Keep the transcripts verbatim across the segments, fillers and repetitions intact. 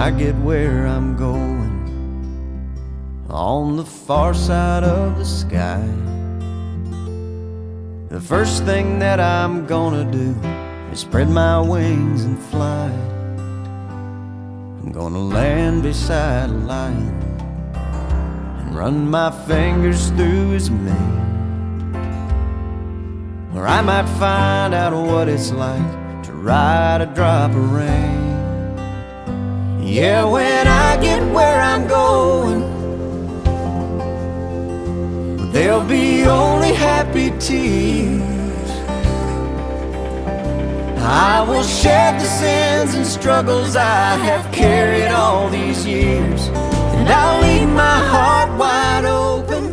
I get where I'm going on the far side of the sky, the first thing that I'm gonna do is spread my wings and fly. I'm gonna land beside a lion and run my fingers through his mane. Or I might find out what it's like to ride a drop of rain. Yeah, when I get where I'm going, there'll be only happy tears. I will shed the sins and struggles I have carried all these years, and I'll leave my heart wide open.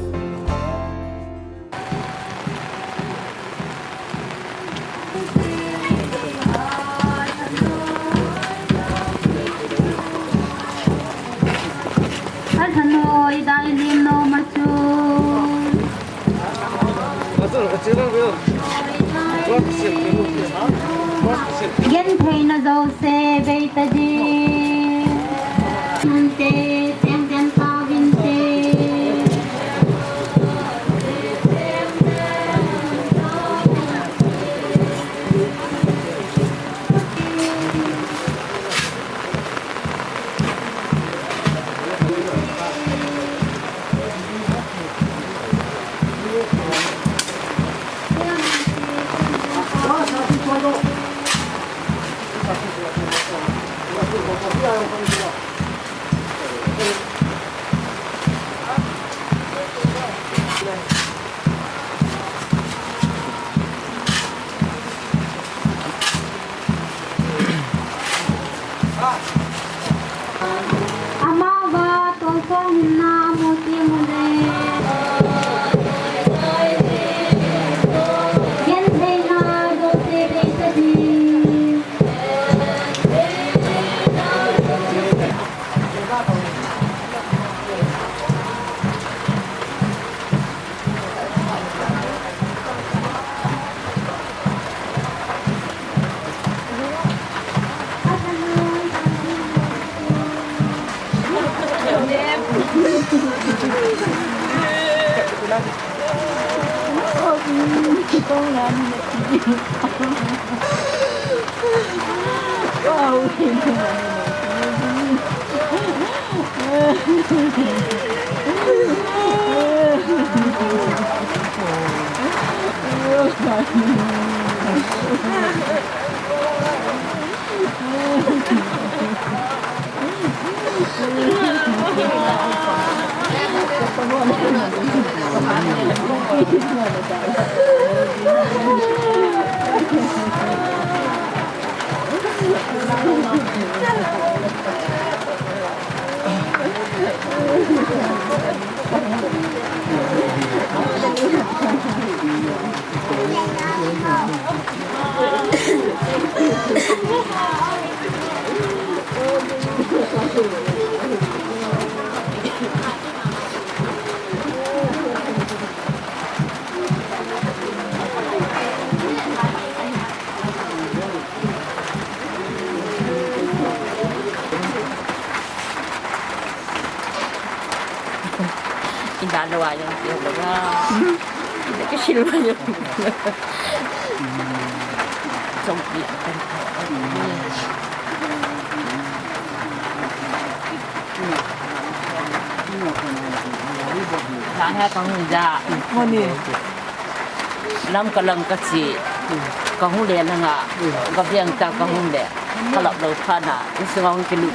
Athanoi dai lim no machu. Gentheina jouse beita di. Nante, teng den pa vinte. Amava tolsong hinna muti mule. Gentheina jouse beita di. Ina lo ayong tiyo lo na. Ina kisil lo ayong. Chong pi. Sa ha kong ja. Moni. Lam kalang kachi, kahung le langa, kabiang ta kahung le, kalap lo phana, isunga hung kilu.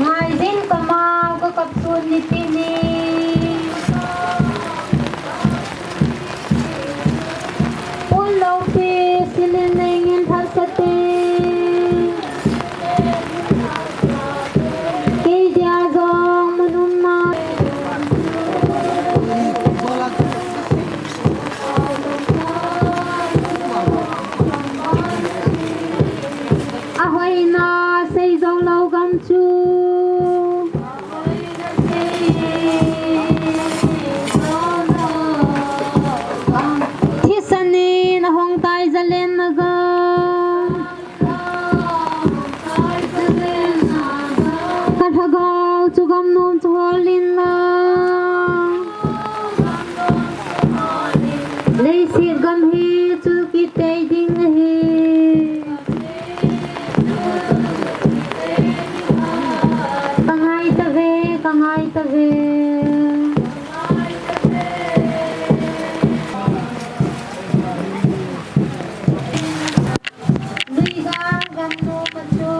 Ngaijin kamau kakap sun nipi ni. Pun loupi silin neingin phat sate. Kei dia jong mun umna. Ahoina sei jou lou gam chu. Thisan in ahong tai jalen na gam. Ka lhagao chu gam nom chu hol in lang. Leiset gam hi chu kitei ding ahi. Ka ngai tave, ka ngai tave. Lui ga gam nom a chu.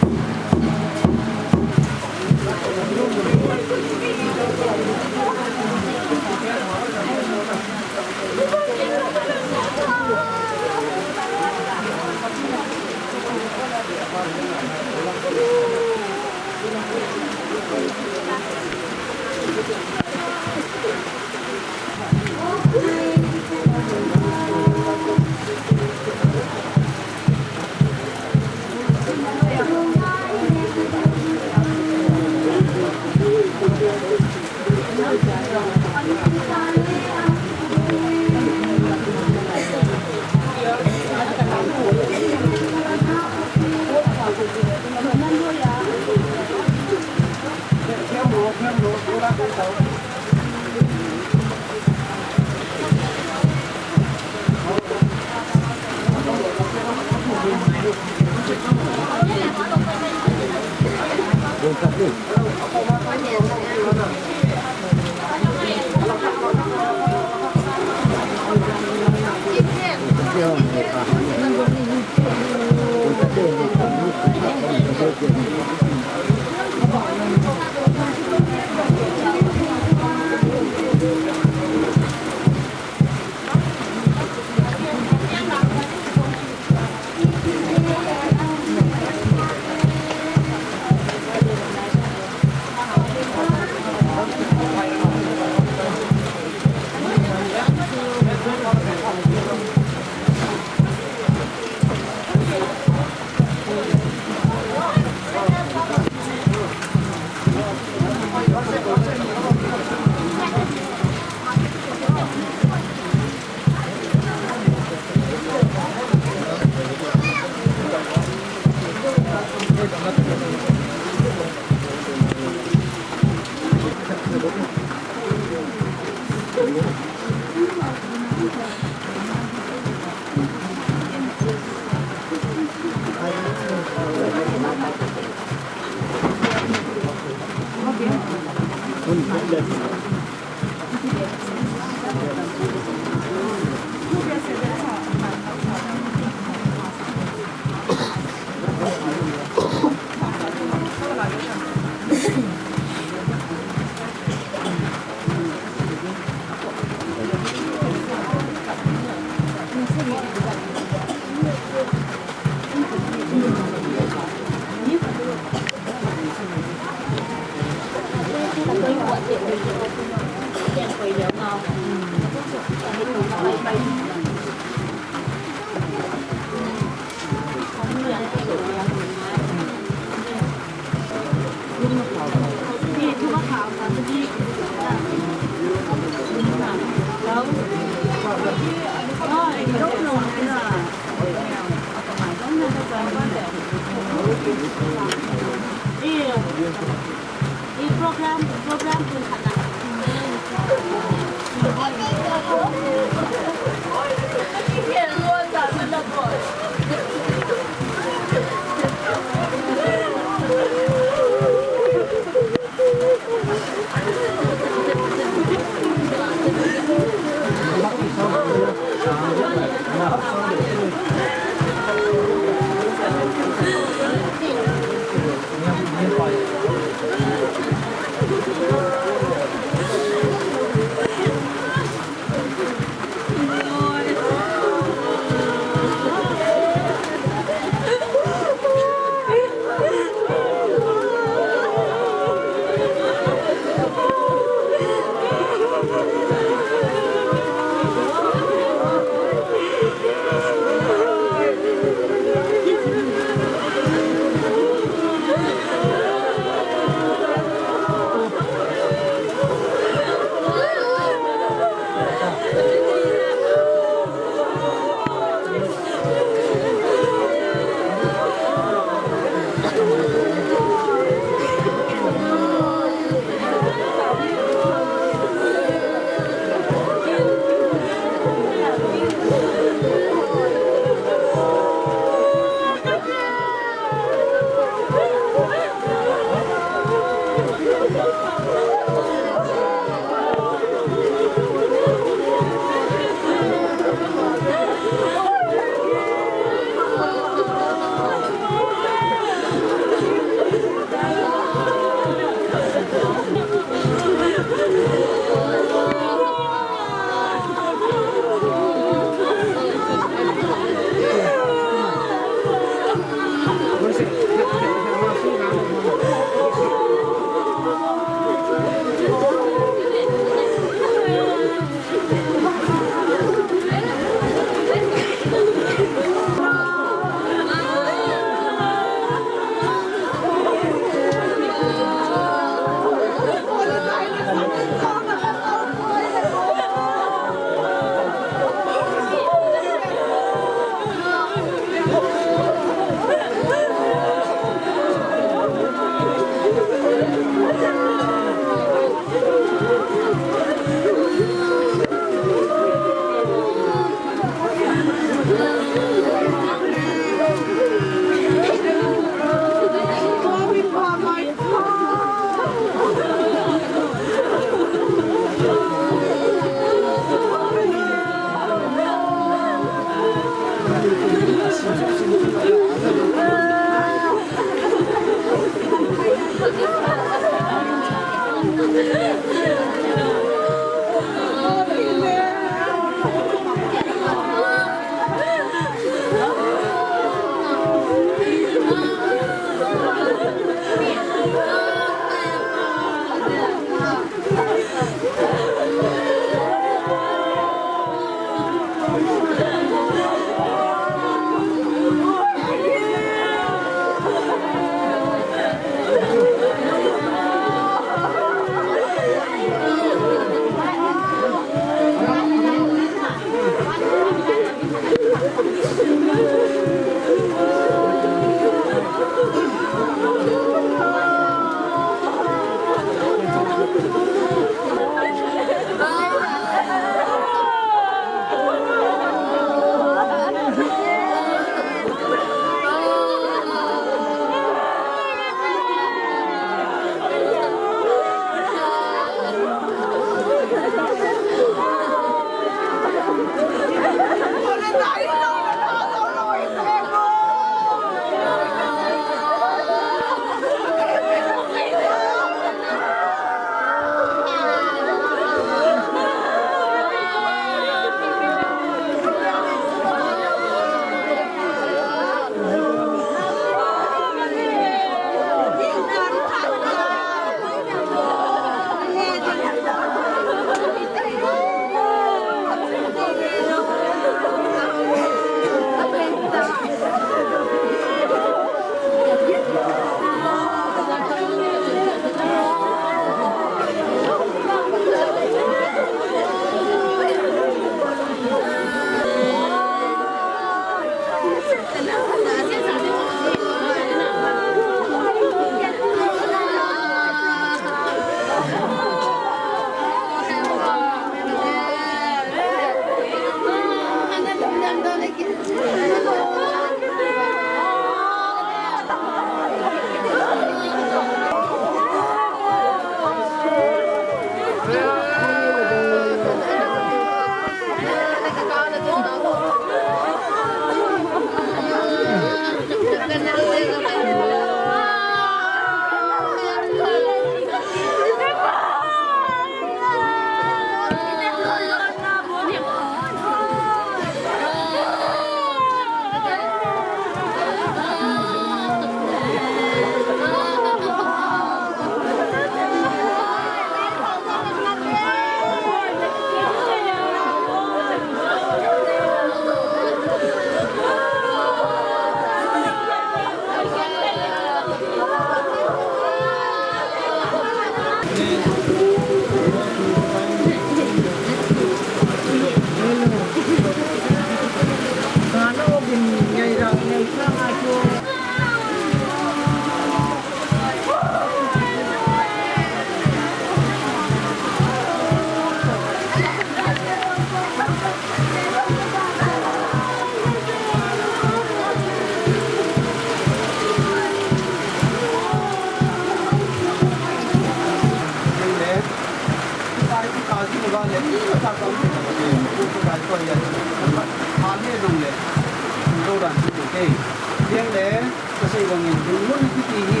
Kasei bangin, lungmon kiti hi,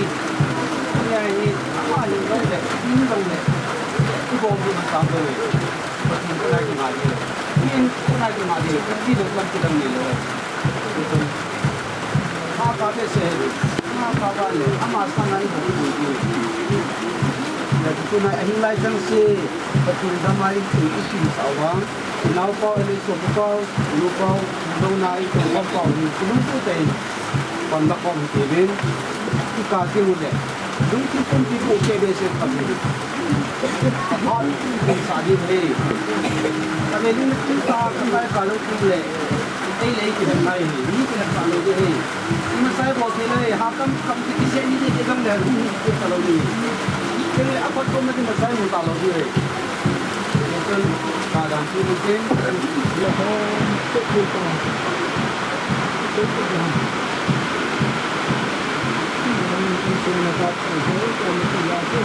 nia hi, ama hin jong le, in jong le, ibol hi masang lou e. Pathen kona kingah ding. Min kona kingah ding. Pathen kona kingah ding lou e. Hapa behseh, hapa ba le, ama sanga ibol ding. Tuna ahin lai chang se, Pathen gam a i, i, i, Naopau, L H O pau, nupau, nona i, nupau, nupau, nupau, pan la kom ti vin. I ka ti u le. Lungthim pumpi ko ke be se ka ti. Apha, sa di le. Ka le lungthim ta, ka kai ka lungthim le. Ei le ki dang nai hi, ni ki dang sa lo di hi. Ni masai bol thei le, ha kam kam ki ki se ni ni ki dang le, ni ki sa lo di. Ke le a pat ko ma di masai mu ta lo di hi. Ni kan ka dang ki ni ke. Ya ko, ko ko ko. Ko ko ko. Ni ki se na ka ko ko ko ni ki ya ko.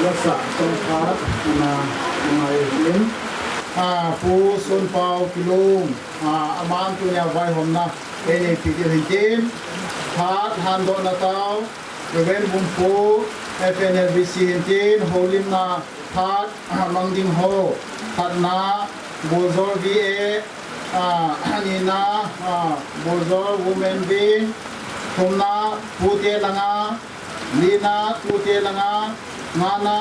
Lasa, song khat, ana, ana, in. A, Pu Sunpau Kilung, a, aman tunia vaihomna, ei neipi diu hin tin. Phat handohna tao, Reverend Bumpu, F N L V C hin tin, houlimna, phat, a, mang ding ho, khatna, Buljol V A, a, nina, a, Buljol Women Wing, thumna, Pu Telanga, lina, Pu Telanga, ngana,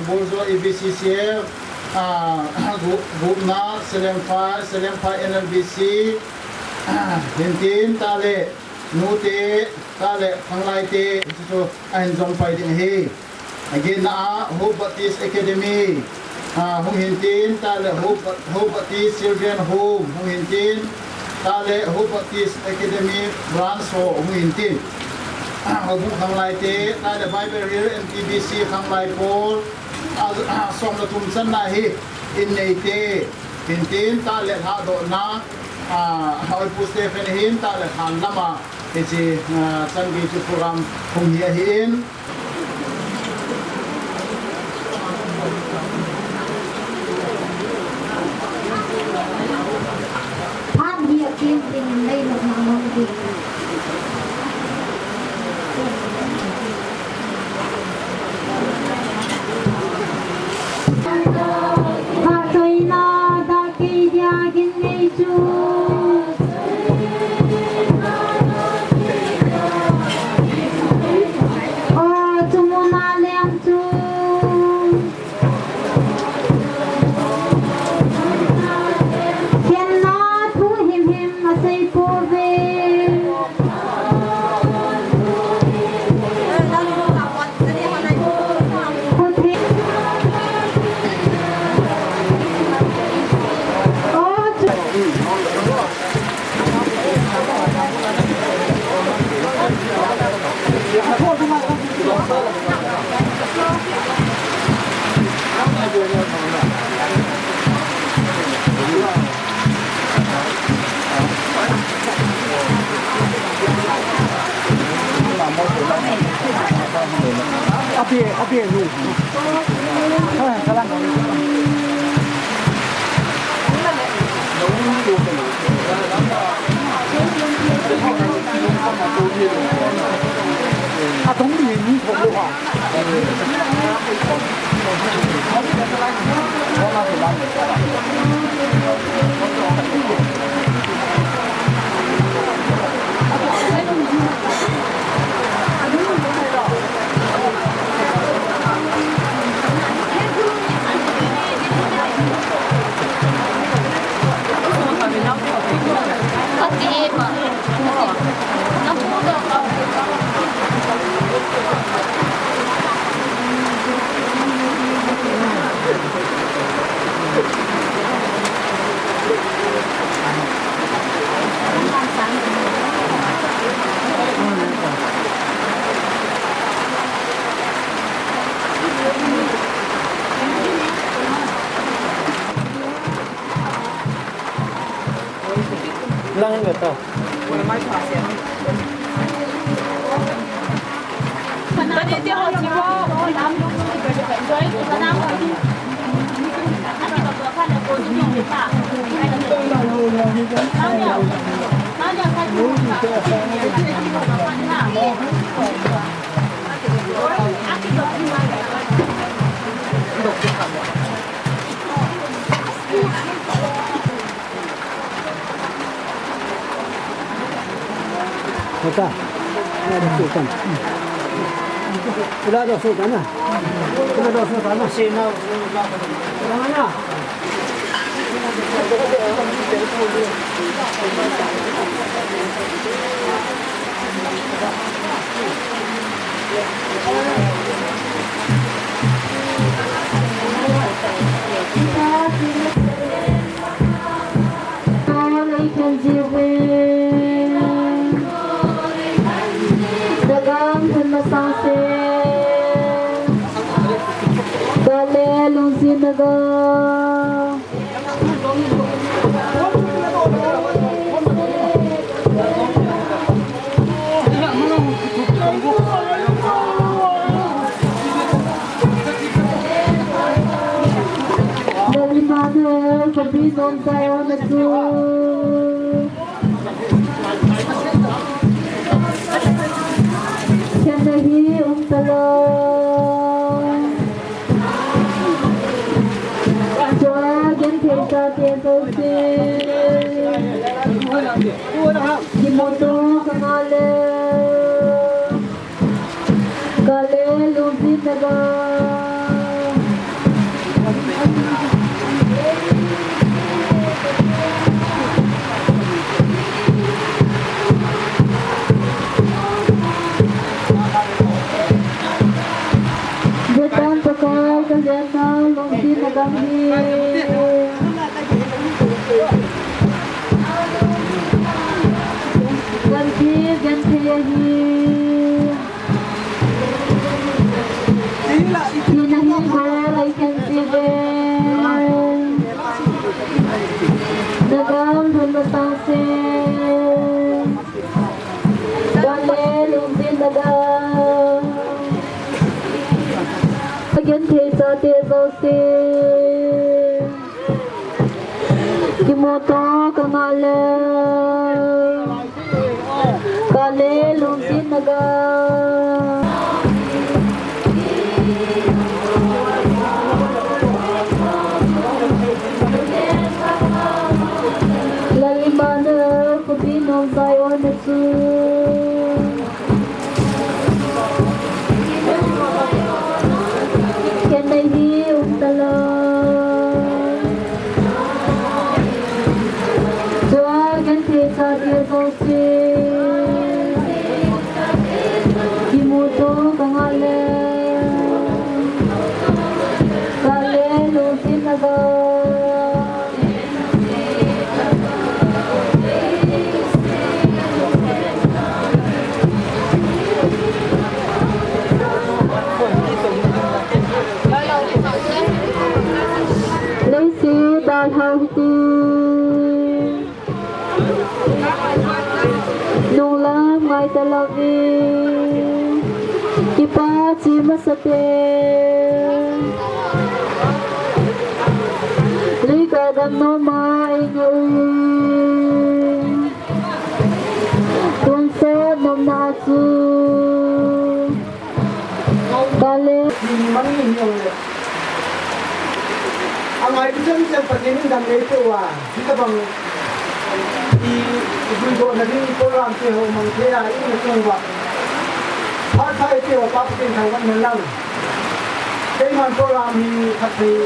Buljol E V C C F, a, gu-, gupna, Selemphai, Selemphai N L V C, a, hin tin tale, nute, tale, khanglaite, hichu, ahin jom pai ding ahi. Aginna a, Hope Baptist Academy, a, hung hin tin, tale Hope, Hope Baptist Children Home, hung hin tin, tale Hope Baptist Academy Branch ho, hung hin tin. A, hung khanglaite, tale Bible Hill M T B C khanglai pol, a, a, som le thum channa hi, in neite, hin tin, tale lhadohna, a, Hoipu Stephen hin, tale lhan lama, hiche, a, chanbi chu program hung hi ahin. Phat hi akin ding in leinopna mang ding. Phatchoina da kei dia gin ngei chu. Aw, chu muna leng chu. Khenna thu himhim asei pouve. Abe, abe, no. Ha, salam. Hota. Ila doh sutan. Ila doh sutan na. Ila doh sutan na. Sina. Ila na. Nagam thun masang se. Gale lungsi nagam. Nalima ne, kabi nom tai o na chu. Khen na hi um talou. Chua genthei chate jouse. Kimuto ka ngah le. Gale lungset na bang. Vetan Pakai ka lenna lungset na bang hi. Kan ki genthei ahi. Thina hi bol I can see them. Nagam thun masang se. Gale lungset na bang. Genthei chate jouse. Kimuto ka ngah le. Gale lungset na bang. Lalma na kabi nom tai o na chu. Khen na hi um talou. Chua genthei chate jouse. Kimuto ka ngah le. Gale lungset na bang. Leiset dalha hiti. Nunglam ngai talou ve. Kipa che masa te. Leiset gam nom a i ngah u. Tonsot nomna chu. Angai pi chan chan Pathen in dam nei peh uva, hitabang i, i guidohna ding program te ho mang thei a, i na chung uva. Phat pha i pe uva, Pa Pathen thangvah in hen lang. Keiman program hi khatvei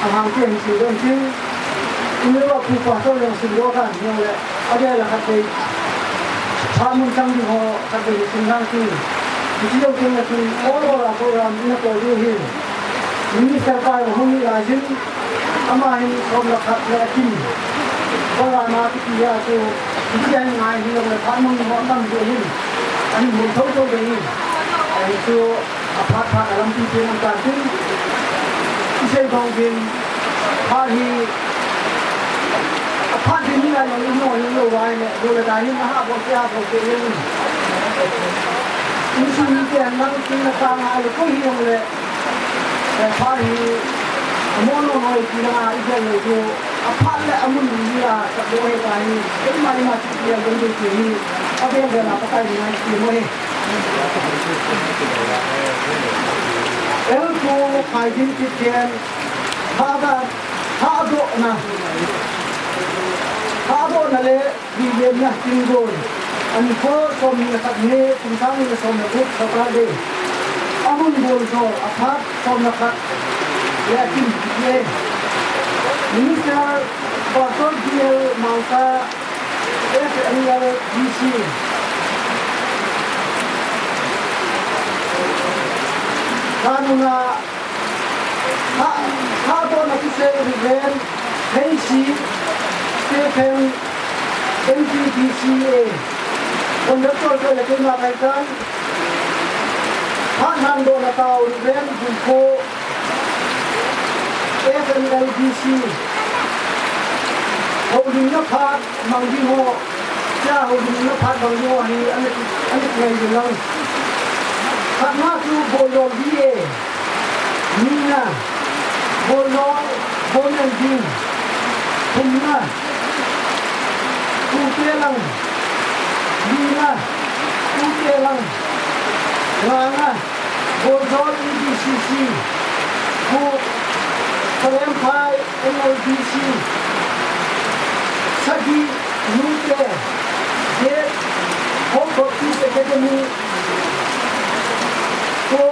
ahang pi hin sei don tin. I neo a pu pa to leng sim lo kan, neo le. Adeh a khatvei. Phat mun chang ding ho khatvei sim lang tin. Hiche jong teng le chun, all over a program i na bol diu hin. Minister pa jong hung hi lai jin. Ama hin som le khat le akim. Program a kiti a chu, hitia hin ngai hi jong le phat mun ho tam jeh hin. Ahin mun thotho jeh hin. Ahi chu, aphat phat a lampi pen um tan tin. I sei bang uvin, phat hi, aphat ding ni a jong i know, i know uva ahile, do le da hin, aha bol te, aha bol te, jeng. Insung mite nang tin na ka ngai le, koi hi jong le, eh, phat hi, amo no noi ti na, i gel le chu, aphat le amun ding hi a, ka do he ka hi, keima ima chu ti a, ding ding ti hi, a bel bel a Pakai ding a i ti mo hi. L two, Phaijin Christian, Thada, Thadohna, Thadohna le Bibenna Tinggon, anikho somni le khat ni, kum sang ni le somni le gup, Saturday. Amun Boljol, aphat, som le khat, le akim, le. Minister, Pastor D L Mangsa, F N L D C. Kanuna, Tha, Thadohna kisei Reverend H C Stephen, M P D C A. Conductor ko le keima kai tan. Tha Thandohna tao Reverend Bungkho, F N L D C. Houlimna phat mang ding ho, cha houlimna phat mang ding ho hi, ana, ana ngai ding lang. Khatna chu Boljol D A, nina, Boljol, Bomen Ding, thumna, Tute Lang, lina, Tute Lang, ngana, Boljol E D C C, ko, Kalemphai, N L D C, sagi, Nute, Jet, Hope Baptist Academy, ko,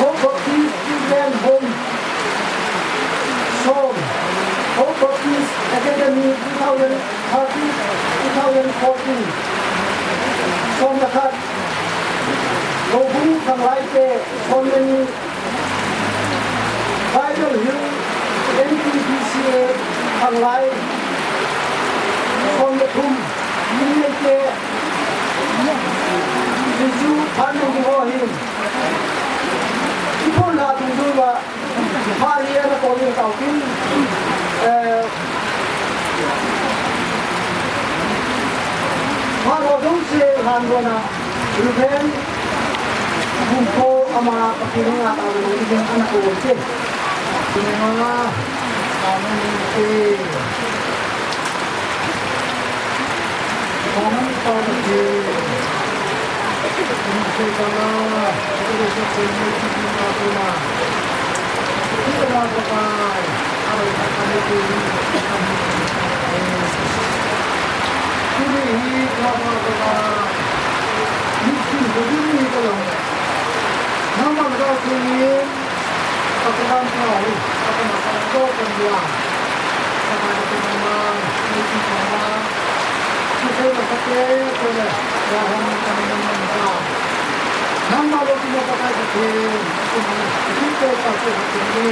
Hope Baptist Children Home, som, Hope Baptist Academy two thousand thirteen, two thousand fourteen, som le khat, Lobung Khanglai te, som le ni, Bible Hill, N P D C A, Khanglai, som le thum, Minneite, Jesu, Phanung Ho Hin. Ipon la tung du ba, Maria na ko ni tao kin, eh, Maro dong se han do na, Ruben, Bungkho ama Pathen nga ta lo ni ana ko te. Ni ma, amen te. Amen pa te. Ni se ka la, ni se ko ni ti na ko na. Ni na ko pa. Nangma lo kin Pakai Pathen, kin te pa se ha kin ni.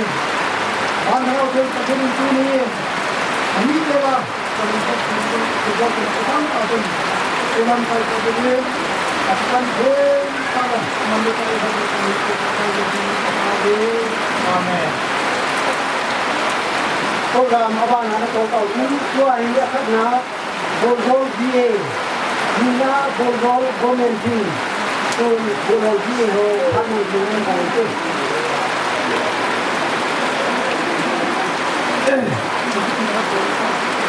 Ban hao kin Pathen kin ni. Ani te la, kan ko kin ko ko ko ko ban pa kin. Iman pa ko kin. Akan kin pa la, man le pa ko ko ko ko ko ko. Amen. Program abana ko ko ko ko ai akhat na. Boljol D A, Nina Boljol Bomenting, Boljol D A ho, Patmon Bomenting.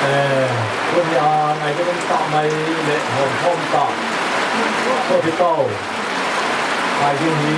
Eh, tuni a ngai ka tum ta mai le hom hom ta. So, hi tau. Ai, hi.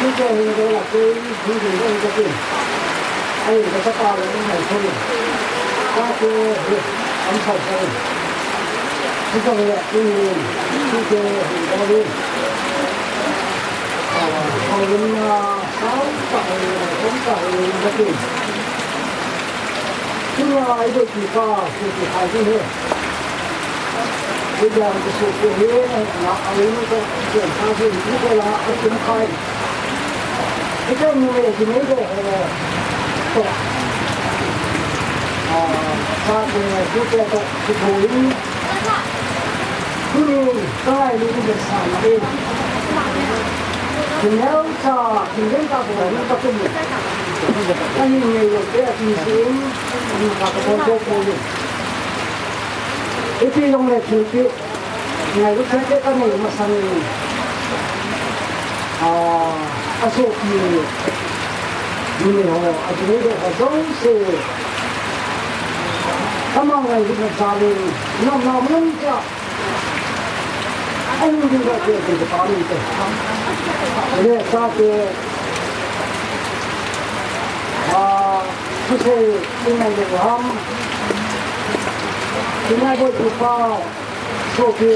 Tute hin dei la kei, tute hin dei la kei. Ai, ka chapa le, ai, thei. Ka te, am sa sa. Tute le, tute hin dei la kei. Ah, kau yin na, sao ka hin, kong ka hin, ka kei. Tuna, ai, dei ki ka, ki ki ka, ki he. Ijang kisu ko hi, na, a, inu ko, kian sa hi, inu ko la, a, kum kai. Ijang nu e, ki nei ko, e, to. A, sa ko, ku ko, to, ki ko in. Kuni, kai, ni, ni, sa, na, e. Ki neu sa, ki neu sa, ko, ni, ka, kum. Ka, ni, ni, yo, ke, a, ki, si, in, ni, ka, ko, ko, ko, ni. Ipi jong le thilpeh ngailut thei te kanei masang in, A, asopi, nini ho, adinei ho jouse, ama ngailutna jal in, nomna mun cha, ahung ding doh te, te, te, pa, ni, te. Le, sa, te, a, thusei, i ngailut u ham, i ngailutna pa, sopi,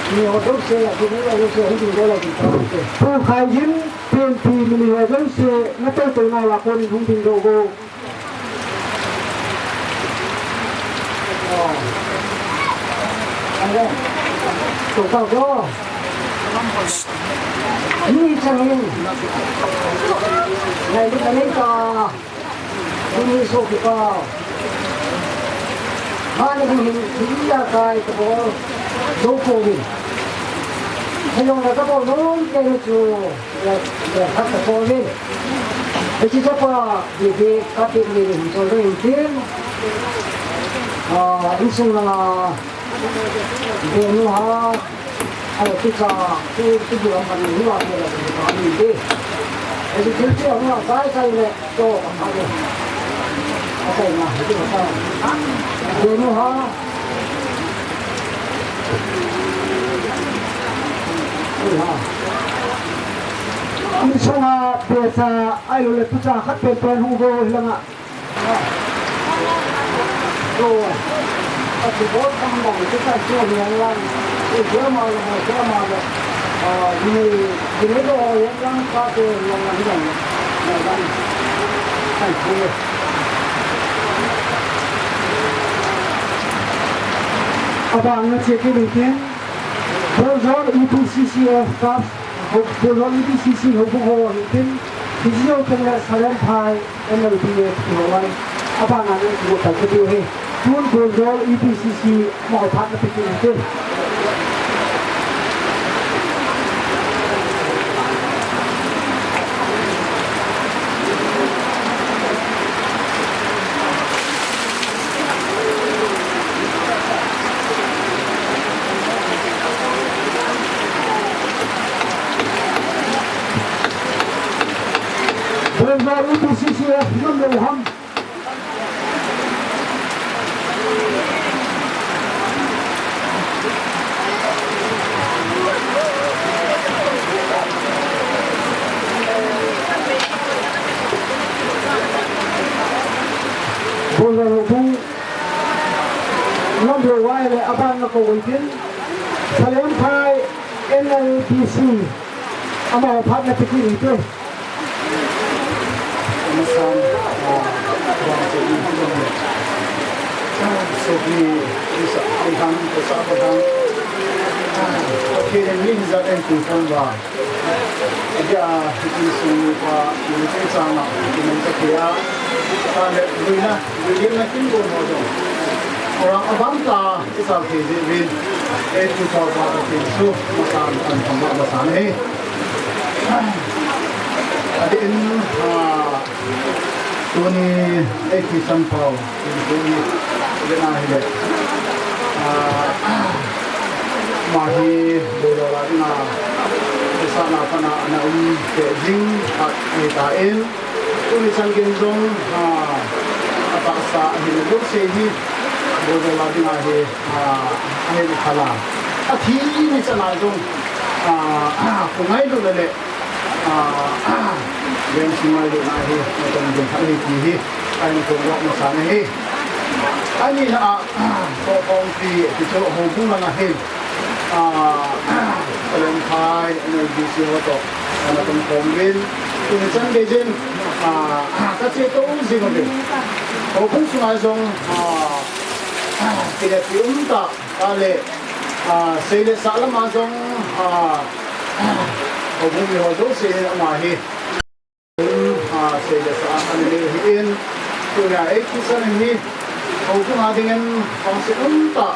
ni ho jouse, adinei ho jouse, hung ding doh le, te, te. Pu Khaijin, P N P, nini ho jouse, na tou tou na la kon in hung ding doh go. Hiche chapa, bebe, kapeh le le hung chol ding tin. Ah, insung langa, benu ha, alo kicha, tu, tu bu lam pan ni wa le le ka ni de. Hiche thil chu hung a sai sai le, to, a le. A sai na, hiche ka. Benu ha. Ni ha. Insung a, besa, ahilou le, tucha khat pen pen hung vo hilanga. Abang na che kit u hitin, Bonjol E P C C F staff, Bonjol E P C C houbung ho hitin, hiche jou teng le Salem Phai, M L B A kiti ho lai, abang a nang kigo tal kit u hi. Tun Bonjol E P C C amaho phat na pe kit u hitin. Bonjol E P C C F nom lou ham. Bonjol houbung nom lou uva ahile abang na kou u hitin, Salem Phai N L P C amaho phat na pe kit u hite. Amasan, ah, vang che ni, ah, sopi, isa, iham, isa, iham. Ah, okay, ni hijat en tu pon ba. Adia, insung pa, ni chang chang a, ni chang kia. Ta le, buina, buina kin ko mo do. Orang abang ta, Isal thei jeh uvin, eighty thousand a thei chu, masan, an thangvah masan ahi. Adeh in, ah, tuni eighty san pau, tuni, tuni, tuni ahile. Ah, ama hi, Bonjol a dinga, kisahna pana ana um tei jing, ahitan, Tuni chan gei jong, ah, atahsa ahina jouse hi, Bonjol a dinga hi, ah, ahin khala. Athi ni chan a jong, ah, kho ngailutna le, ah, veng sung ngailutna hi, natong ding khat ahi ti hi, ahin phongdoh masa ahi. Anina a, ah, Sohkhongpi, ti chu houbung langa hin, ah, Salem Phai, N L B C ho toh, ana tong khom uvin, tuni chan gei jin, ah, ka che tou jing uvin. Houbung sunga jong, ah, kile ti um tah, ahile, ah, sei le sah lama jong, ah, houbung mi ho jouse hin ama hi. Ah, sei le sah a ana nei ahin, tunia eighty san hi, houbung a dingin vangset um tah,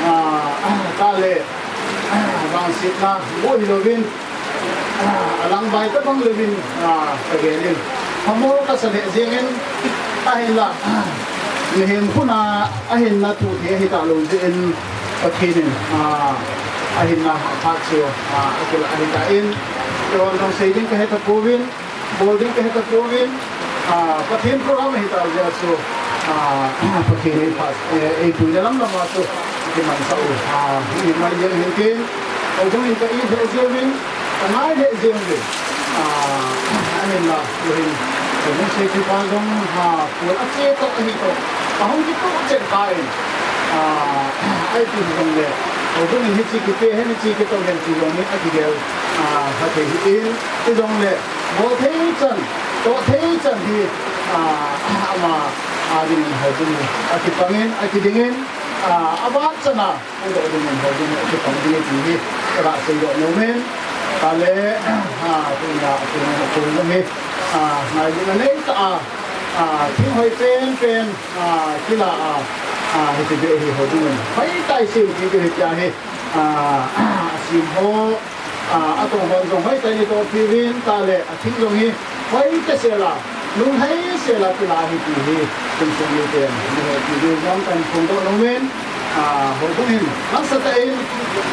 ah, tah le, ah, vangsetna bou hilouvin, ah, alangbai tabang louvin, ah, kagel in. Phamo kasa lheh jengin, ahinla, ah, mihem khut a ahinna thu thei ahi talou jeh in, Pathen in, ah, Ahinla aphat chu, ah, akilah ahitan, keihon jong sei ding kahe tapouvin, bol ding kahe tapouvin, ah, Pathen program ahitah jeh a chu, ah, Pathen in phat, eh, eipui na lam lam a chu kimansah u, ah, hi mai jeng hin tin, houbung in ka it lheh jeng uvin, ka ngai lheh jeng uvin, ah, ahinla, tuhin, houbung seipi pa jong, ah, Kol ache toh ahi toh, ahung kitoh chet tan, ah, ahi ti jongle, houbung in hiche kipeh hen, hiche kitoh hen ti jong hi akigel, ah, kha thei hih in, hijongle, bol thei chan, toh thei chan hi, ah, ama, adingin houbung hi akipangin, akidingin, ah, avat chan a, Adoh dingin, houbung hi akipang ding ahi ti hi, ka seidoh nom in, tale, ah, tunia, tunia, tunia hi, ah, ngailutna neitah a, ah, thing hoi penpen, ah, kila a, ah, hiti beh hi houbung in, hoitah a sei u ti beh hi tia hi, ah, asim ho, ah, atong hon jong hoitah in eitohpi uvin, tale, athing jong hi, hoitah sel a, lunglhai sel a kila ahi ti hi, insung miten, eihetpi diu jong kahin phongdoh nom in, ah, houbung in, nasatah in,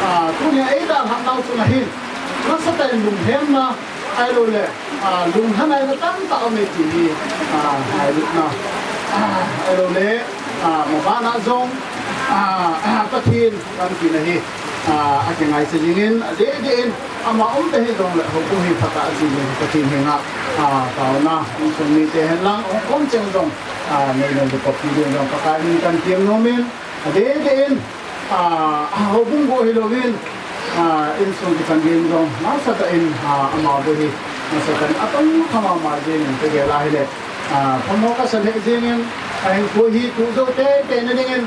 ah, tunia eidalhah nau chunga hin, nasatah in lunghemna, ahiloule, ah, lunghanai na tamtah aume ti hi, ah, ngailutna, ah, ahiloule, ah, maban a jong, ah, ah, Pathen panpina hi, ah, akingaisah jingin, adeh deh in, ama umtah hijongle, houbung hi phatah a che jing Pathen henga, ah, taona, insung mite henlang, hung khom cheng jong, ah, neinom le koppi ding jong Pakai min kahin tem nom in, adeh deh in, ah, houbung bou hilouvin, ah, insung kichan gei in jong, nasatah in, ah, ama bou hi, nasatah in atong kha mama jengin, kagel a hile, ah, phamo kasa lheh jengin, ahinkho hi tuh jou teitei na dingin,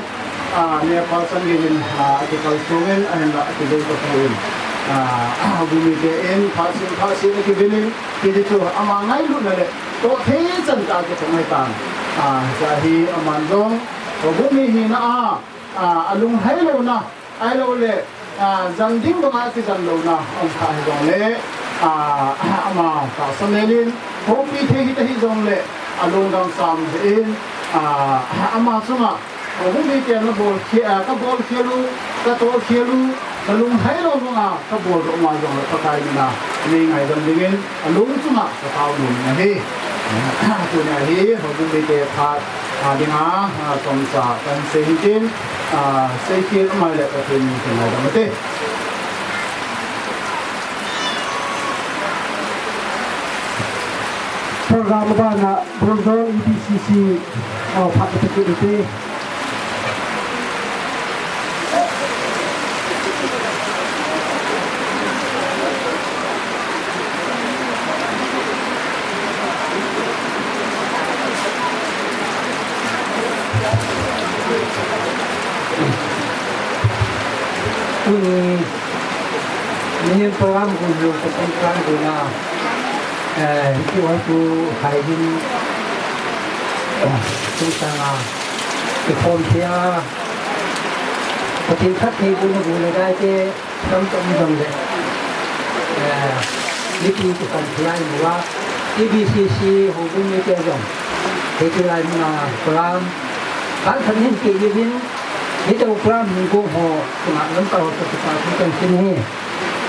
ah, Nepal chan gei in, ah, akikal songin, ahinla akijou tapon, ah, houbung mite in, phatseh, phatseh in akivil in, hiti chu ama ngailutna le, toh thei chan tah a kitong ahitan, ah, hiche hi aman jong, houbung mi hina a, ah, alunglhai louna, ahiloule, ah, jan ding banga kijan louna, aum kha hijongle, ah, ama tahsan lel in, houpi thei hita hijongle, alungdam sam jeh in, ah, ama chunga, houbung miten nabol khel, ah, kabol khel u, katoh khel u, nalunglhai lou banga, kaboldoh ma jongle, Pakai mina, nei ngaidam dingin, alung chunga, katao nom in ahi. Tunia hi, houbung mite phat, ah, dinga, ah, chomcha kahin sei hin tin, ah, seikhel umle Pathen min in ngaidam ute. Program bana Bungdong E B C C, ah, phat ute ute. Tuni, nihin program gu hiu, ka program gu na, eh, hiti ho chu hai din, eh, tu sanga, i form thei a, Pathen phattheibohna gu le dai te, Tam tam jong le. Eh, mipi kipan thei a imu a, E B C C houbung mite jong. Hiti lai muna program. Kan khan hin kei uvin, hiti program hin ko ho, tunga lam ka ho ka kipa thu kan sin hi.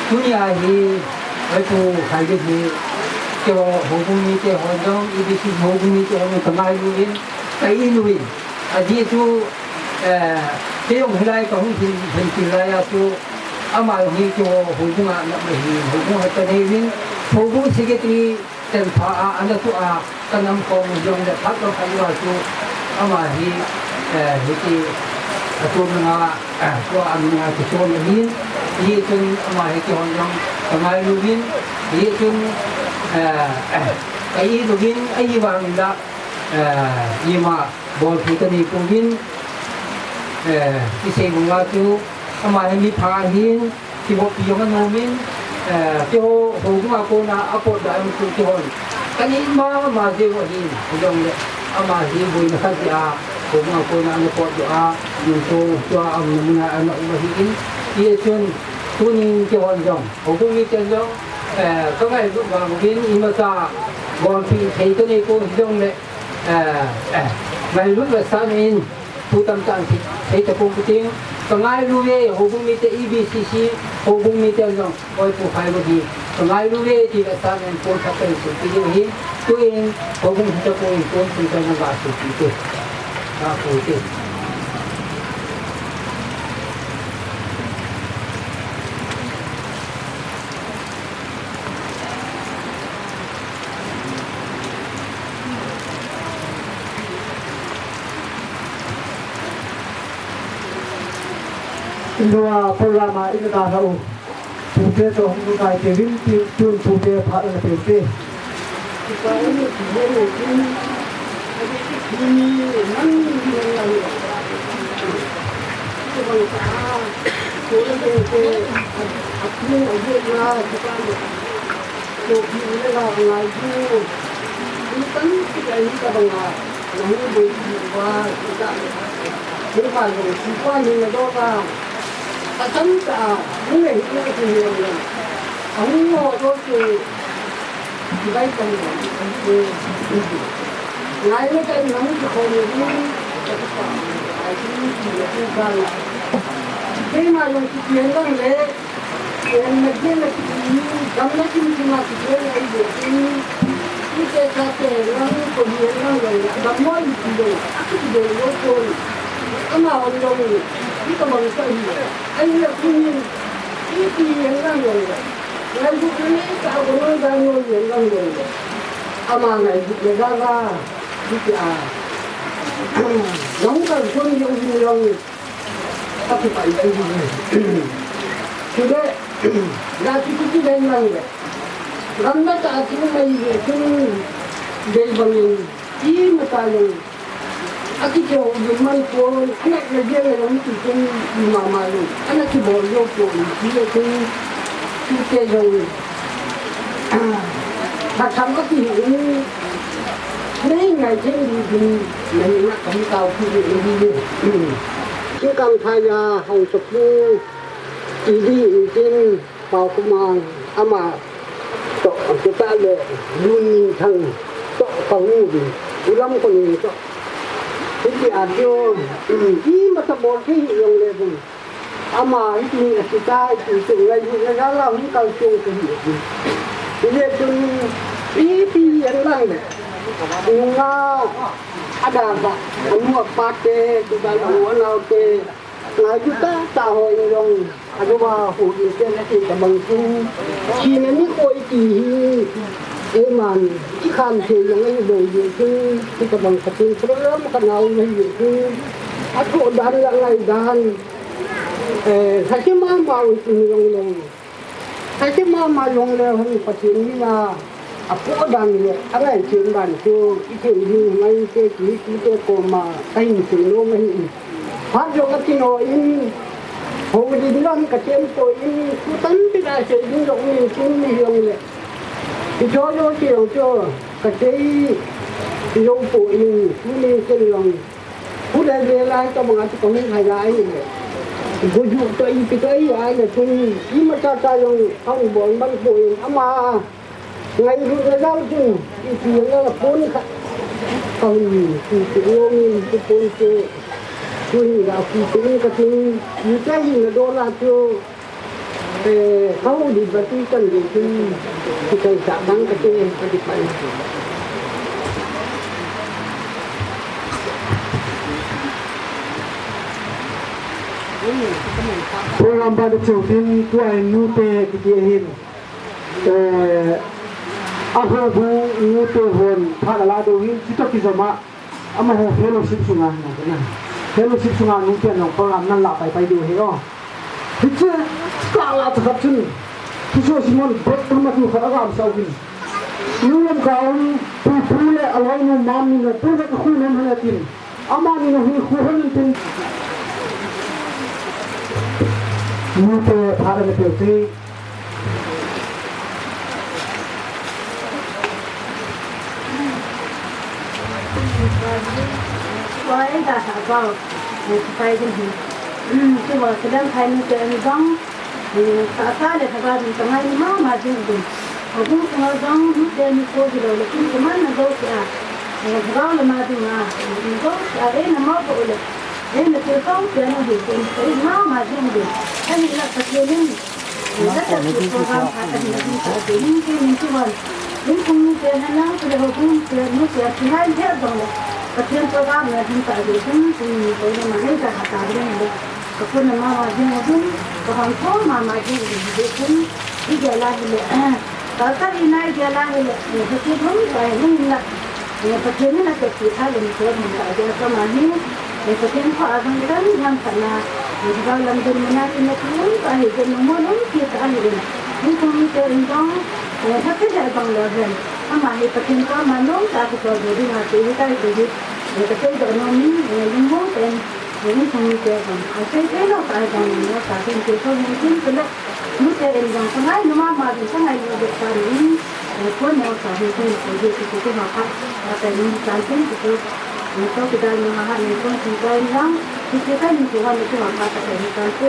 Tunia hi, ai tu khai hi, keiho houbung mite ho jong, E B C C houbung mite ho jong ka ngailu uvin, ka ilu uvin. Ajeh chu, eh, kei jong hilai ka hung hin, hin kit lai a chu, Ama hi chu houbung a na ma hi, houbung a ka nei uvin, houbung secretary ten pha a, ana tu a, ka nam kong jong le phat lo phat lo a chu, ama hi, eh, hiti, a tu na, eh, tu a mi na tu tu na hi, hi chun ama hi chu hon jong, ka ngailu uvin, hi chun, eh, eh, ka ilu uvin, ahivang in la, eh, ima, Bolpeh kanei pouvin, eh, kisei banga chu, ama hi mipha ahin, kivoppi jong anom in, eh, keiho, houbung a kona apotdoh a um chu keihon. Kanei mama jeng u ahin, hijongle, ama hi boina khat jeh a, houbung a kona ana potdoh a, nungso, tua, aumna muna ana um ahin, hijeh chun, tunin keihon jong, houbung miten jong, eh, ka ngailut vang uvin, imacha, bolpeh thei kanei poi hijongle, Eh, eh, ngailut le sangin, thu tamtah in sei, sei tapong puting, Ka ngailu ve, houbung mite, E B C C houbung mite jong, oi pu khai bo hi. Ka ngailu ve ti ka sa nen pon khat ka hin seipi diu ahi. Tuin houbung hi ta ko in pon pu ka na ba seipi te. Ba pu te. Indoor program a in dalha u. Pute toh hung kai te vin ti tun pute phat ana pe u te. Keima jong kipian lang le, kipian na kian na kipi, gam na kim kim a kipian na i jong, i te sa te lang ko hi lang lang, gam mo i pi jong, a kipi jong lo ko, ama on jong, i ka bang sa hi, ai na kun, i pi yang lang lang, ngai bu ne ka ko no da no yang lang lang, ama ngai bu ne da da, i ti a, nong ka kun yo hi lang. Ka kipai chu hi. Chule, la chu chu chu dai mang le. Gam na ta chu mai le chu dai bang in. I ma ta le. A ki cho u man ko, a na le je le lam chu chu ma ma le. A na ki bol yo ko, ki le chu chu te yo. Ka tham ka ti, nei ngai chen di di, nei na kam tao ki di di di. Ki kam tha ya hau so pu, i di i tin, pau kumang, ama, to, to ta le, lun thang, to, ka hu di, ulam ko ni to. Ki di a jo, i ma ta bol ki yong le di. Ama hiti hin asita, hiti hin ngai, hiti hin ngai la hung kal chung kahi. Hile chun, ipi yen lang le. Nga, ada ba, anu apa te, tu ba la wana te. Ngai ju ta, ta ho in jong. Adu ba ho in te na ti ta bang chu. Chi na ni ko iti hi. E man, i khan the jong ai bo ye chu. Ti ta bang ka tin, program ka nau mai ye chu. A ko dan la ngai dan. Eh, lhase mama u ti jong le. Lhase mama jong le hung Pathen mina apoh dan le, angaichen dan chu, i thei ding ngai te ti, ti te koma, kahin sei nom ahi. Phat jong akino in, houlim lang kachen poi in, thu tampi kasei ding jong min chin ni jong le. I cho lo ti jong cho, kasei lo poi in, thu min chin jong. Pu le le lai ka bang a chu ka hung hai lai le. Gu ju to i pi to i ai le chun i ma cha cha jong ka hung bol man pu in ama. Ngai ru le jal chun i pi le la pon kha. Ka hung pi pi lo mi pi pon chu. Chu hi la pi pi ka chun i cha hi na do la chu. Eh, ka houlim ba ti kan le tin, ti kai sa bang ka te, ka ti pai. Program ba de cheu tin, tua in nu te kiti ahin. Eh, a ho bu nu te hon, pha la do hin, ti to ki zoma. Amaho fellowship sunga na, na. Fellowship sunga nu te nong program nan la pai pai diu ahi o. Hiche, ka la cha khat chun. Hiche Simon bet ma tu khat agam sau kin. Nu lam ka um, pu pu le aloi nu mam ni no, pu le ka khu nam hana tin. Ama ni no hi khu hon tin. Nu te pha le pe te. Wai da sa ba, ni pai din hi. Ti wa sa dan pai ni te ni bang. Sa sa le sa ba ni ta ngai ni ma ma din din. Ko bu sa bang ni te ni ko di lo le kin ko man na do sa. Ni sa ba le ma din ma. Ni do sa e na ma ko le. Ei, na te kong te na hi, te, te, ma, ma, jing, jing. Ahinla Pathen in, na te ki program khat ahi, na jing khat ahi, ning te, ning te wan. Ning kong ni te na lang, te ho kong te, nu te, ki hai te dong le. Pathen program na jing khat ahi, jing, jing, ni te na ma, ni ta ha ta jing le. Ka ko na ma, ma, jing, jing, ka hong ko ma, ma, jing, jing, jing, jing. I gel a hile, eh, ka ka i nai gel a hile, eh, Pathen hung ka hung na, eh, Pathen na ka ti tha le ni ko hung ka gel ka ma hi, eh, Pathen ko a bang kan yang ka na, eh, ba lam dun na ki na ki hung ka hi, dun mo hung ki ka hi le. Ni ko mi te in dong, eh, Pathen ya bang lo hen. Ama hi Pathen ko ma nong ka ko do di na ki ka hi di, eh, ka te do no mi, eh, lung mo ten, eh, ni ko mi te bang, a te te no ka bang no ka te ko hung kin ka le. Nute in jong ka ngai, numa ma jong ka ngai, nute pa rin, eh, ko neo sa hin ko ko je ko ko ma pa, ma pa rin san tin ko ko, eh, to ki dai numa ha ni ko ki dai lang, ki ki ka ni ko ha ni ko ma pa ta ka ni kan ko.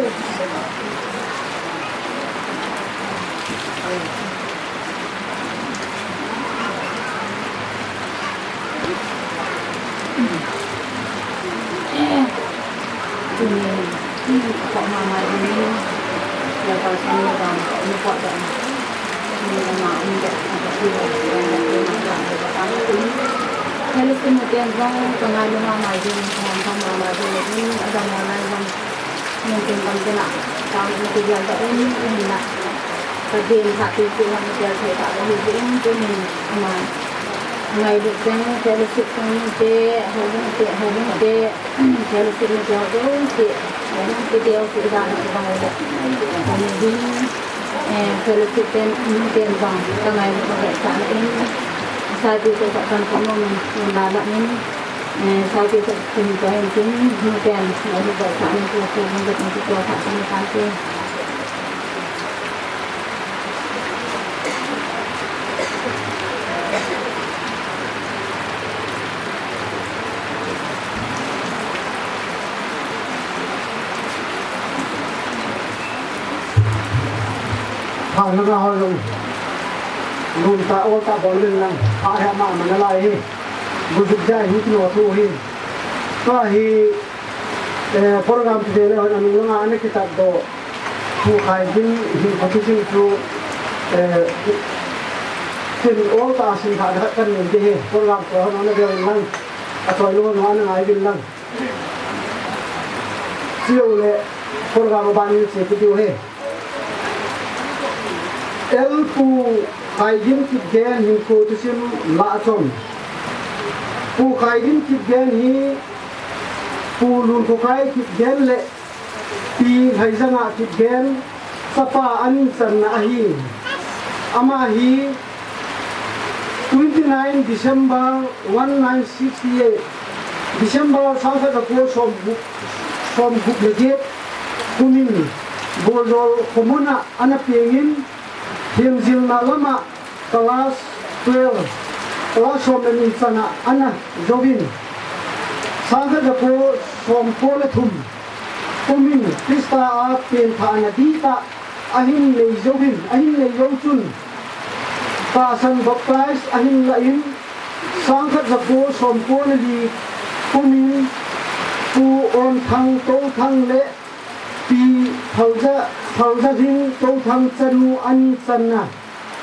Ka den kha ti ti hon tel thei ta hi jing tunin ama ngailut jeng fellowship teng te, houbung te, houbung te, fellowship ni te, houbung te, houbung te, te, te, dan, dan, dan, dan, eh, fellowship ten, ten bang, ka ngailut ka sa in, sa ti ko ka kan ko mo, la la in, eh, sa ti ko tin ko in tin, ten, ngailut ka sa in ko ko mo ko ko ka sa in ka ko. Pha na nga hoi lung. Lung ta o ta bol lin lang. Pha he ma ma na lai hi. Bu zuk jai hi kino tu hi. Ka hi, eh, program ti le hon anung langa ana kitat do. Pu Khaigin hi khati sing chu, eh, tin ol ta sin kha khat kan nin ti hi, program ko hon ana gel lang, a toi lo hon ana ngai vin lang. Chiu le, program ban ni che ki diu hi. El Pu Khaigin Kipgen hin ko tu sim la chom. Pu Khaigin Kipgen hi, Pu Lunkhokai Kipgen le Pi Lhaijanga Kipgen chapa anin channa ahi. Ama hi twenty nine December one nine sixty eight, December sangkhat jako somgup, somgup le get kumin Bojol khomuna ana pengin, himjilna lama class twelve, class som le ni chana ana jouvin, sangkhat jako somko le thum kumin Krista a penthahna dihtah ahin nei jouvin, ahin nei jou chun, tahsan baptize ahin lain, sangkhat jako somko le li kumin Pu Onthang Touthang le Pi Phalja, Phalja Ding Touthang chanu anin channa,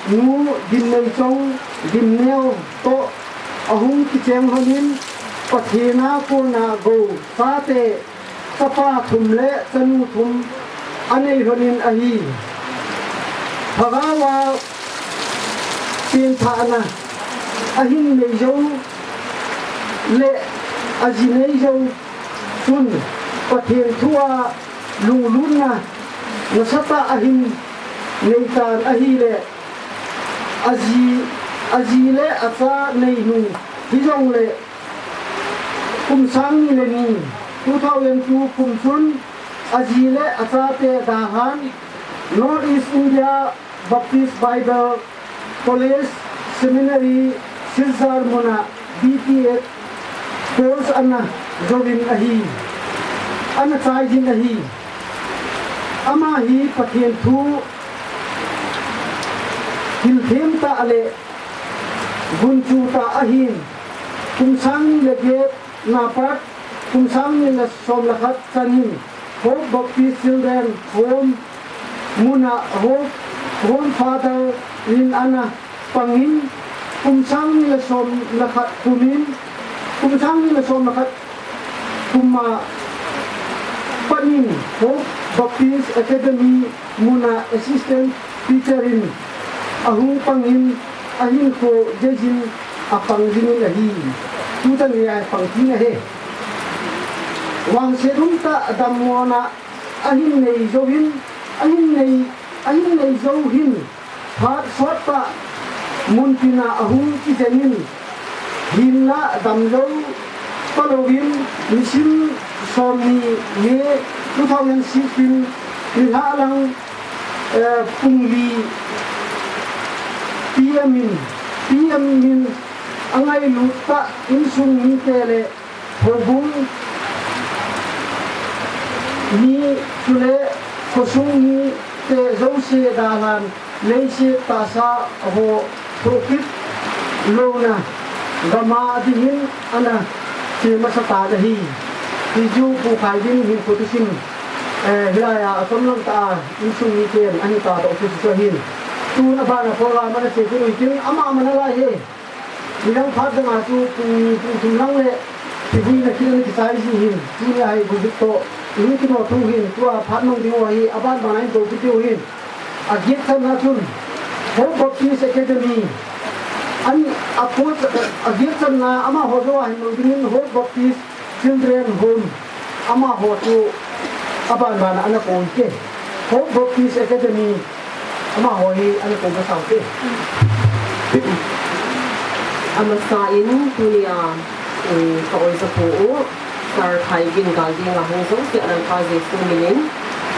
Nu Dimneichong Dimneo toh ahung kicheng lhonin, Pathen a kona gou chate, chapa thum le chanu thum anei lhonin ahi. Lhagao a penthahna ahin nei jou le aji nei jou chun Pathen thu a lunglutna nasatah ahin nei tan ahile, aji, aji le acha nei nung hijongle kum sang ni le ni, two thousand two kum chun aji le achate dalhan North East India Baptist Bible College Seminary Silchar muna B T S course ana jouvin ahi, ana chaijin ahi. Ama hi Pathen thu hilthem tah le gunchu tah ahin, kum sang ni le get na pat Kum sang ni le som le khat chan in Hope Baptist Children Home mun a Hope, Home Father in ana pangin, kum sang ni le som le khat kum in, kum sang ni le som le khat kum a pat in Hope Baptist Academy mun a assistant teacher in ahung pangin, ahinkho jejin apang jingin ahi. Tutan hi apang jing ahi. Vangset umtah dammona ahin nei jouvin, ahin nei, ahin nei jou hin, phat sottah mun tina ahung kijen in, hinlah damlou palouvin, nisim som ni, May two thousand sixteen, nilhah lang, eh, pung li P M in, P M in angailut tah insung mite le houbung mi chule khosung mite jouse dalhan leiset tahsa ho thokit louna gam a dingin ana che masa tan ahi. Ti chu Pu Khaigin hinkho thusim, eh, hilai a achom lang tah a insung miten ahin tah toh chu chu ahin. Tun abana program ana che kit u hitin, ama mana lai hi. Nidang phat dang a chu pung, pung thum lang le thivui na kit ana kichai ji hin. Tunia hi Pu Victor, i hung kino thu hin, tua phat mang ding u ahi, aban ban a hin tou kit diu hin. Agiat channa chun, Hope Baptist Academy, an, a coach, agiat channa amaho jou a hin mang dingin Hope Baptist Children Home, amaho chu aban ban a ana kon te. Hope Baptist Academy, amaho hi ana kon masau te. Amasa in tunia, eh, ka oizapu u, Sir Khaigin gal ding a hung jouse Lalpa Jesu minin,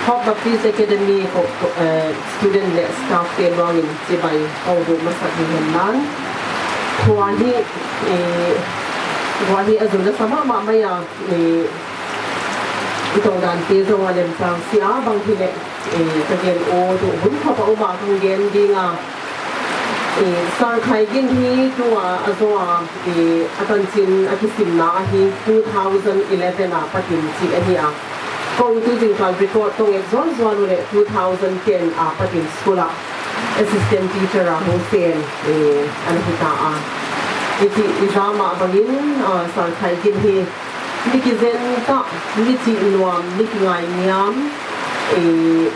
Hope Baptist Academy ko, ko, eh, student le staff te vangin chibai kong bu masa hi hen nan. Khua hi, eh, khua hi ajun nasa mama mai a, eh, i tongdan te jong a lemchang si a bang hile, eh, ka gen u tu hun khop a um a kong gen ding a, eh, Sir Khaigin hi tua ajou a, eh, achanchin akisimna ahi two thousand eleven a patin chi ahi a. Kong tu jingkah record kong et jol jol u le two thousand ten a patin school a assistant teacher a hung sen, eh, ana hi ta a. Iti i jama bangin, ah, Sir Khaigin hi mi kijen tah, mi chih nuam, mi kingai niam, eh,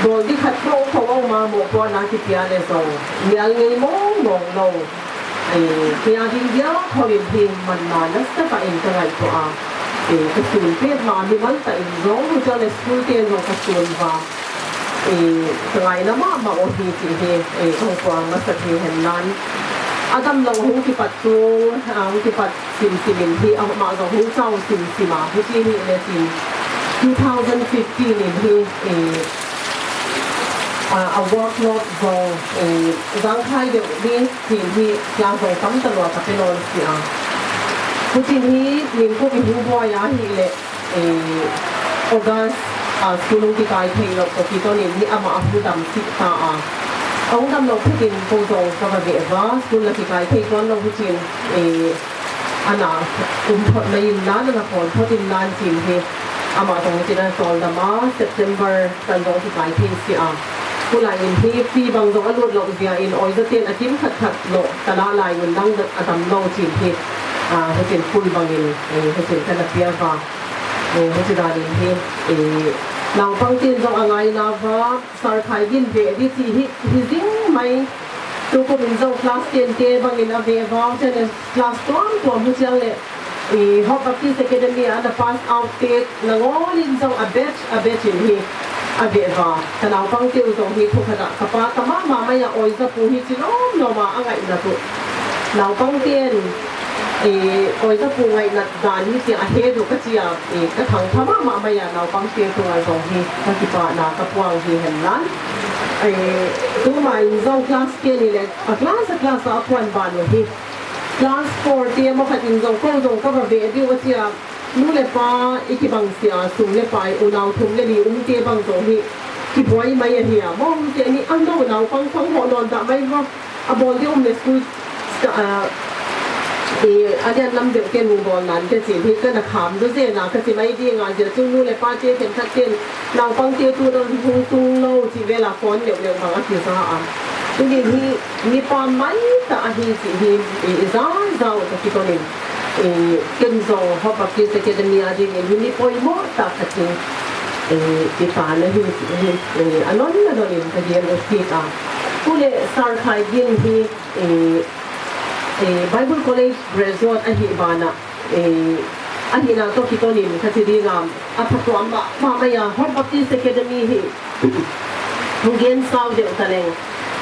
bol di khat ko ko ma mo ko na kipia le jong, mial ngei mong mong lou. Eh, kei a ding dia khol in hi manna nasa tah in ka ngaito a. Eh, ka sun pet ma mimal tah in jong, huchang le school te jong ka sun va. Eh, ka ngaina mama u hi ti hi, eh, ka hung puang masa hi hen nan. Adamlou hung kipat tu, ah, hung kipat simsim in hi, ama jong hung chau simsim a, huchi hi le tin. Two thousand fifteen in hi, eh, ah, a workload jong, eh, jangkhai deuh di, Tin hi, class jong tam talou a ka pe lon si a. Hutin hi, ningkum i hung boi a hile, eh, August, ah, school hung kikai thei lou toh kiton in hi ama ahung dam sih ta a. Ahung dam lou phetin ko jong ka va ve va, school la kikai thei tuan lou hutin, eh, ana um phot mai in nan, ana khol phot in nan tin hi. Ama jong tin ana tol dam a, September tan jong kikai thei si a. School lai in hi fee bang jong alut lou jeh in oiza ten akimkhat khat lou, tala lai un dang a dam lou chin hi, ah, huchin full bang in, eh, huchin kana pia va. Eh, huchi dan in hi, eh, naupang ten jong angai na va, Sir Khaigin ve di chi hi, hi jing mai. Tukum in jong class ten te bang in ave va, chen class tuam tuam huchiang le, I Hope Baptist Academy a ana pass out te, nangol in jong a batch, a batch in hi, ave va. Ka naupang teu jong hi thukhat a, ka pa ka mama mai a oiza pu hi chi lom lom a, angaina tu. Naupang ten, i, oiza pu ngaina dan hi ti a he du ka chi a, i, ka thangpha mama mai a naupang te tu a jong hi, ka kipana ka puang hi hen nan. I, tuma in jong class ten ni le, a class, a class a puan ban u hi. Class four te mo khat in jong ko jong ka va ve diu a chi a, nu le pa i kibang sia, sum le pai, unau thum le li um te bang jong hi kiboi mai ahi a. Mo um te ni ang dong naupang pang ho non da mai va. A bol di um le school, ah, Eh, a lian lam deuh ken hung bol nan ka chi hi, ka na kham du zen a, ka chi mai ding a, zia chu nu le pa te khenkhat ten naupang te tu dang hung tung lo chi vel a phone leu leu bang a kiza a. Tuni hi mi pa mai ta ahi chi hi, eh, i za za u ta ki tonin. Eh, ken zong Hope Baptist Academy a ding in hi mi poimo ta ka chi. Eh, i pa na hi chi hi, eh, a non a non in ka gen u ti ta. Pu le Sar Khai Gin hi, eh, eh, Bible College graduate ahi bana, eh, ahi na to ki tonin ka chi ding a, a phattuam mah mah mai a, Hope Baptist Academy hi hung gen sau deuh ta leng.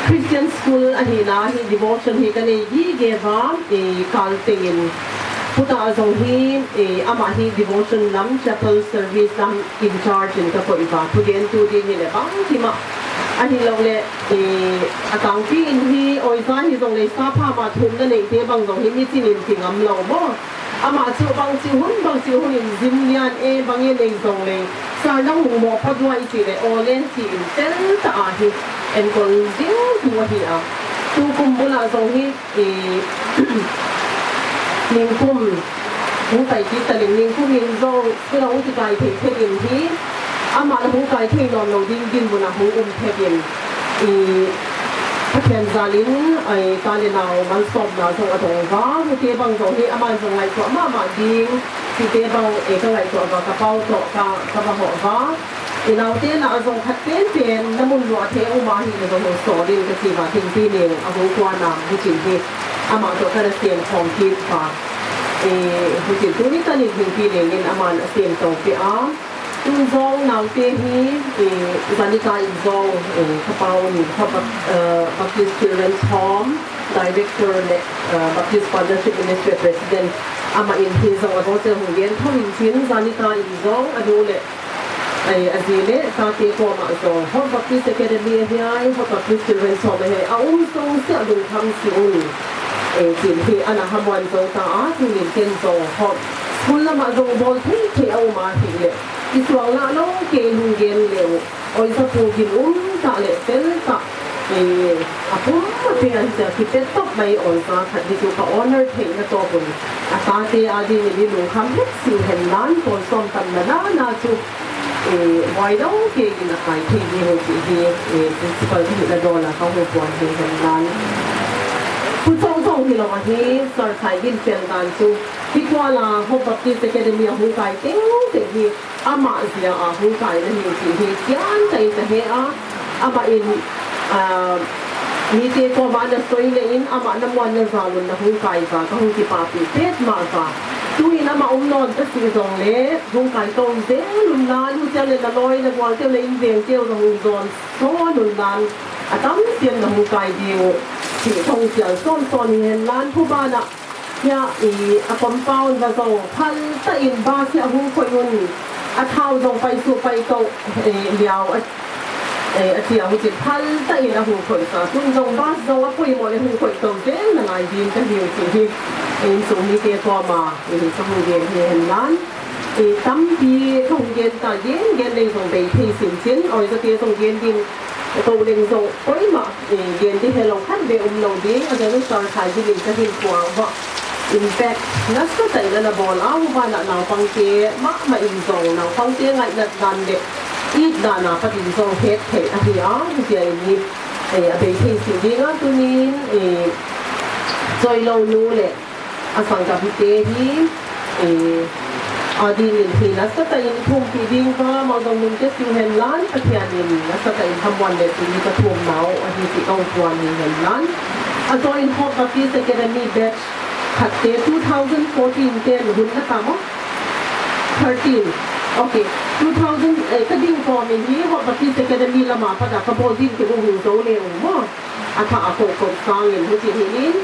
Christian School ahi na hi devotion hi ka nei gige va, eh, kal tengin. Puta zong hi, eh, amah hi devotion lam, chapel service lam in charge in ka koih va. Thugen tu ding hi le bang hi mah. Ahi lo le, eh, a tangpi in hi, oiza hi zong le sa pha ma thum na nei te bang zong hi mi chin in ti ngam lo mo. Amah chu bang chi hun, bang chi hun in zim lian e, bang e nei zong le. Sa nang hung mo pa duai chi le, o len chi in tel ta a hi. En kol zing tu ahi a. Tu kum bula zong hi, eh, ningkum hung kai kit ta leng, ningkum in zong, kula hung kikai thei thei in hi, amah la hung kai thei nawn lo ding dinmun a hung um thei in, eh, Pathian zal in, eh, ta le nau malsawmna zong a dong va, hute bang zong hi amah zong ngaihtuah mahmah ding, hite bang, eh, ka ngaihtuah va, ka pau tawh ka, ka va hawh va. I naute lah a zong khat penpen na mun luah thei a um ahi le zong hong sawl in ka chi va, Thingpi Neng a hung kuan a, huchin hi amah tawh ka na sem khawm kit va. Eh, huchin tuni tanin Thingpi Neng in aman a sem to peh a. Tun zong naute hi, eh, Zanika in zong, eh, ka pau ni, ka Bap-, eh, Baptist Children's Home Director le, eh, Baptist Partnership Ministry President amah in hi zong a zong che hong gen thum in chin, Zanika in zong a nu le Ai, a zi le, tate kawmah zong, Hope Baptist Academy ahi ai, Hope Baptist Children's Home ahi ai, a um sung sia lungkham si un. Eh, chin hi, ana hamuan zong ta a, tunin ken zong, Hope School lamah zong bawl thei thei a um a hi le. I suang lah lo, kei hung gen le u. Oi, sa pu gin um ta le, fel ta. Eh, a pum a pe an sia, ki pet top mai oi sa khat hi tu ka honor thei na to kun. A tate a ding ni lungkham het si hen nan, pon som tam na na na chu. Eh, wai dong ke gin a kai thei ni ho chi hi, eh, principal hi na do la ka ho puan hi hen nan. Pu chong chong hi lo a hi, Sar Khai Gin fel dan chu. Hi kua la Hope Baptist Academy a hung kai teng teng hi, amah zia a hung kai na hi chi hi, kian kai ka he a, amah in, ah, mite koma na soi le in, amah na muan na zal un na hung kai va, ka hung kipapi pet ma va. Tu in amah um nawn ta si zong le, hung kai tong zel un lan, hu tia le na loi, na gual tia le in veng tia zong hung zon son un lan, a tam siam na hung kai ding u, chi thong sial son son hi hen lan, hu ba na, Hia, i, a compound va zong, phal ta in bus hi a hung khoi un, a thau zong pai su pai to, eh, liau, a, eh, a chia hu chi phal ta in a hung khoi sa. Tun zong bus zong a pui mo le hung khoi to zel na lai din ka hiu chi hi. In su mi te koma, i, ka hung gen hi hen lan. I, tampi ka hung gen ta gen, gen lei zong bei thei sin chin, oi za te zong gen din, Ko leng zong, koima, eh, gen di hello khat ve um lo di, a gen sar khai di ling ka hin kuang ho. In fact, nasa tai na na bol a, u ba na naupang te, ma, ma in zong, naupang te ngai nat dan le, it dan a pat in zong het thei ahi a, hu tia in hi, eh, a bei thei si ding a tunin, eh, choi lo nu le, A sanggamte hi, eh, a dingin hi nasatah in thumpi ding ka, Mangdong Nungte Singhen lan Pathian in nasatah in hamuan le tuni ka thum nau ahi ti ka hung puan hi hen lan. A join Hope Baptist Academy batch khatte two thousand fourteen ten hun na ta mo? Thirteen. Okay. Two thousand, eh, ka ding kawm in hi Hope Baptist Academy lama pat a ka bol ding te u hung zo le u mo. A tha a ko ko sangin huchi hi in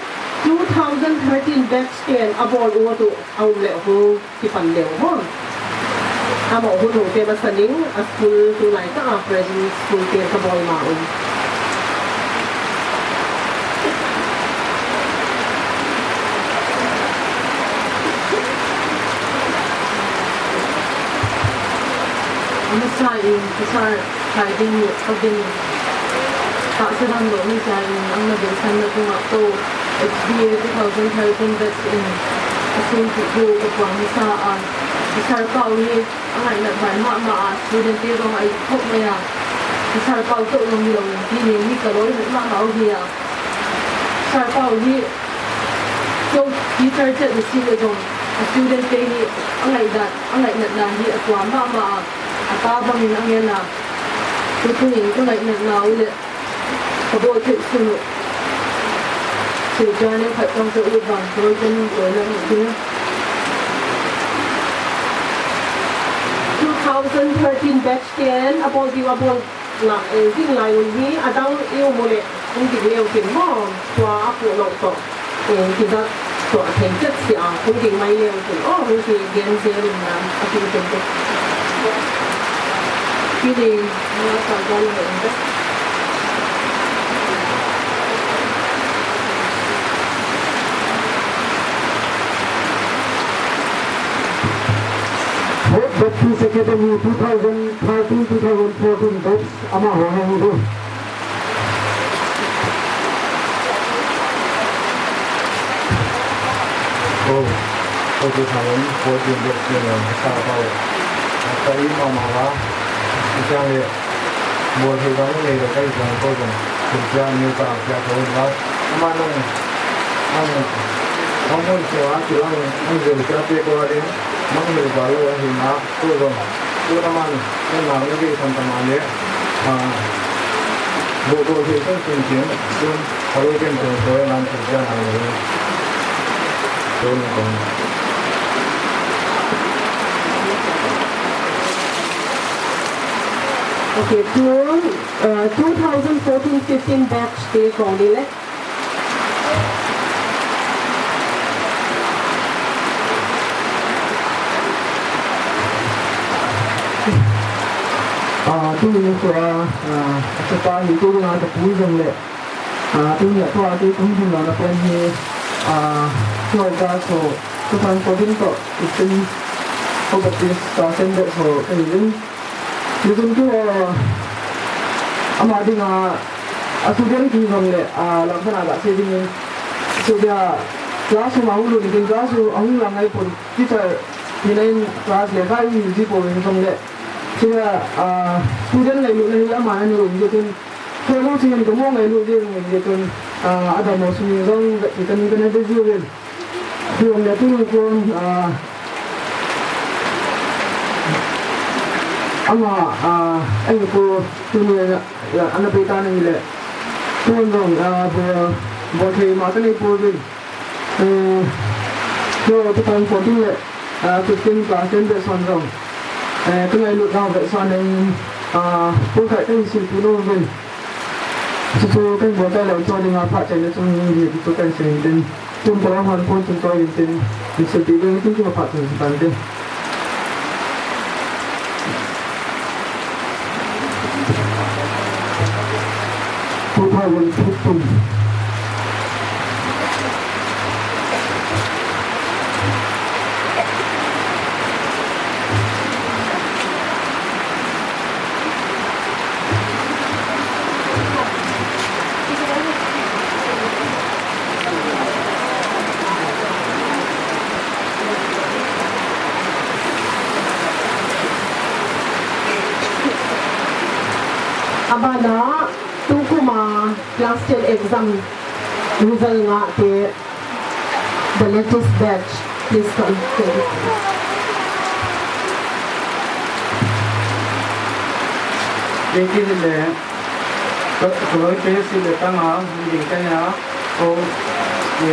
two thousand thirteen batch ten a bol u tu a um le hu kipan le hu. A mo hu nu te masa ning a school tu lai ta a present school te ka bol ma um. Masa in, masa Khai ding, kha ding. Tahsa dang lo ni sa in, ang na ding san na kung a to. H B A two thousand thirteen batch in a sung ki thu ka puang sa a, Sir Pau hi a ngainat bai mama a, student te jong a i khop mai a, Sir Pau toh jong hi lo in ti ni, ni ka loi mama u hi a. Sir Pau hi, so, teacher chet ni si le jong, a student te hi a ngainat, a ngainatna hi a tua mama a, a pa bangin a ngen a. Tutu in ka ngainatna u le, ka bol thei sun u. Silchar ne khat tang ka u vang, ka loi ka ning ko le ni ti. Two thousand thirteen batch ten, a bol diu a bol. Nga, eh, jing lai un hi, adang i um u le, hung ding leu tin mo, tua a pu lo to, eh, kizat tua thei chet si a, hung ding mai leu tin, oh, hung ki gen zel in na, a tin tin tin. Kini, nga sa gal le un te. Hope Baptist Academy two thousand thirteen two thousand fourteen batch. Amaho hung hi. Oh, oh, two thousand fourteen batch ni, eh, sa pau. Sa i mama ba. Ichang le, bol thei ba ni le, kai jang ko jang. Kun jang ni ka, ka ko ba. Ama nang, ang, ang mo se wa, ki ang, ang je ka pe ko le. Mang le ba lo hi na. Tun jong, tun aman, tun nang ni kei san taman le, ah, bo bo kei san sin sin, tun, alo ken tun, tun nang kei san nang le. Tun jong. Okay, tun, uh, two thousand fourteen fifteen batch te kong ni le. Ah, tuni tua, ah, tua hi tuni a ta pu jong le. Ah, tuni tua te pu jong na pen hi, ah, tua ga so, tua pan ko din to, itin, ko batis ta sen de so, itin. Nikum tu, ah, ama dinga, a student ki jong le, ah, lamkhat a ga sei ding in. Sei dia, class hung a hung lut ding, class hung a hung lang ngai pon, teacher, hi na in class le, kai hi ji po in jong le. Sei dia, ah, student le lut na hi ama na ni um je tun. Koi lo sei in ko mo ngai lut je um je tun. Ah, a da mo sung jong, ga ti kan, kan de ji ven. Tun le tun kon, ah, ama, ah, ai ko tun le, ah, ana pe ta ni le. Tun jong, ah, bo, bo thei ma ta ni po vin. Eh, ko two thousand fourteen le, ah, fifteen class ten batch son jong. Eh, ko ngailut na batch son in, ah, ko kai kan sil pu lo vin. Chu chu kan bol tai lou chu dinga phat chaina chu hi hi chu kan sei tin. Tun tolong hon pon tun toh in tin. Ni se ti ve tin chu phat tun tan tin. Two thousand fifteen. Abana, tukum a class ten exam result ngah te, the latest batch, please come. Thank you. Thank you, le. Ka, ka loi te si le tang a, mi ding kai a, ko, e,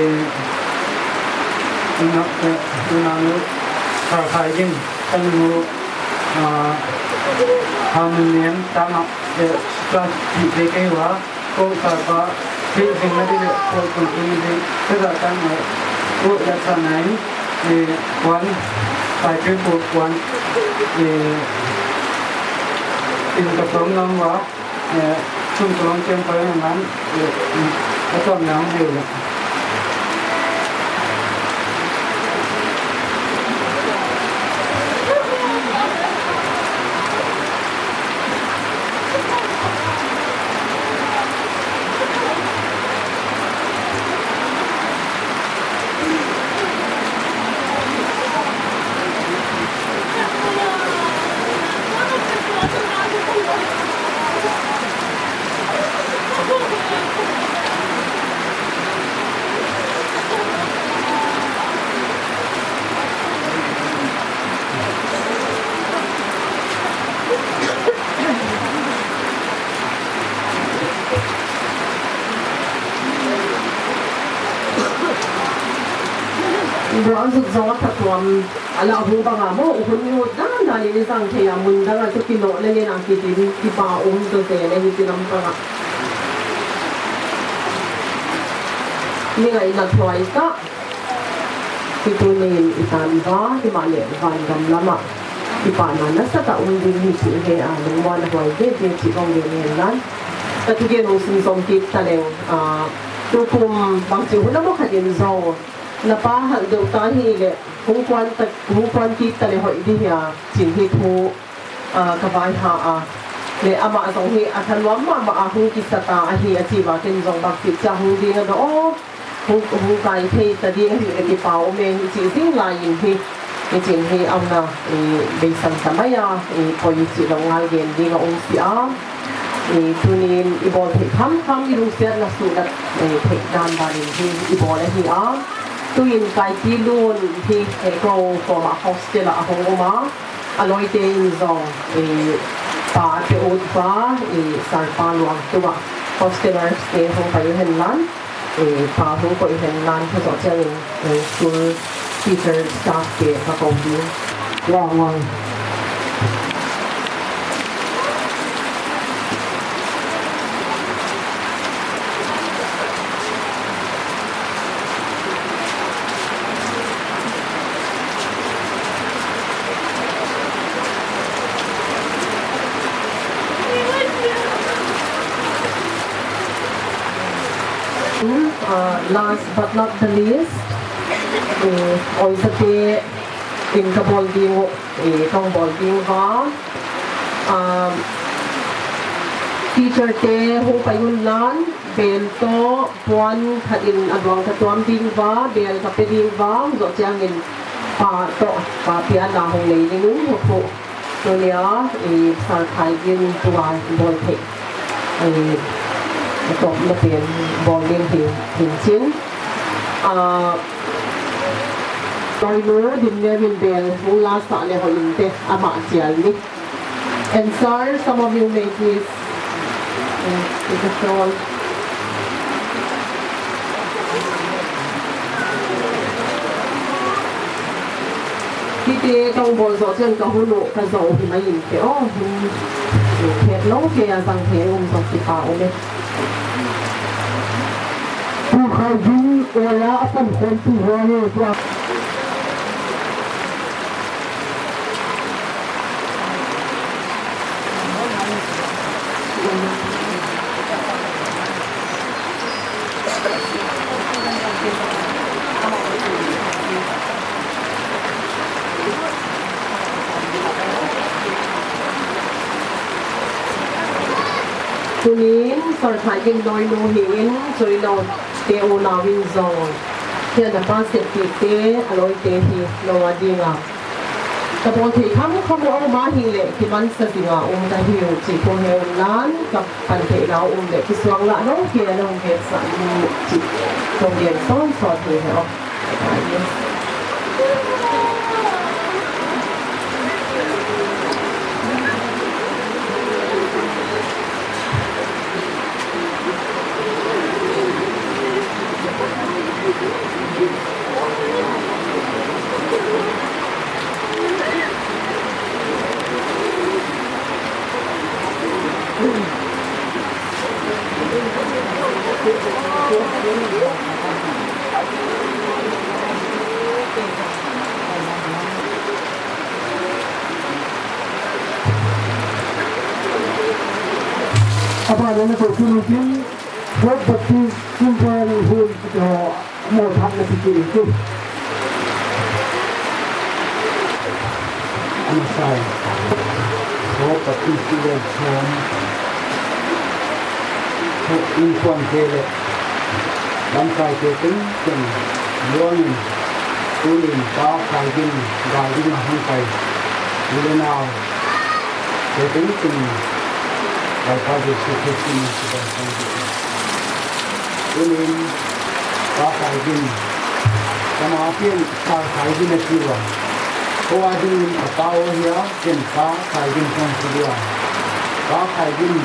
ina, e, ina nu, ka khai ding, tang nu, a, ha mi niam tang a, e, ka ti te kai wa, ko ka pa, ti ding na di le, ko kun kun di, ka da tang a, ko ya sa nai, e, wan, kai pe ko wan, e, in ka tom nang wa, Eh, chun tolong chen pa ngan, eh, atom nang diu le. Bua jut jong a phattuam a la hung banga mo, u hun i ut dan dan in i jang thei a, mun dang a chu kinoh le ngen a kitin, kipa um to te le hiti lam panga. Mi ngai na thuai ta. Hi tunin i tan va, himahleh van gam lama kipana nasatah um ding hi chih hi a, lungmon a huai veve chih kong gen hen lang. Ka thugen hung simsom kit taleng, a, tukum bangchi hun amaho khat in jong, na pa hal deuh ta hileh, hung kuan ta, hung kuan kit taleh hoih ding hia, chih hi thu, a, ka vaihah a. Le amah jong hi a thanuam mama a hung kisat a ahi, a chi va ken jong bangchi cha hung ding a do o. Hung, hung kai thei ta ding ahi, kipa um e, hichi jing lai in hi, hichi hi auna, i, beisan ta mai a, i, poi chi lo ngal gen ding a um si a. I, tunin i bol thei kham kham i lungsiatna suhna, i, thei dan dan in hi, i bol ahi a. Tuin Kaipi Lun hi, e, ko koma hostel a hung um a. A loite in jong, i, pa te ut va, i, Sarpa Luang tua hostelers te hung pai hen lang. Eh, pa hung koi hen lang, ka jo chang in, eh, school teacher staff te ka ko ding. Wa, wa. Uh, last but not the least, uh, oisate in ka bol ding u, uh, kong bol ding va. Um, teacher te hung pai un lang, bel to puan khat in a duang ka tuam ding va, bel ka pe ding va, jo chang in pa to, pa pia na hung nei ding un hu hu. Tunia, i, Sir Khai Gin tua bol thei. I, top na pen bol ding hi, hin chin. Ah, Toinu, din ne min bel, hung la sa le ho in te, ama chial ni. And sir, some of you may please, uh, take a stroll. Hiti kong bol jo chen ka hun u ka jo hi mai in te o, hun u phet lo ke a jang he um jo ti pa u le. Pu Khai Gin ola a pan khom tu ho ne tua. Tunin, Sir Khai Gin noi nu hi in, choi lo te u nau in jong. Hia na pa sep ti te, a loi te hi, lo a ding a. Ka bol thei kham kham u a um ahile, kimansa jing a um ka hiu, chi pu he um nan, ka pan thei na um le, kisuang la no, ke na um he sa, chi, tong gen son son hi he o. Abana na ko tunu tin, Hope Baptist Temple Hall kiti ho, mo thak na kiti kiti. Ano sai. Hope Baptist Temple Hall. Hope in kuan kele. Lamkai te tengteng, luangin, tunin, Pa Khai Gin, gal ding a hung pai. U le nao te tengteng, Lalpa Jesu Christ min in kipa san te. Tunin, Pa Khai Gin, kama pen, Pa Khai Gin a kiwa. Ko a dingin a pa o hia, Ken Pa Khai Gin kong kilia. Pa Khai Gin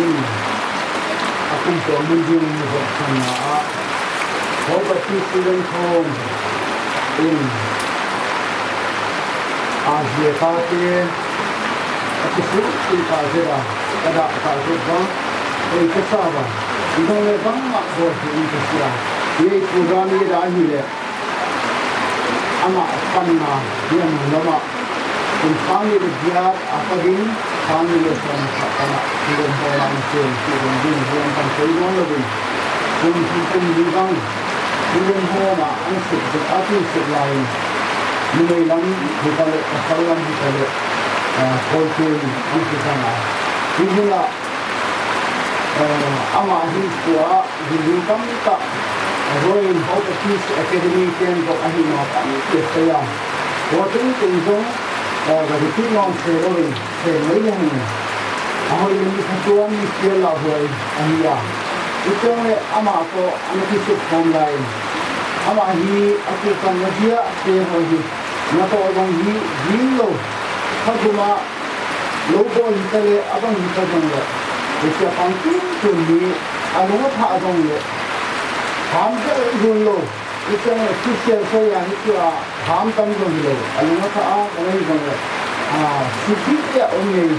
in a kum to mun ding ni ho khan na a. Hope Baptist Student Home. In, a jia tate, a kisu, in ka jia da, ka da, ka jia da, ei ka sa da, in dong le bang ma bo si in ka sia. Ye program ye da hi le, ama pan na, ye mu na ma, in family dia, a pa din, family le sa na sa ka na, in dong ho na in se, in dong din, in dong koi dong le din, in, in, in, in dong, Tulen ho na an sep sep a tin sep lai in, numei lam hi ta le, pasal lam hi ta le, ah, Kol pen an sep ta na. Hi hi na, eh, ama hi tua, hi hi tam ta, Royal Hope Peace Academy ken ko a hi na tam te sa ya. Ko tin tin jong, eh, ga ti non se lo in. Thei mai le hung. A hoi le mi khat tuan mi kial la hoi a hi a. Hicheng le ama toh ana kisep khom lai. Ama hi a kichang na dia te ho hi. Na toh jong hi jing lo. Kha guma lo bol hi ta le a bang hi ta jong le. Hiche a pang tun tun hi a lung a thah jong le. Ham te jun lo. Hicheng le Christian soi a hi chu a. Ham tam jong hi lo, a lung a thah a, a lung jong le, a, siti a um nei,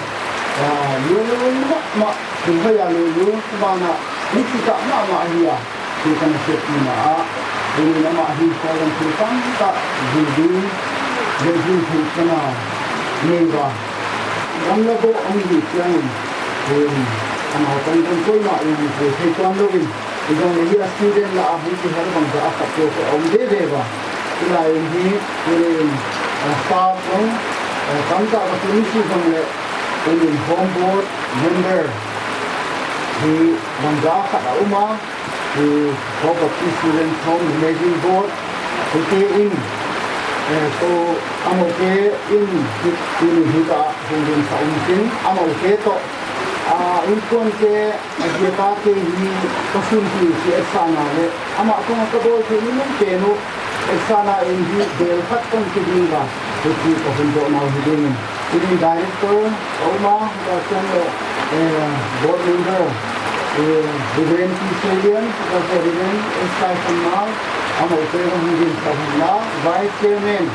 a, lu lu ma ma, tu ha ya lu lu, ba na, ni ti ta ma ma hi a, ti kan se ti ma a, ni na ma hi sa jong ti pang ta, di di, di di ti kana, ni ba. Gam la bo ang di tiang, ni, ama kan kan koi ma, ni, ni, ni, Ijong le hi a student la a hung kiher bang ja a khat te te a um deh deh va. Hilai in hi, tunin, a, staff jong, a, tamtah va tun si jong le, tunin home board member hi bang ja a khat a um a, hi Hope Baptist Student Home Managing Board, hiti in, eh, so, amaute in, hi, tunin hi ta, hung ding sa um sin, amaute toh, a, inkuan te, A jia tate hi ka sun ti si Esana le, ama kong ka bol thei ni lum pen u, Esana in hi bel khat kong ti ding va, hiti ka hun doh nau hi ding in. Tunin director, a um a, ka chen le, eh, board member, eh, Reverend T. Selian, ka chen Reverend S. Kai Khan Mal, amaute ka hun din ka hun la, vice chairman,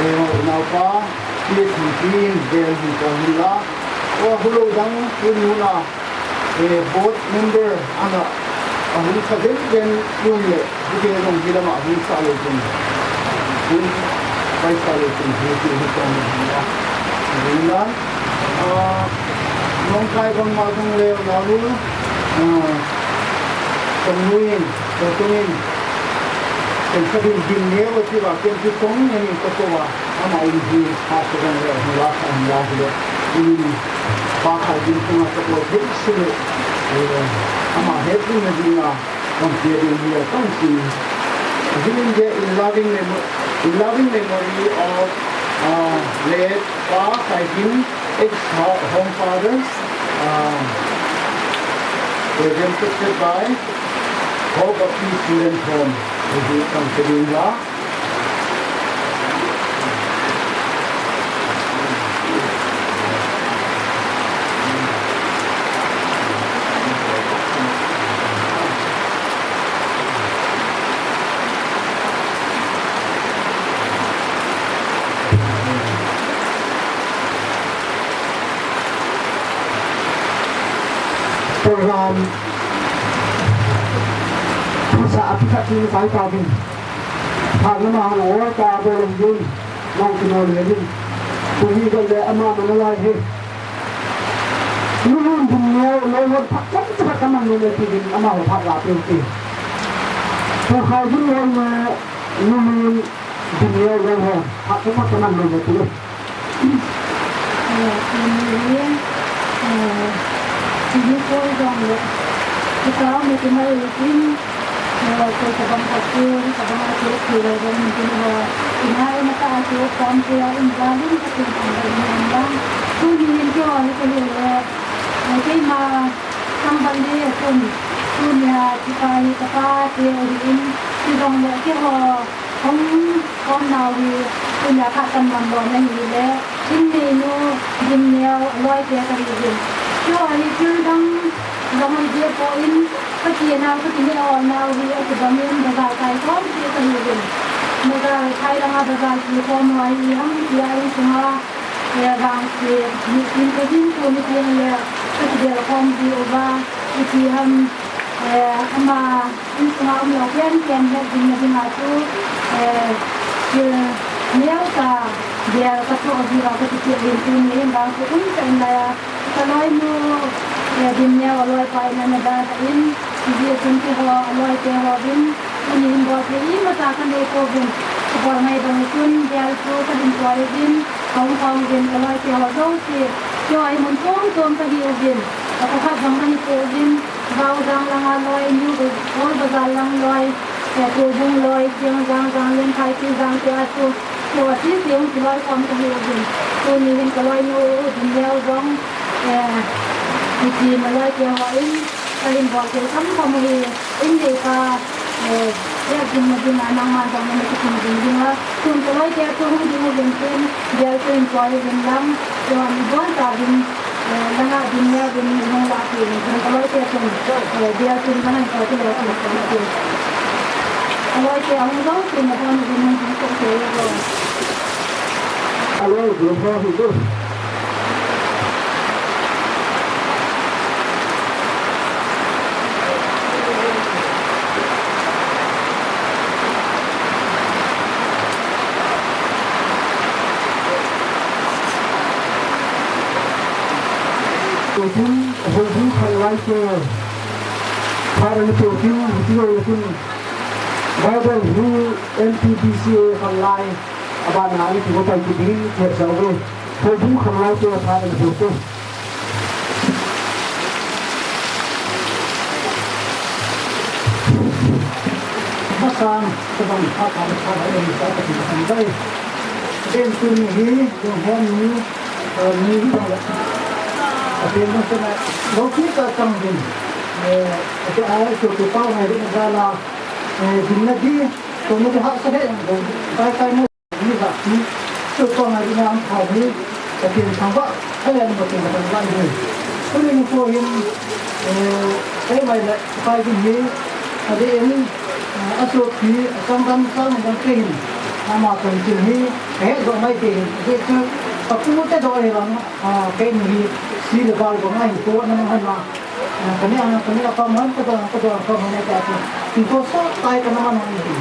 eh, naupa, T. Thangpi, bel hun ka hun la, o, hulou dang, hun hun la, Eh, board member ana, ahung sa den den um le, hiti jong hi lama hung sa le den. Hung pai sa le den, hi, hi, hi, hi, hi, hi, hi, hi, ah, Nongkai bang ma bang le, na lu, ah, Tongluin, Tongluin, Tengsadin, Din Neo, ti ba, ken ti tong, ni, ko, ko ba. Ama in hi, ha, sa jong le, hung la, hung la, hi le. In, pa khai din, hung a, sa ko, thei, si le. Eh, ama, he, din, na, din, na, kong, pia, din, hi, le, kong, si. Din, de, in loving memo-, in loving memory of, uh, late Pa Khai Din, ex ho-, home father, uh, presented by Hope Baptist Children's Home. Hi, kong, si, din, la. Program, pisa, pisa, pisa, pisa, pisa, Phat nama hang o ta bo lom din, nang kino le din. Tu hi ko le ama mana lai he. Nunun din neo lo lo phat chang chang ka man lo le ti din ama ho phat la pe ti. Tu khai din lo le nunun din neo lo ho phat chang chang ka man lo le ti. Eh, tuni hi, eh, tuni ko jong le, kita me ti mai tin, eh, ko ka bang ka tu, ka bang a tu, tu le jong tin ho. Ina ina ka tu, kam tu, in ja lin ka tin, in ja lin ka. Tuni hin ko, ni ko le, eh, keima, sang ban le, tun, tuni a, kita hi, ka pa, ti, in, ti jong le, ti ho. Hung khom nau hi, tunia khat kan man lona hi le, in neinu, din neo, loi te ka hi hin. Keiho hi thil dang, dang hi je po in, ka ti nau, ka ti neo nau hi, a ti bang in, bazar kai khom ti ka hi hin. Bazar, Thailand a bazar kikhom ho hi ham tia insunga, eh, vangse, mi tin ka din ko mi tin le, ka kidel khom diu va, iti ham, eh, ama insunga umlou pen pen het dinna dinga chu, eh, kil neo ta, bel ka tho diu va ka kiti din tuni in vangse um pen la ya. Ka loinu, eh, Dimneo aloipa in ana dalha in, hijeh chun keiho, aloite hovin, tuni hin bolthei imacha kanei pouvin. Kabol ngai bang chun, bel chu kahin poi uvin, kahung pang uvin, ka loite ho jouse, keiho hi mun chom chom kahi uvin, ka khat jong kahi pouvin, Gaojang langa loi, New Old Bazar lang loi, eh, Toubung loi, Kiangjang, Janglum, Phaipijang te a chu, Tua sisi hung kiloi khom kahi uvin. Tuni hin ka loinu Dimneo jong, eh, hiti ma loite ho in, ka hin bol thei kham kham u hi, in dei ka, eh, ya jing ma jing a nangma jong na kitin jing jing a. Tun ka loite chu hung ding uvin tin, bel chu in poi uvin lang, tua mi bon ta uvin, eh, langa Dimneo uvin hung la uvin, tun ka loite chun, eh, bel chun langa in poi uvin, ka loite ahung jong, tin na bon uvin hung jing khom thei uvin. Alo, Alo, Alo. Houbung, Houbung khanglai te, phat ana pe u tin, hiche jong le tin, Bible hi N T B C A khanglai. Abana a ipi ho pai kit ding, thep jao ve. Houbung khanglai te phat ana pe u te. Masang, sabang phat, phat, phat, phat, phat, phat, phat, phat. Ken tuni hi, lunghem ni, eh, ni tang le. Apen mo sana, lo ki ta tang din. Eh, ate ai to to pa ngai din jala. Eh, din na di, to mo de ha sa de, kai kai mo. Ni va, ni, chu kong a ding a um kha hi, Pathen thangvah, a len Pathen thangvah hi. Tuni nikho hin, eh, eimai le, pai ding hi, adeh in, eh, asopi, achangkang, changkang te hin, ama chanchin hi, kahet doh mai te hin, ajeh chu, kapu te doh hi vang, ah, keini hi, si le val bang a hin, ko na mang han a, Kani a, kani a pam han, ka dong, ka dong, ka dong, ka dong. Ti ko sa tai ka na man han ti.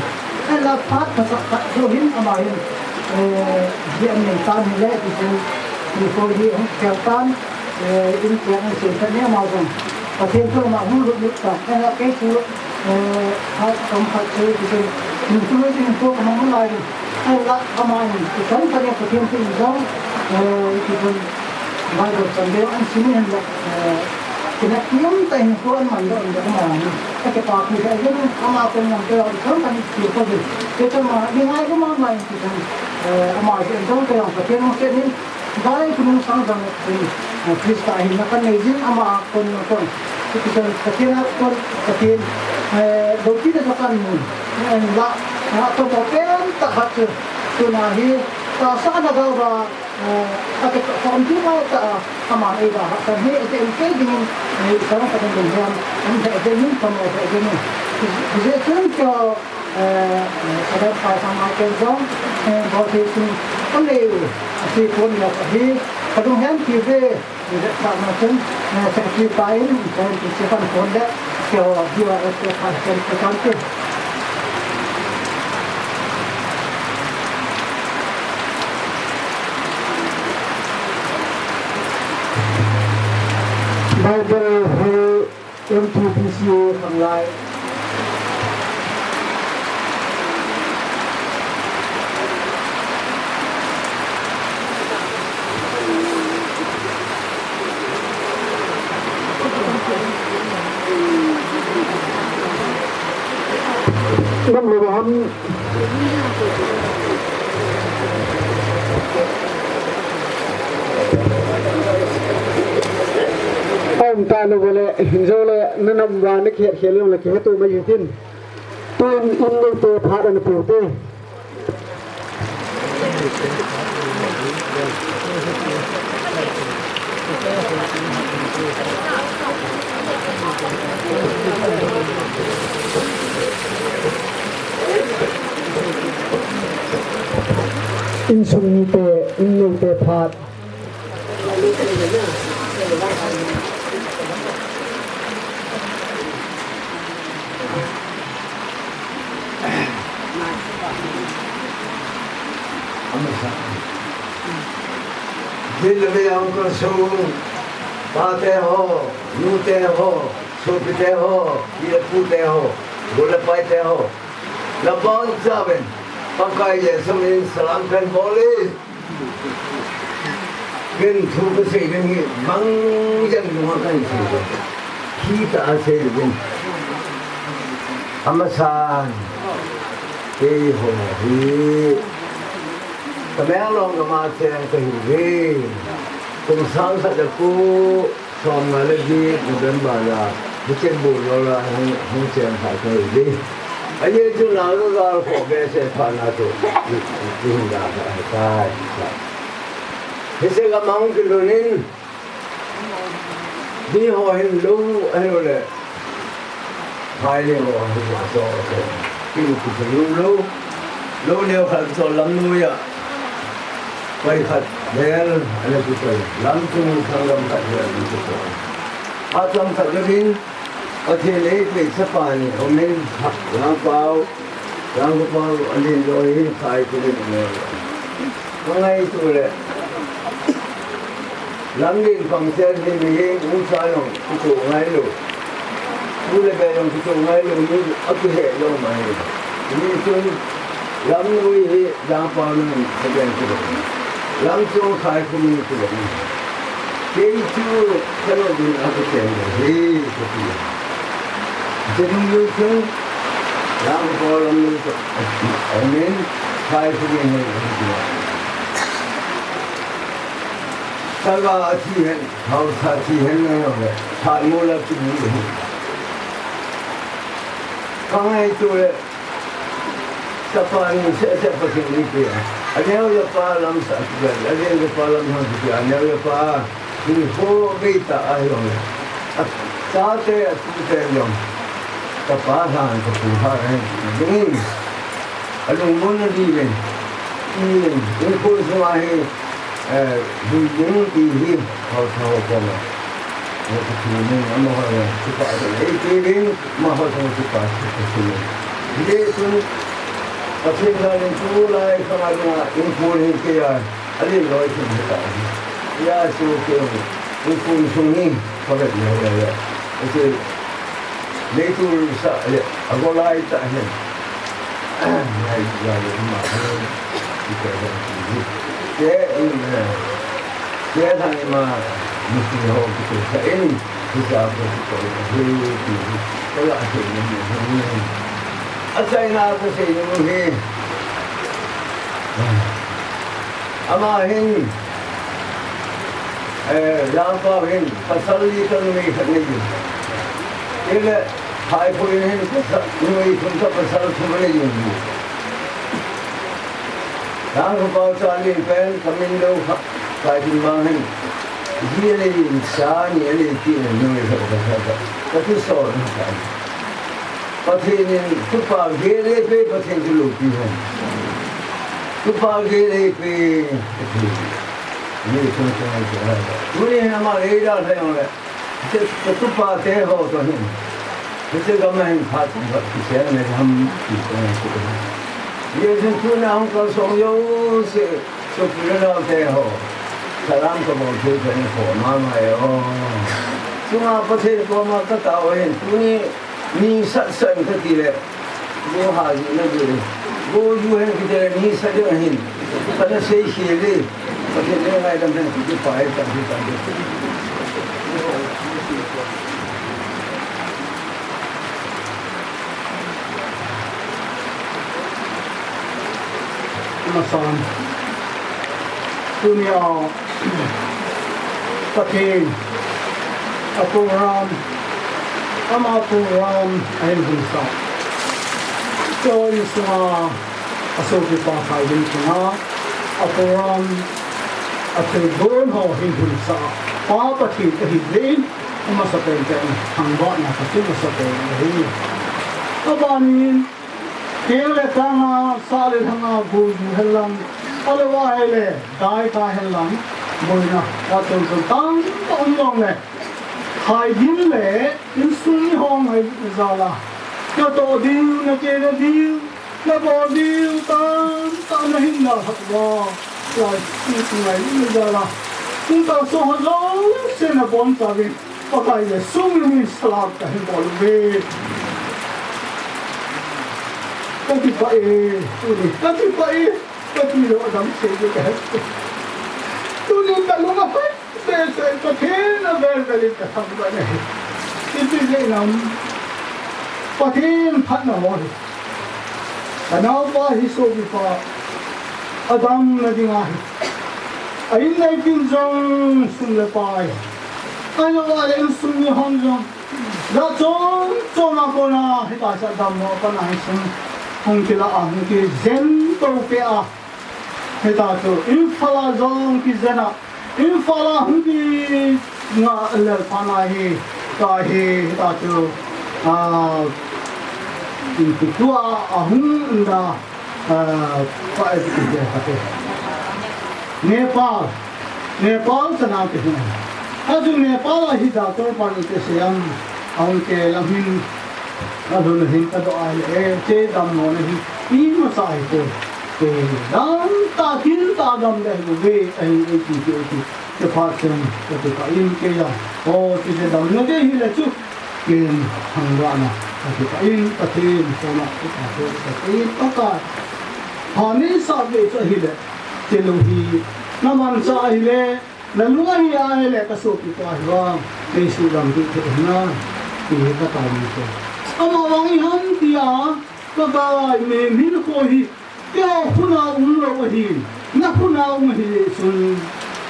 Ai la phat ka sa, ka jo hin ama hin. Eh, ji an nen tan hi le, ti sen. Ti ko hi hung kel tan. Eh, in kel an sen tan ne ama dong. Pathen tu ama hung lut lut ta. Ai la ke tu, eh, ha kam khat tu, ti sen. Ti tu le ti ko ka ma lai. Ai la ama hin. Ti sen ka ne Pathen tu in dong. Eh, ti sen. Bible Sunday an sim hin le. Eh, Kina kiam ta hin ko an man doh in doh ma ni. Ka ke pa pi ka yin ama ko nang ko ko kan ki ko de. Ke ta ma ni ngai ko ma ma ki kan. Eh, ama ke dong ke yang ka ke no ke ni. Dai ku nung sang sang ni. Eh, Krista hin na kan nei jin ama ko no ko. Ki kan ka ke na ko ka ke. Eh, do ki da kan ni. Ni an la. Na ko mo pen ta khat tu na hi. Ta sa na ga ba. Eh, ate ka khom ti mai ta, ama ei ba ha kan hi, ate in kel ding in, eh, sa ka ding ding hiam, an he ding in, ka mo he ding in. Jesu cho, eh, eh, ka da pa sa ma ke jong, eh, ba te sun, ka le u, ate ko ni la ka hi, ka dung hiam ti ve, ni da sa ma sun, eh, sa ki pa in, sa ki si kan ko le, cho, di wa, eh, ka kan, ka kan te. Bible hi M T B C A khanglai. Nam le ham. Om ta lo le, hin jo le, na nam va na khe khe lo le, khe to mai tin. Tun in le te phat an pu te. Insung mite, inneite phat. Jin le vei a hung kalsong, pate ho, nute ho, sopite ho, pi le pute ho, go le paite ho. Nabonchauvin Pakai Jesu min salam kahin bol e. Ken thu kasei ding hi, bang jeng nunga kahin sei ding. Khitah a sei ding. Amasan, keiho hi Tamenglong gam a cheng kahiuve. Kum sang khat le ko som nga le get November a, hiche bol lou a hung, hung cheng kha kahiuve. Ajeh chu nang gal kho behseh phat na chu, i, i, i hin da kha ahitai. Hiche gam a hung kilhun in, mi ho hin lou, ahilouleh, phai le ho hin lou, so, so. Kin kichol lou, lou neo khat chol lam noi a. Pai khat bel, ana kichol. Lam chung sang lam khat bel, ana kichol. Achom khat le vin, Pathen in eipeh chapa ni, amen, ha, Langpao, Langpao, anin loi, khai, kunin, amen. Ka ngaito le, lamlen pang chen hi mihem umsa jong kitoh ngailou, tu le be jong kitoh ngailou, mi akihet lou mai. Hichun lamnoi hi Langpao in kaben kit lou, lamchong khai khu in kit lou. Kei chu kalo din a kachen lou hi kati. Cheding lou chun, Langpao lamnoi chu, amen, khai khu in kati. Tala athi hen, haosa thi hen na le, thalmo la thi hen. Ka ngaito le, chapa ni seh seh Pathen in eipeh a. Aneo le apa lam sah kibel, aneo le apa lam hang kibel, aneo le apa hinkho bei tah a jong le, achate, atute jong, kapa lhan, kapu lhan ahi ding in, alungmon nadiuvin, in, insung sunga hi, eh, vui ding ti hi, haosa ho koma, eh, kithum in, amaho jong kipah tah in eipeh uvin, amaho jong kipah tah in. Hijeh chun, Pathen jal in tulai khang a dinga, insung hi kei a, Alin loi sung hi ta hi. Hijeh chun kei, insung sung hi, ka vet lou le le. Hiche, leiset sa le, agolai ta hi. Ngai ja le ma hi, ite ja ti hi. Ke in, eh, ke thang ma, mi si ho ki tu sa in, ki ja ko ki ko hi, ki hi. Ko la hi ni hi. Achaina kasei nom hi. Ama hin, eh, Langpao hin pasal li tah numei khat anei. Chule Phaikhumin hin pasal, numei thum tah pasal thum anei. Langpao chali pen kamin lou kha, Phaikhumin hin. Ji anei, cha ni anei ti numei khat khat khat. Kati so na ka. Pathen in tupa gel eipeh, Pathen chu loupi hen. Tupa gel eipeh, Pathen. Ni chung chung chung. Tuni hin ama eida thei jong le. Hiche tupa te ho toh hin. Hiche gam a hin phat tum phat kisei le ham ti chung chung. Ni chung tuna hung kalsong jouse. Sopi le nao te ho, salam kabol thei thei in kho mama e o. Chunga Pathen koma katao hin, tuni ni sat sat in kati le, go ha ji na ji. Go ju hen kiti le ni sat ding ahin. Kana sei khel e. Pathen le ngaidam hen kiti pa e, tam hi tam hi. Amasan. Tunia Pathen a program, ama program ahin hunsah. Choi sunga asopipa Phaikhumin sunga a program a thilgon ho ahin hunsah. Pa Pathen ahi jeh in, amasapen pen thangvahna kasim masapen ahi. Abanin, keng le tanga, sah le lhanga, go ju hen lang, Ahilou ahile, dai kahen lang, boina, ka chom chom tamtah um jongle, haigin le, insung ni hong hai jal a, natoh diu, nachena diu, nabol diu, tamtah nahin dalhah uva, lai, insung hai jal a, insung tah so ho jouse nabonchauvin, Pakai Jesu min in salam kahin bol uve. Kakipah e, tuni, kakipah e. Kati lou adam sei ding kahe. Tuni kalung ahoi behseh, Pathen avel vel in kathangvah in ahi. Ipi jeh ham, Pathen phatna ho hi. Kanaopa hi sopipa, adamna ding ahi. A-in a-ipi jong sum le pai. Ahilou ahile insung ni hon jong. Jat chom chom a kona, hitia chu dammo a pat a insung hung kilah a, hung kijen to peh a. Hitia chu Imphal a jong kijen a, Imphal a hung kingah lel phat a hi, tua hi, hitia chu, ah, in tu tua, ahung in da, ah, pa, eh, eh, eh, Nepal, Nepal chan a kihin. Achu Nepal a hi doctor pan in te siam, ahung ke lam hin, alhun hin kadoh a le, eh, che dammo na hi, imacha hi te. Te, dam ta, kin ta dam le, ve, ahi, eh, ti, ti, ti. Te phat chun, ka ti ka in ke ya. O, ti te damna te hi le chu. Ken thangvahna, ka ti ka in, ka tin, kona, ka tin, ka tin, ka tin. Pha nei sah ve chu ahile. Te lou hi, na manchah ahile, na lung ahi ahile, ka sopi pa hi vang, nei suhdam ding thei na, ti ka tao ni te. Ama vang i ham tia, ka gai, me min ko hi, Keiho khut a umlou ahin, na khut a um ahi jeh chun,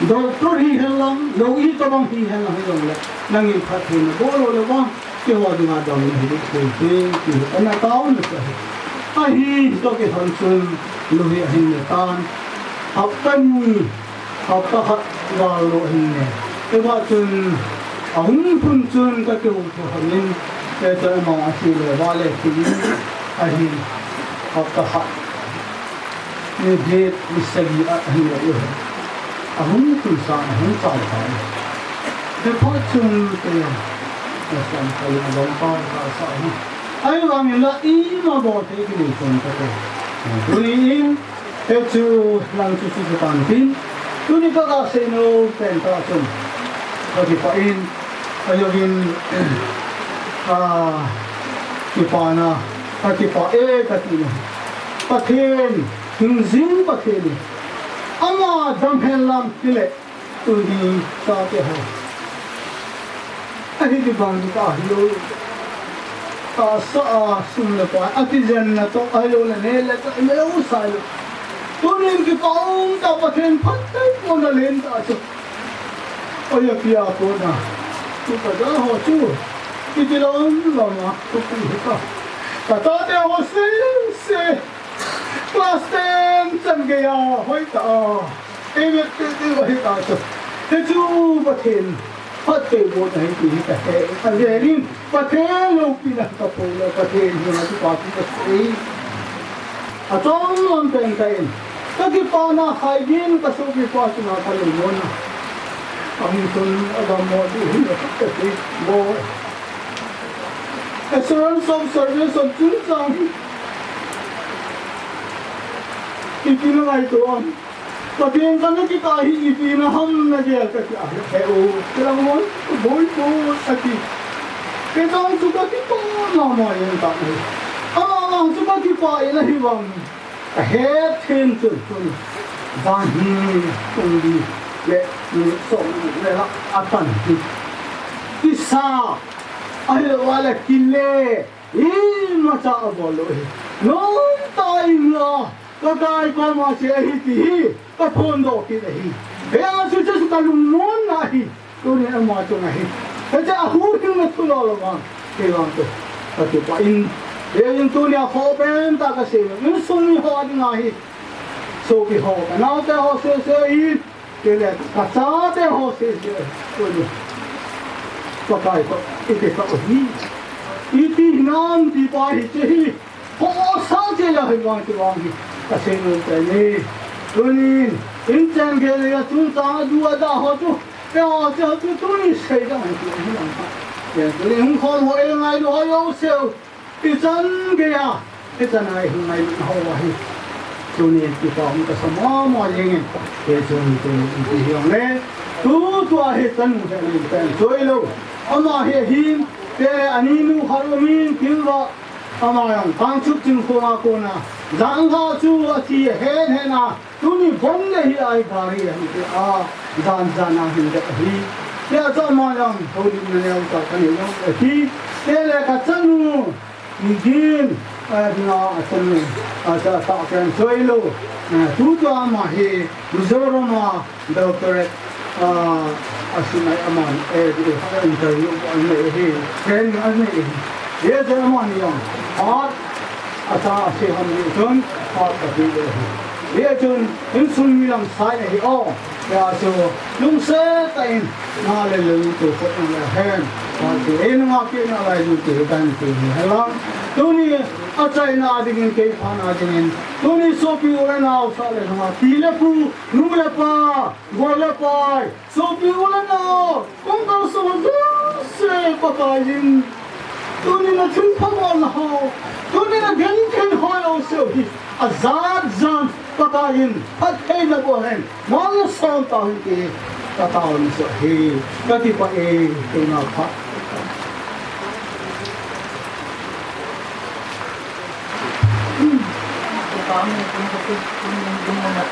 doctor hihen lang, lou itobang hihen lang hijongle, nangin phattheina bol lou le vang, keiho dinga damna hi ding thei, ti hi ana taona chu ahi. Ahi, toh kilhon chun, lou hi ahin ne tan, hapta ni, Hapta khat val lou ahin ne. Hiva chun, ahung lhun chun ka kihou thei lhon in, hichun ama athi le, va le thi in, ahin hapta khat. Ni get, ni sagi a, ahin le u. Ahung lhun sa, ahung chal sa. Hiva chun, ke, na sam ka le, a dong pa, ka sa hi. Ahivangin la, ima bol thei kei chun ka ke. Tuni in, Hichu lang chu chu chu tan tin. Tuni ka ga sei nom pen tah chun. Ka kipah in, ka jong in, ah, kipana, ka kipah e ka ti nom. Pathen, hingjing Pathen in. Ama dam hen lang ti le. Tuni chate ho. Ahi di bang di ta hi lo. Tahsa a sum le pai, a kijenna toh, ahi lo le ne le toh, ne lo sa lo. Tunin kipah um ta Pathen phatthei pon a len ta chu. Oi a pia pon a. Tu ka ja ho chu. Kiti lom lom a, tu pi hi ta. Ka chate ho se se. Class ten chan gei a, hoi ta a. Ei, ve, ve, ve, ve, ta chu. Hichu Pathen phatthei bol ahi ti hi ka he. A velin Pathen loupina ka pui le Pathen hi a tu pa tu ka sei. A chom lom pen ka in. Ka kipana khai din ka sopi pa tu na ka lungmon na. Amun tun a dam mo di hin ka sei. Bo. Assurance of service of chungchang. Ipi na ngaito am. Pathen ka na kipah hi ipi na ham na gel ka ti a he o. Kila mo, boi boi a ti. Kei jong chu ka kipah mama jeng ta e. Ama vang chu ka kipah in ahi vang. Ka het them chun chun. Jan hi tung di le ni som le la a tan hi. Kisa. Ahilou le kile. Imacha abol lou hi. Nom tah in la. Ka kai koma che ahi ti hi, ka phondoh kit ahi. Hia chu chu ka lungmon na hi, tuni ama chunga hi. Hiche a huhhingna thu lou lou vang, kei vang chu ka kipah in. Hijeh in tuni a khoh pen tah ka sei nom, insung mi ho dinga hi. Sopi ho, ka naote ho sese in, kei le ka chate ho sese, tuni. Pakai toh, i kitoh hi. Iti hinam ti pa hiche hi. Khosa che la hi vang ti vang hi. Ka sei nom te ni. Tunin, inchen gei le chungchang adu ada ho chu, eiho chu, chu tuni sei dang hi, hi lang. Tunin hung khom ho, ei ngailu ho jouse u. Ichan geiya, ichan a i hung ngailu ho ahi. Tuni kipa um kasa mama jengin. Hichun tuni ipi hijongle, tutua hi chanu hi ahin pen choi lou. Ama hi ahin, te ani nu khat umin, Tilvah. Ama jong Kangchup Chingkhong a kona, Janglhah chu athi ahen hen a, tuni bon le hi a gari ahin tia, jan jan a hin dep ahi. Tia chu ama jong, Houlimna neocha kanei jong ahi. Te le kachanu, Nigin, eh, dinga achanu, acha ta ken choi lou. Eh, tutua ama hi, Mizoram a, Doctorate, ah, ahin nei aman, eh, di, interview anei ahi, training anei ahi. Hiche amani jong, phat, acha ahi ham ni chun, phat kati le ahi. Hichun, insung mi lam sai ahi o. Hijeh chun, lungset tah in, na le lungtu khut na le hen. Phat ti, eh, na ngapina lai lungtu kan ti ni helang. Tuni, achaina dingin, kei phatna dingin. Tuni sopi u le nao sa le na, pi le pu, nu le pa, Gol le pai, sopi u le nao, kong kalson jouse Pakai in, tuni na thilpha bolna ho, tuni na genthei ho jouse hi, ajat jat Pakai in, phattheina boh hen, mol le som tau hen ti, ka taona chu ahi, ka kipah e, kei na pha. Kipa um e, kum ka kum, kum ding ding muna.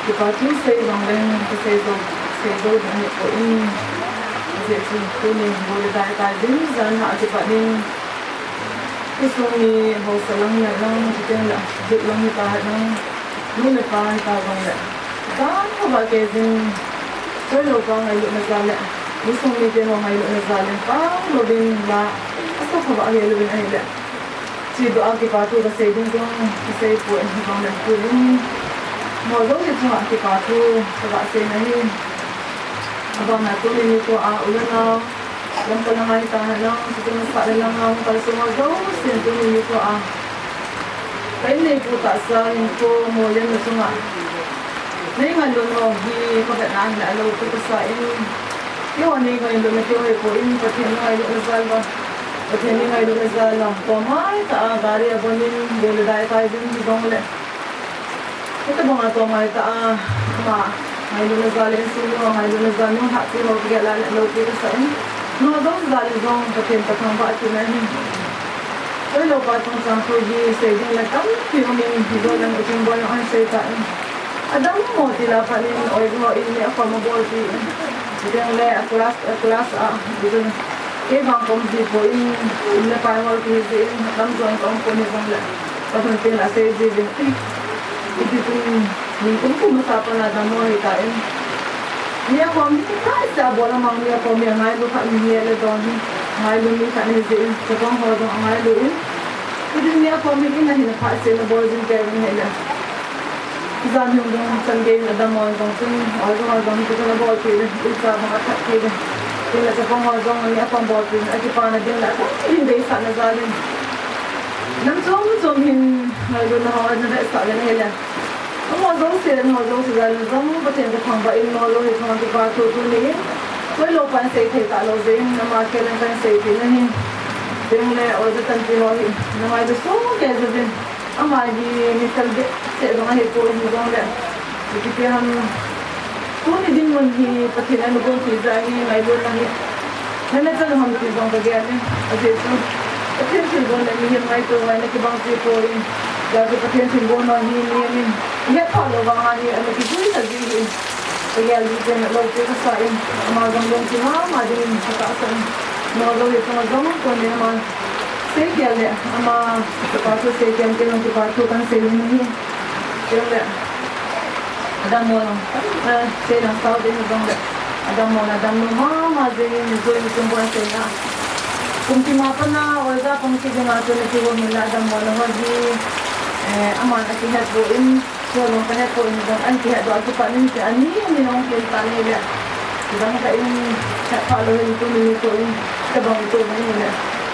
Kipa thu sei jong leng, ka sei jou, sei jou ding ahi poi. Ajeh chu tuni bol le dai tai ding, jan ha kipa ding. Insung mi haosa lang, neh lang, chuteng le, jet lang hita hen lang. Nu le pa hita jong le. Pang lou va kei jing. Choi lou pa ngailutna jal le. Insung mite ho ngailutna jal le. Pang lou ding la. Asa kha va ahi lou ding ahi le. Chi doh a kipa thu ka sei ding jong. Ka sei poi jong le tu ding. Mo jong ni chunga kipa thu. Ka va sei na hi. Abang na tuni nikho a u le nao. Lamka langa hita hen lang, chuteng le sahlen langa hung kalson ho jousen tuni nikho a. Ka in neipu tahsa hinkho mollhenna chunga. Nei ngailutna ho hi ka vetna ahile alopi kasa in. Keiho nei ngailutna keiho hipoi in Pathen nei ngailutna jal uva. Pathen nei ngailutna jal uva. Tua mai tah a gari a bon in, gari dai kai ding hijongle. Hitabang a tua mai tah a, ama, ngailutna jal le insung mi ho ngailutna jal, nunghah ti ho kigel a le alopi kasa in. Nungah jong jal le jong, Pathen kathangvah kit na hi. Choi lou pa chungchang thu hi, sei ding le tampi um in, hijongle Utinboi jong ahin sei tan. Adammo til a phat in, oi ho in, mi akhom abolpi in. Hijongle a class, a class a, hijongle. Kei vang kom ji poi in, in le pai hol kiji in, atam jong ka um poi in hijongle. Pathen tin asei jiuvin. Iti tin, nikum kum masa pat na dammo hita in. Mi akhom hi kithai sa bol a mang mi akhom mi angailu khat mi hi le don hi. Ngailu mi khat hi jin, chapang ho jong angailu in. Iti mi akhom hi in a hin phat se na bol jin te in hi le. Jan hin dong chan gei in adammo jong tin, oi jong oi jong tin abolpi le, icha bang athat pi le. Tin le chapang ho jong mi akhom bolpi le, akipana ding le, akhom hin deisah na jal in. Nam chom chom hin, ngailutna ho, na vetsah le na hi le. Amaho jouse, amaho jouse jal in jong, Pathen kathangvah in, amaho jouse chunga kipa thu tuni in. Choi lou pa in sei thei talou jeh in, ama khel in kahin seipeh na hi. Tin le, oi jong tanpi ho hi, na ngailu soh kei jeh in. Ama hi mi fel behseh jong ahipoi hijongle. Ipi ti ham. Tuni dinmun hi Pathen in agonpeh jeh a hi ngailutna hi. Nana chal u ham ti jong kagel e. Ajeh chu Pathen thilgon le mihem ngaito ngai na kibang ji poi. Hijeh chun Pathen thilgon ho hi mihem in ihet phah lou vang a hi ana kijuisah ji hi. Kagel ji pen alopi kasa in. Ama jong lungthim mama dingin katahsan in. Amaho jong hi chunga jong koni ama. Seikhel le, ama, kipa thu seikhel, kei jong kipa thu kahin sei nom e. Kei le, adammo jong, eh, sei lang sao ding jong le, adammo na dammo mama jing in, jui ni kum bon sei na. Kum kima pat na, oja pang kit ding a chu na kihou hin la, adammo na ho hi, eh, aman akihet bou in, Chuleh kahet poi in jong, ahin kihet doh a kipat in, ti ani, ani hung ken tan ahile. Kidang tah in, het phah lou hin tuni nikho in, tabang ito mai ahile.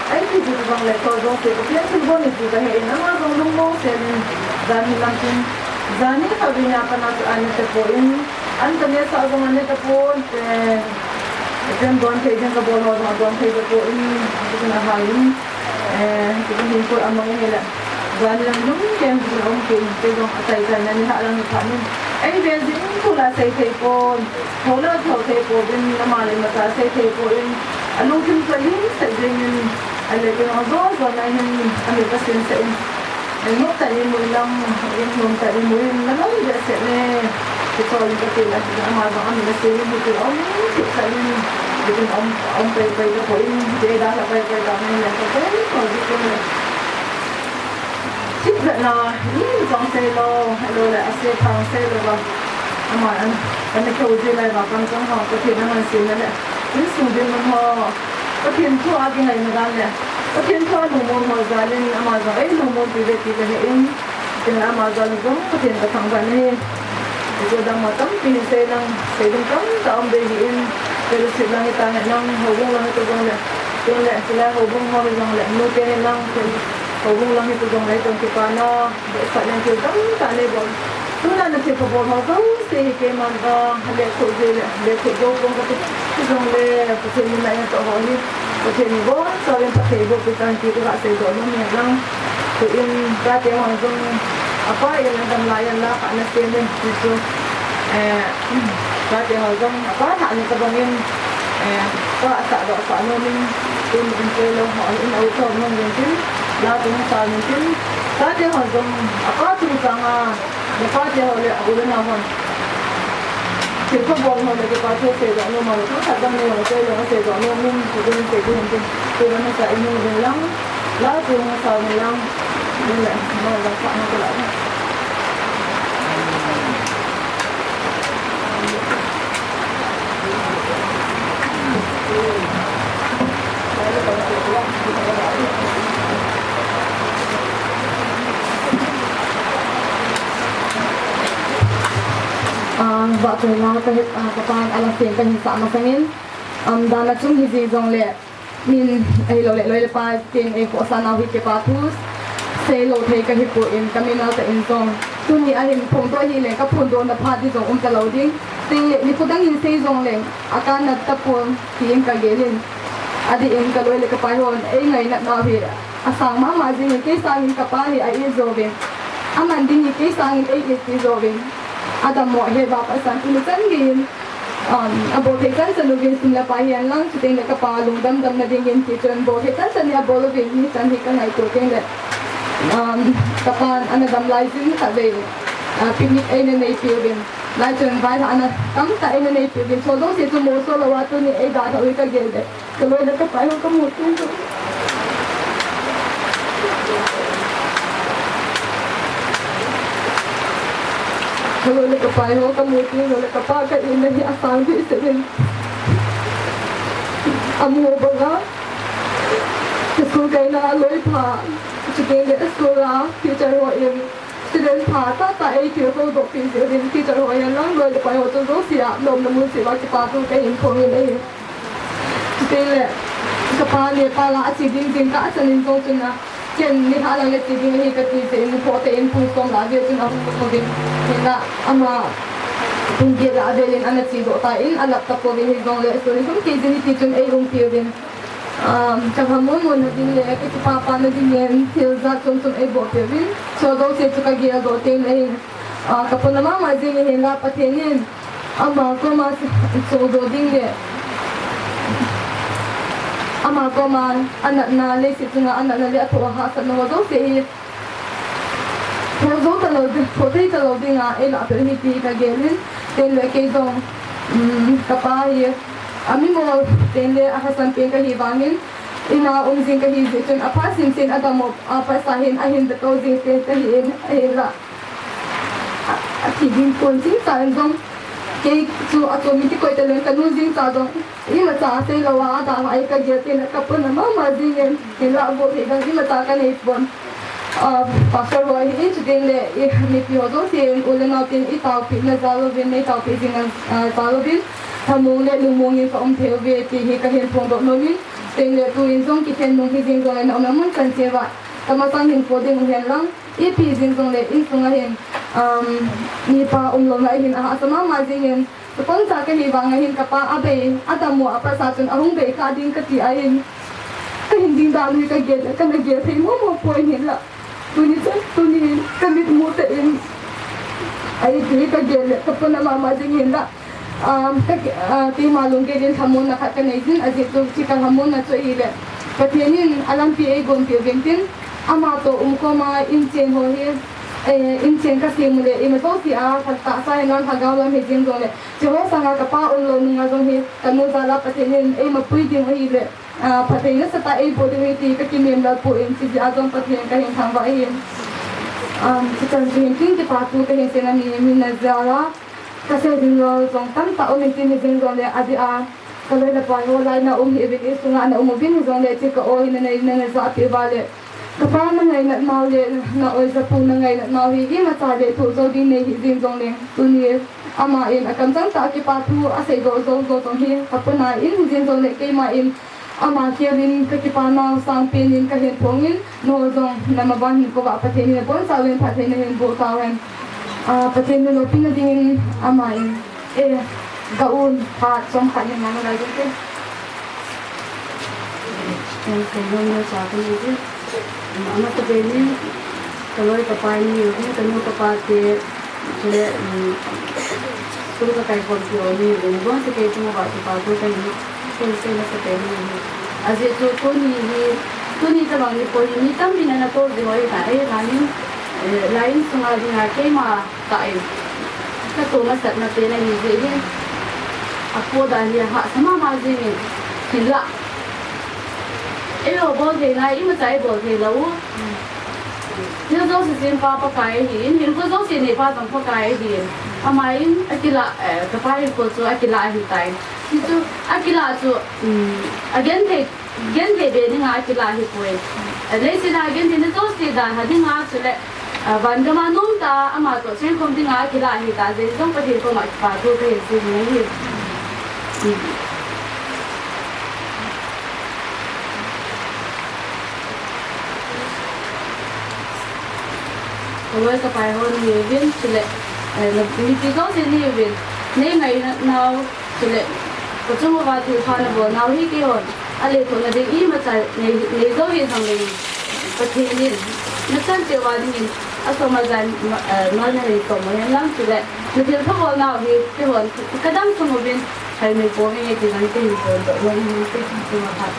Ahi ti chu tabang le, tua jouse, Pathen thilgon ahi ti kahe in, ama jong lungmong sel in, jan hi lam tin, Jani kha vin a kana chu ani tapon, an tane sa jong ani tapon, pen, pen don thei ding kabol ho jong don thei tapon, pen ahal in, eh, pen hin ko amang hile. Jani lang lum ken pen om ken, pen jong atai tai nani ha lang ni kha min. Ei pen jing kula sei thei pon. Thola tho thei pouvin, ama le ama cha sei thei pouvin, alungthim kalin sah jengin, ale kin ajo jo na hin, ale Pathen sah in, ngop tah in imu in lang, in nom tah in imu in, nalom behseh ne, kichol in kati le, ama jong amin asem in, hitin aum, thip tah in, hitin aum, aum pai pai tapon, hitin da la pai pai tapon, le Pathen, Pathen, Pathen. Thip jat na, in jong sei lou, hello le, ase phang sei lou va. Ama an, kan keu ji lai va, kan jong ho, Pathen in aman sei na le. Insung dinmun ho, Pathen thu a kingaina dan le. Pathen thu a lungmon ho jal in, ama jong, ei lungmon pi ve ti le he in. Tin ama jal jong, Pathen kathangvah in ahi. Ijeh a dam a tampi hin sei lang, sei ding tamtah um ding ahi in, fellowship lang hita hen lang, houbung lang hita jong le, tin le, sila houbung ho jong le, nu te hen lang, houbung lang hita jong le, tong kipana, behseh lang thil tamtah nei bol. Tuna na thil kabol ho jouse hi keiman a, le khu je le, le khu jo kong kati, jong le, Pathen in na en to ho hi, Pathen in bon, sa len Pathen bo pi tan ki ka sei do no me lang. Tuin, chate hon jong, apa in adam lai in la, ana sem in, ti chu. Eh, chate hon jong, apa tha ni tabang in, eh, pa sa do sa nom in, tin in che lo, ho in au thom nom in tin, la tung sa nom tin. Chate hon jong, apa tung chang a, le pate ho le, u le nao hon. Thil kabol ho le, kipa thu sei doh nom a, thu khat dang nei ho sei lo, sei doh nom in, thu ding sei ding tin. Thu dang sa in nom in lang, la thu sa in lang. Ni le, no la sa no la. Ah, vahchoina ka hi, ah, ka pan a la sen ka hin sah masang in, um, dan a chung hi ji jong le, min ahilou le, loi le pa tin ei khohsah nau hi kipa thu sei lou thei ka hi poi in, ka min a ta in jong. Tuni a hin phongdoh hi leng ka phongdoh na phat di jong um ta lou ding. Tin le, ni khu dang in sei jong leng, a kan na ta pon, ti in ka gel in. A di in ka loi le ka pai hon, ei ngainat nau hi. A sang mama jing in, kei sang in ka pa hi a it jou vin. A man ding hi kei sang in ei it pi jou vin. A dammo he ba pa sang in chan gei in, um, a bol thei chan chan uvin sum le pai hihen lang, chuteng le ka pa lungdam dam na ding in ti chun bol thei chan chan hi a bol uvin, mi chan hi ka ngaito teng le, um, ka pan ana dam lai jin kha vei, uh, picnic ei na nei pi uvin. Lai chun vai ha ana tam ta ei na nei pi uvin. Chol dong si chu mo so lo a tuni ei da tha ui ka gel de. Ka loi le ka pai ho ka mu tin jong. Ka loi le ka pai ho ka mu tin jong le ka pa ka in na hi a sang di se din. A mu banga. Ka school kai na a loi pha. Chuteng le a school a teacher ho in. Student pha ta ta ei thil ko doh pi jeh in teacher ho hihen lang loi le pai ho chu jouse a, nom na mun si va kipa thu ka hin phong in ahi. Chuteng le, ka pa Nepal a a che ding jing ka a chan in jong chun a, ken ni ha lang le che ding ahi ka ti jeh in, phote in pung som la vel chun a hung ko vin. Hinla, ama pung get la vel in ana che doh ta in, a lap ta ko vin hi jong le, so ni sum ke jin ti chun ei um pi vin. Um, ka ha mun mun na ding le, ka kipa pa na ding le, thil jat chom chom ei bol pe vin. Chol jouse chu ka gel doh teng le, ah, ka pona mama jing in hinla Pathen in. Ama koma chol doh ding le. Ama koma a natna, leiset chunga a natna le a thoh a hahsatna ho jouse hi. Thoh jou ta lou ding, thoh thei ta lou ding a, ei lah peh hi ti ka gel in, teng le kei jong, um, ka pa hi, a mi mol teng le a hasan pen ka hi vang in, in a um jing ka hi jeh chun, a pha sim sim a dam up, a pha sa hin, a hin da to jing pen ka hi in, a hin la, a, a thi ding kon jing sa in jong, kei chu a chu mi ti koi ta leng ka nu jing sa jong, Imacha sei lou a, a dam a ei ka gel tin a ka pona mama jing in, hinla bol thei dang imacha ka nei pon. Ah, pastor ho hi in chuteng le, i, mipi ho jouse in, u le nao tin i taopi na jal uvin, nei taopi jing na, ah, jal uvin. Thamong le lungmong in ka um thei uve ti hi ka hin phongdoh nom in. Teng le tu in jong kikhen nung hi jing jong le na um na mun chan cheh uva. Ka masang hin po ding u hen lang. Ipi jing jongle insunga hin, um, mipa umlouna hin ahahsa mama jing in, chapang cha kahi vanga hin kapa abei, adammo a pasa chun ahung bei kha ding kati ahin. Kahin ding dan hi kagel, kana gel thei momo poi hinla. Tuni chun, tuni hin, kamit mu tah in. Ahi ti kagel le, kapuna mama jing hinla. Um, ka, uh, keima lunggel in lhamonna khat kanei jin, ajeh chu hiche ka lhamonna chu ahile, Pathen in alampi eigonpeh uvin tin, ama toh umkhoma inchen ho hi, eh, inchen kasem u le, ima jouse a, lhatah sa hinan lhagao lam hijing jongle, hiche ho sanga kapa umlou nunga jong hi, kanu jal a Pathen in eima pui ding ahile, ah, phatthei nasatah a eiboh diu ahi ti kakinem lel poi, chujeh a jong Pathen kahin thangvah ahi. Um, chuchan chu hin kin kipa thu kahin sei nom e, mi na jal a, kasei ding lou jong tamtah um in tin hijing jongle adeh a, kaloi le pai ho lai na um hih uvin, insunga na um uvin hijongle hiche ka o hi nanei, nana japeh uva le, kapa nangainat nau le, na oi japu nangainat nau hi imacha le thoh jou ding nei hijing jongle, tuni ama in akamchang tah a kipa thu aseidoh jou jou jong hi, kapuna in hijing jongle keima in ama khel in kakipa nau sangpen in kahin phong in, nangho jong namaban hinkho uva Pathen in abonchauvin phatthei nahin boh tauhen. Ah, Pathen in loupina dingin ama in, eh, ga un phat chomkhat hin nang lai ding te. Amasapen in, kaloi kapai ni uvin, kanu kapa te, chule, um, school kakaikhompi ho ni uvin, abonsa kei chunga kipa thu kahin sei, sei masapen in ahi. Ajeh chu tuni hi, tuni tabang nikho hi mi tampi in ana tou jing u ahi tai, ahin, eh, lai insunga dinga keima tah in katoh masatna pen ahi jeh hin, apotdoh hi ahahsa mama jing in, hinla, eiho bol theina, imacha eibol thei lou u. Thil jouse sempa Pakai ahin, hinkho jouse neipa jong Pakai ahin. Ama in akilah, eh, kapa hinkho chu akilah ahitai. Hichu akilah chu, um, agenthei, genthei be dinga akilah ahipoi. Eh, leiset a gentheina jouse dalha dinga chule, eh, vangam a nomtah a ama toh chengkhom dinga akilah ahitah jeh in jong Pathen koma kipa thu kahin sei ding ahi. Kaloi kapai ho ni uvin, chule, eh, na, mipi jouse ni uvin, neingainat nau, chule, kachung uva thilpha nabol nau hi keihon alethuhna ding imacha nei, nei jou hih jongleng, Pathen in nachan cheh uva dingin asom ajan, eh, mal nahin som u hen lang, chule, nathilpha bol nau hi keihon kadang sung uvin, haimil pouving e ti jong kahin phondoh nom in, Pathen chunga phat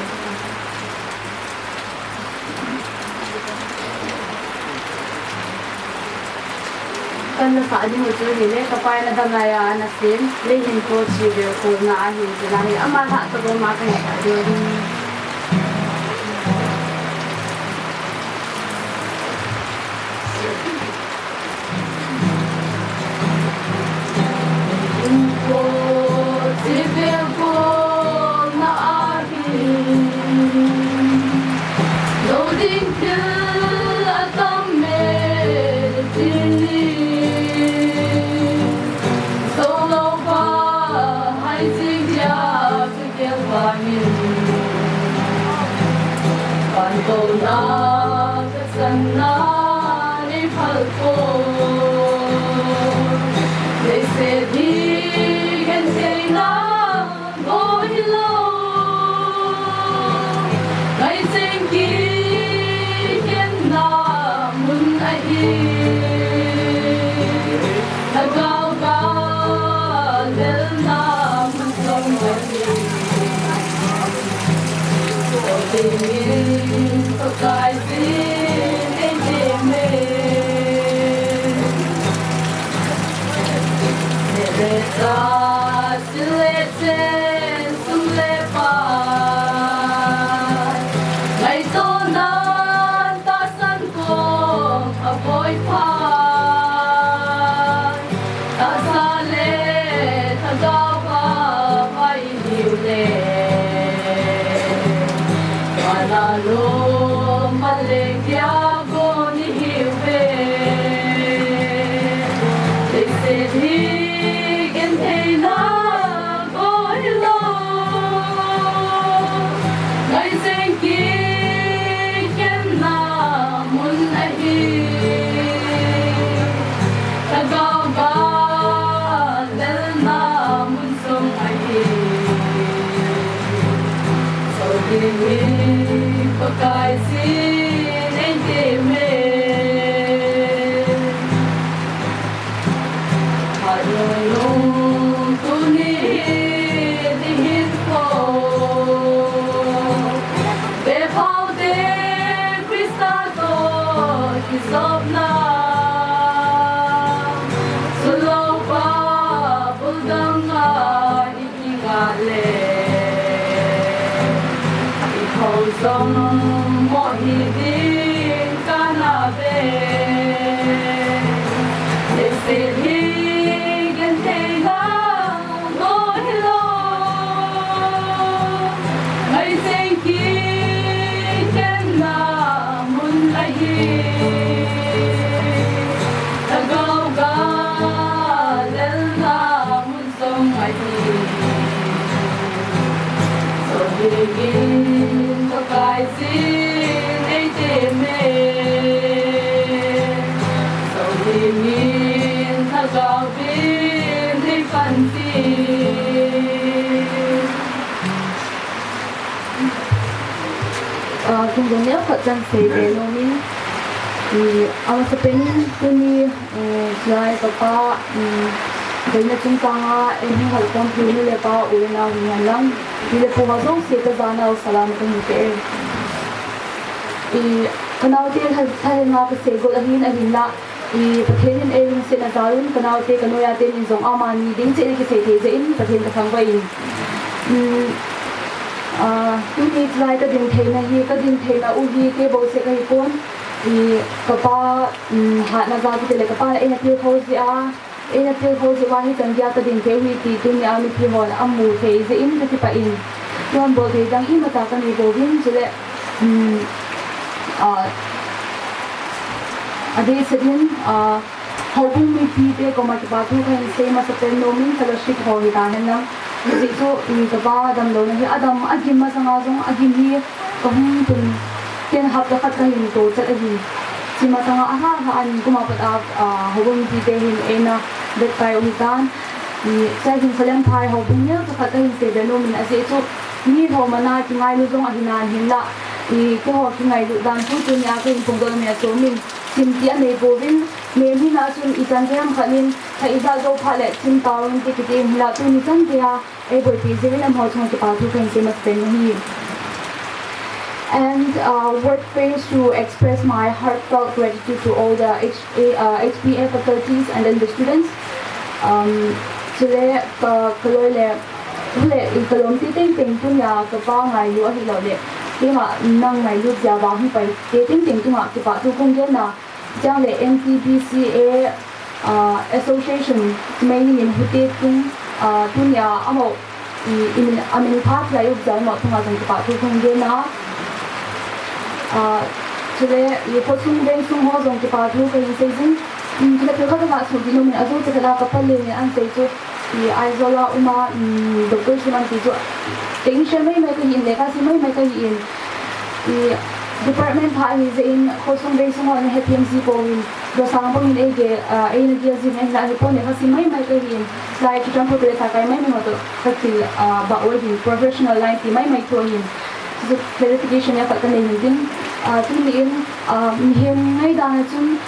Kana sah ding u chu hile, kapa in adang laiya ana sem, leihin po chi veu kholna ahi, ti lai hi, ama lhah tobang ma kana sah diu ahi. Lo ding thil atam e tuni, so lo pa hai jing dia kagel vangin, vantona kasanna nei phal poi. Leiset hi gentheina Go hilou, ngai cheng kikhenna mun ahi, lhagao galelna mun jong ahi. Aw, tengin Pakai jin ei teme. Neh le chah, sil le chen, sum le pai, ngaito nan tahsan kong a boipo. In ka kai sin ei te me, so hi min thagau bin ei pan ti. Ah, kum dong neo khat kan sei ve nom in, i, a masa pen in tuni, eh, chulai ka pa, um, Veina chungchang a, eh, hung hal khom pi nu le pa u le nau hi hen lang, pi le pu ho jouse ka ja nau salam ka hi te. I, ka naote tha, tha le nga ka sei gol ahin, ahin la, i, Pathen in ei lungsetna jal un, ka naote ka noiya ten in jong amani ding cheh in kisei thei jeh in, Pathen ka thangvah in. Um, ah, tuni chulai ka ding theina hi, ka ding theina u hi, kei bou seh ka hi pon, i, ka pa, um, hatna jal kiti le ka pa in eina tilkhou jeh a, eina tilkhou jeh uva hichan geiya ka ding thei u hi ti tuni a mipi hon amu thei jeh in ka kipah in. Tun bol thei dang imacha ka nei pouvin, chule, um, ah, adeh seh in, ah, houbung mipite koma kipa thu ka hin sei masa pen nom in fellowship ho hi ta hen lang. Hijeh chun, i, ka pa damlouna hi, adam, agim masanga jong, agim hi, ka hung tun, ten hapta khat ka hin to chat ahi. Chi masanga aha, aha, ani kum a pat a, a, houbung mipite hin eina vet kai u hitan. I, chai hin Salem Phai houbung neo cha khat ka hin sei ve nom in ajeh chu, mi ho mana kingailu jong ahi nan hin la. I, keiho kingailu dan chu tunia ka hin phongdoh nom in achom in, chim ti anei pouvin, mi, mi na chun ichan gei ham khat in, kha ijat jou phat le chim tauvin ti kiti in hin la, tuni chan geiya, ei boipi jeh uvin amaho chunga kipa thu ka hin sei masa pen ahi. And, uh, word praise to express my heartfelt gratitude to all the H A, uh, H P A faculties and then the students. Um, chule ka, ka loi le, le, ka lompi tengteng tunia ka pa ngailu ahilou le, keima nang ngailu jeh a vang hi pai te tengteng chunga kipa thu kong gen na, Chang le M T B C A, ah, Association, Meini min hute tung, ah, tunia amaho, i, i min, amin phat lai up jal mo tunga jong kipa thu kong gen a. Ah, chule, i khosung veng sung ho jong kipa thu ka hin sei jing. Mm, chule, pil khat ka sum di nom in ajo che khat a ka pa le ni an sei chu. I Aizawl a um a, um, Doctor Shriman ti chu, English a maimai ka hi in, lekha sim maimai ka hi in. I department thah ahi jeh in, khosung veng sung ho ana hethem ji pouvin, Losang bang in eige, ah, eina gel ji in ahi la, hi pon lekha sim maimai ka hi in. Lai Churachandpur College a kai maimai ho toh ka thil, ah, bah u ahin, professional line ti maimai thu ahin. Chu clarification a khat ka nei hin tin. Ah, tuni in, ah, mihem ngaidan a chun,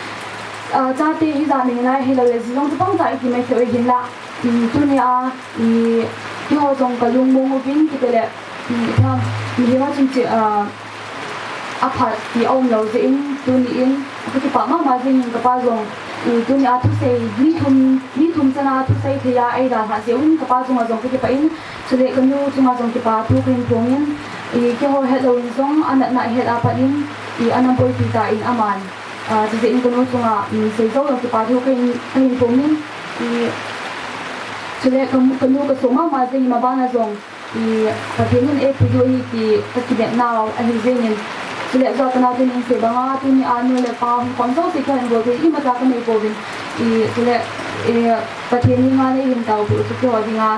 ah, chate hijat nei ngai hilou le, ji jong chu pang cha i ti mai thei u ahin la. Um, tunia, i, keiho jong ka lungmong uvin kiti le, um, ipi ham, mihem a chun chi, ah, aphat ti aum lou jeh in, tuni in, ka kipah mama jing in ka pa jong, i, tunia thusei, ni thum, ni thum chan a thusei thei a eidalhah jeh un, ka pa chunga jong ka kipah in, chule ka nu chunga jong kipa thu ka hin phong in, i, keiho het lou in jong, anatna het a pat in, i, ana boipi ta in aman. Ah, chujeh in ka nu chunga, um, sei jou lou kipa thu ka hin, ka hin phong in, i, chule ka, ka nu ka sumama jeh in maban a jong, i, Pathen in eipui diu ahi ti ka kivet nau ahi jeh in, chule jong ka naoten in sei banga, tunia nu le pa hung khom jouse keiho hin bol thei imacha ka nei pouvin, i, chule, i, Pathen henga nei hin taopeh u chu keiho dinga,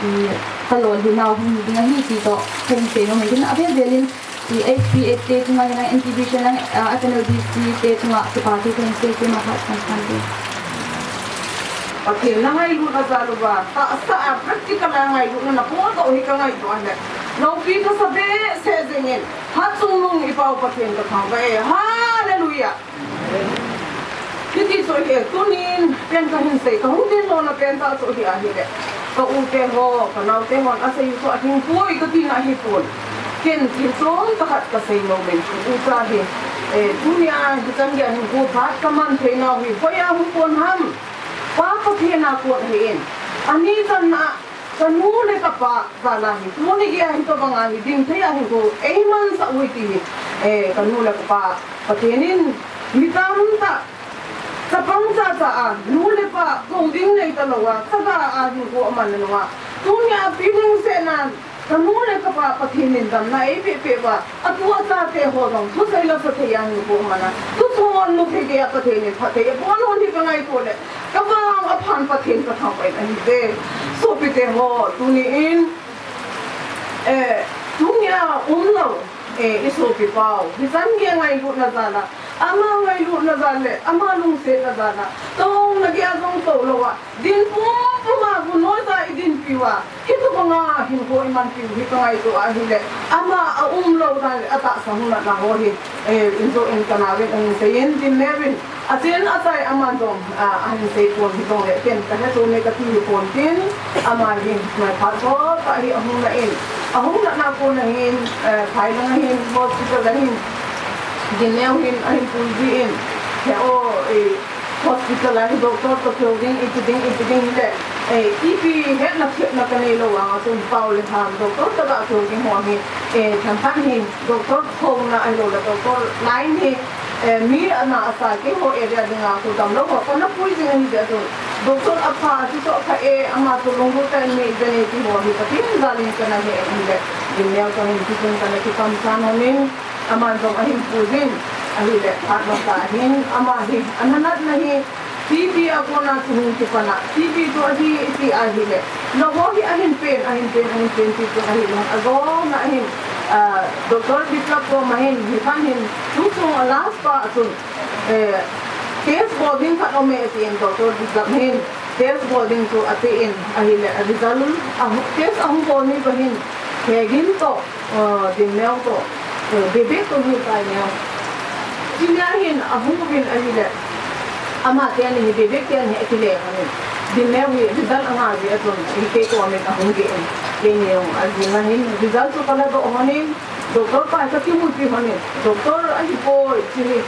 i, ka lolhin nau hung hi ding ahi ti toh ka hin sei nom in, avel vel in, I H P A te chunga hinlang, N T B C lang, ah, F N L B C te chunga kipa thu kahin sei, keima khat kan kan te. Pathen na ngailutna jal uva, tahsa a practical a ngailutna na podoh hi ka ngaito ahi. Loupi kasa behseh jengin, hatchungnung i Pa u Pathen ka thangvah e. Hallelujah. Hiti chu ahi, tunin pen kahin sei, kahung dinlona pen tah chu ahi ahile, ka u te ho, ka nao te hon asei u chu ahingpoi kati na ahipon. Ken thil chom tah khat kasei nom in, u cha hi, eh, tunia hichan geiya hinkho phat kaman thei nau hi hoiya hung pon ham? Pa Pathen a kon ahin. Ani channa Ka nu le ka pa jal a hi, tuni geiya hi tobang a hi ding thei a hinkho eimansah u hi ti hi, eh, ka nu le ka pa, Pathen in mi tamtah, chapang chacha a, nu le pa, go ding nei talou a, chaga a hinkho aman nung a, tunia pi lungsetna, ka nu le ka pa, Pathen in damna eipeh peh uva, Atu a chate ho jong, thusei lasa thei a hinkho aman a. Thuthon lou thei geiya Pathen in phatthei abol u hi ka ngaito le, ka vang aphan Pathen ka thangvah in ahi ve. Sopite ho, tuni in, eh, Tunia umlou, eh, i sopi pau, hichan gei ngailutna jal a, ama ngailutna jal le, ama lungsetna jal a, touna gei a jong tou lou a, din pumpum a vun noiya i dinpiu a, hitabang a hinkho i manpiu hi ka ngaito ahile, ama a umlou dan le, atahsa hung natna ho hi, eh, in jo in ka nau in ahin seiyin, Dinneuvin, achen achai aman jong, ah, ahin sei pon hijongle, ken ka he chu me ka ti hi pon tin, ama hi, mai phat jo ka hi ahung na in, ahung natna kon ahin, eh, phai lang ahin, hospital ahin, Dinneu hin, ahin pui ji in, he o, eh, hospital a hi doctor toh kihou ding, ipi ding, ipi ding le, eh, ipi hetna thepna ka nei lou vang a chun pau le ham doctor toh ga kihou ding ho hi, eh, themkhat hi doctor houna ahilou le doctor line hi, eh, mi ana asa keiho area ding a khu damlou ho ka na pui jing ahi jeh a chun doctor apha chu toh kha e ama chu lunglut tah in mi jeng e ti ho hi Pathen jal in ka na he ahile, Dinneu toh hin tichun ka na kipah san hon in, aman jong ahin pui jin, ahile, phat masa hin, ama hi, ana natna hi, T B a kona chu hung kipan a, T B chu ahi, ti ahile, lou ho hi ahin pen, ahin pen, ahin pen, ti chu ahile, ajona ahin, ah, Doctor Biplap koma hin, hikhan hin, tu chung a last pa a chun, eh, test bol ding khat um e, tin Doctor Biplap hin, test bol ding chu atin, ahile, a result, a, test ahung bol ni pa hin, Hegin toh, uh, Dinneu toh, uh, Bebek toh hi tai neo. Tunia hin ahung uvin ahile, ama teni hi Bebek teni hi akile hon in. Dinneu hi result anga jeh a chun, hi kei koma ahung geh in. Keini jong ajing ahin, result chu ka ladoh hon in, doctor pa ka kimuipi hon in. Doctor ahipoi, chu hi,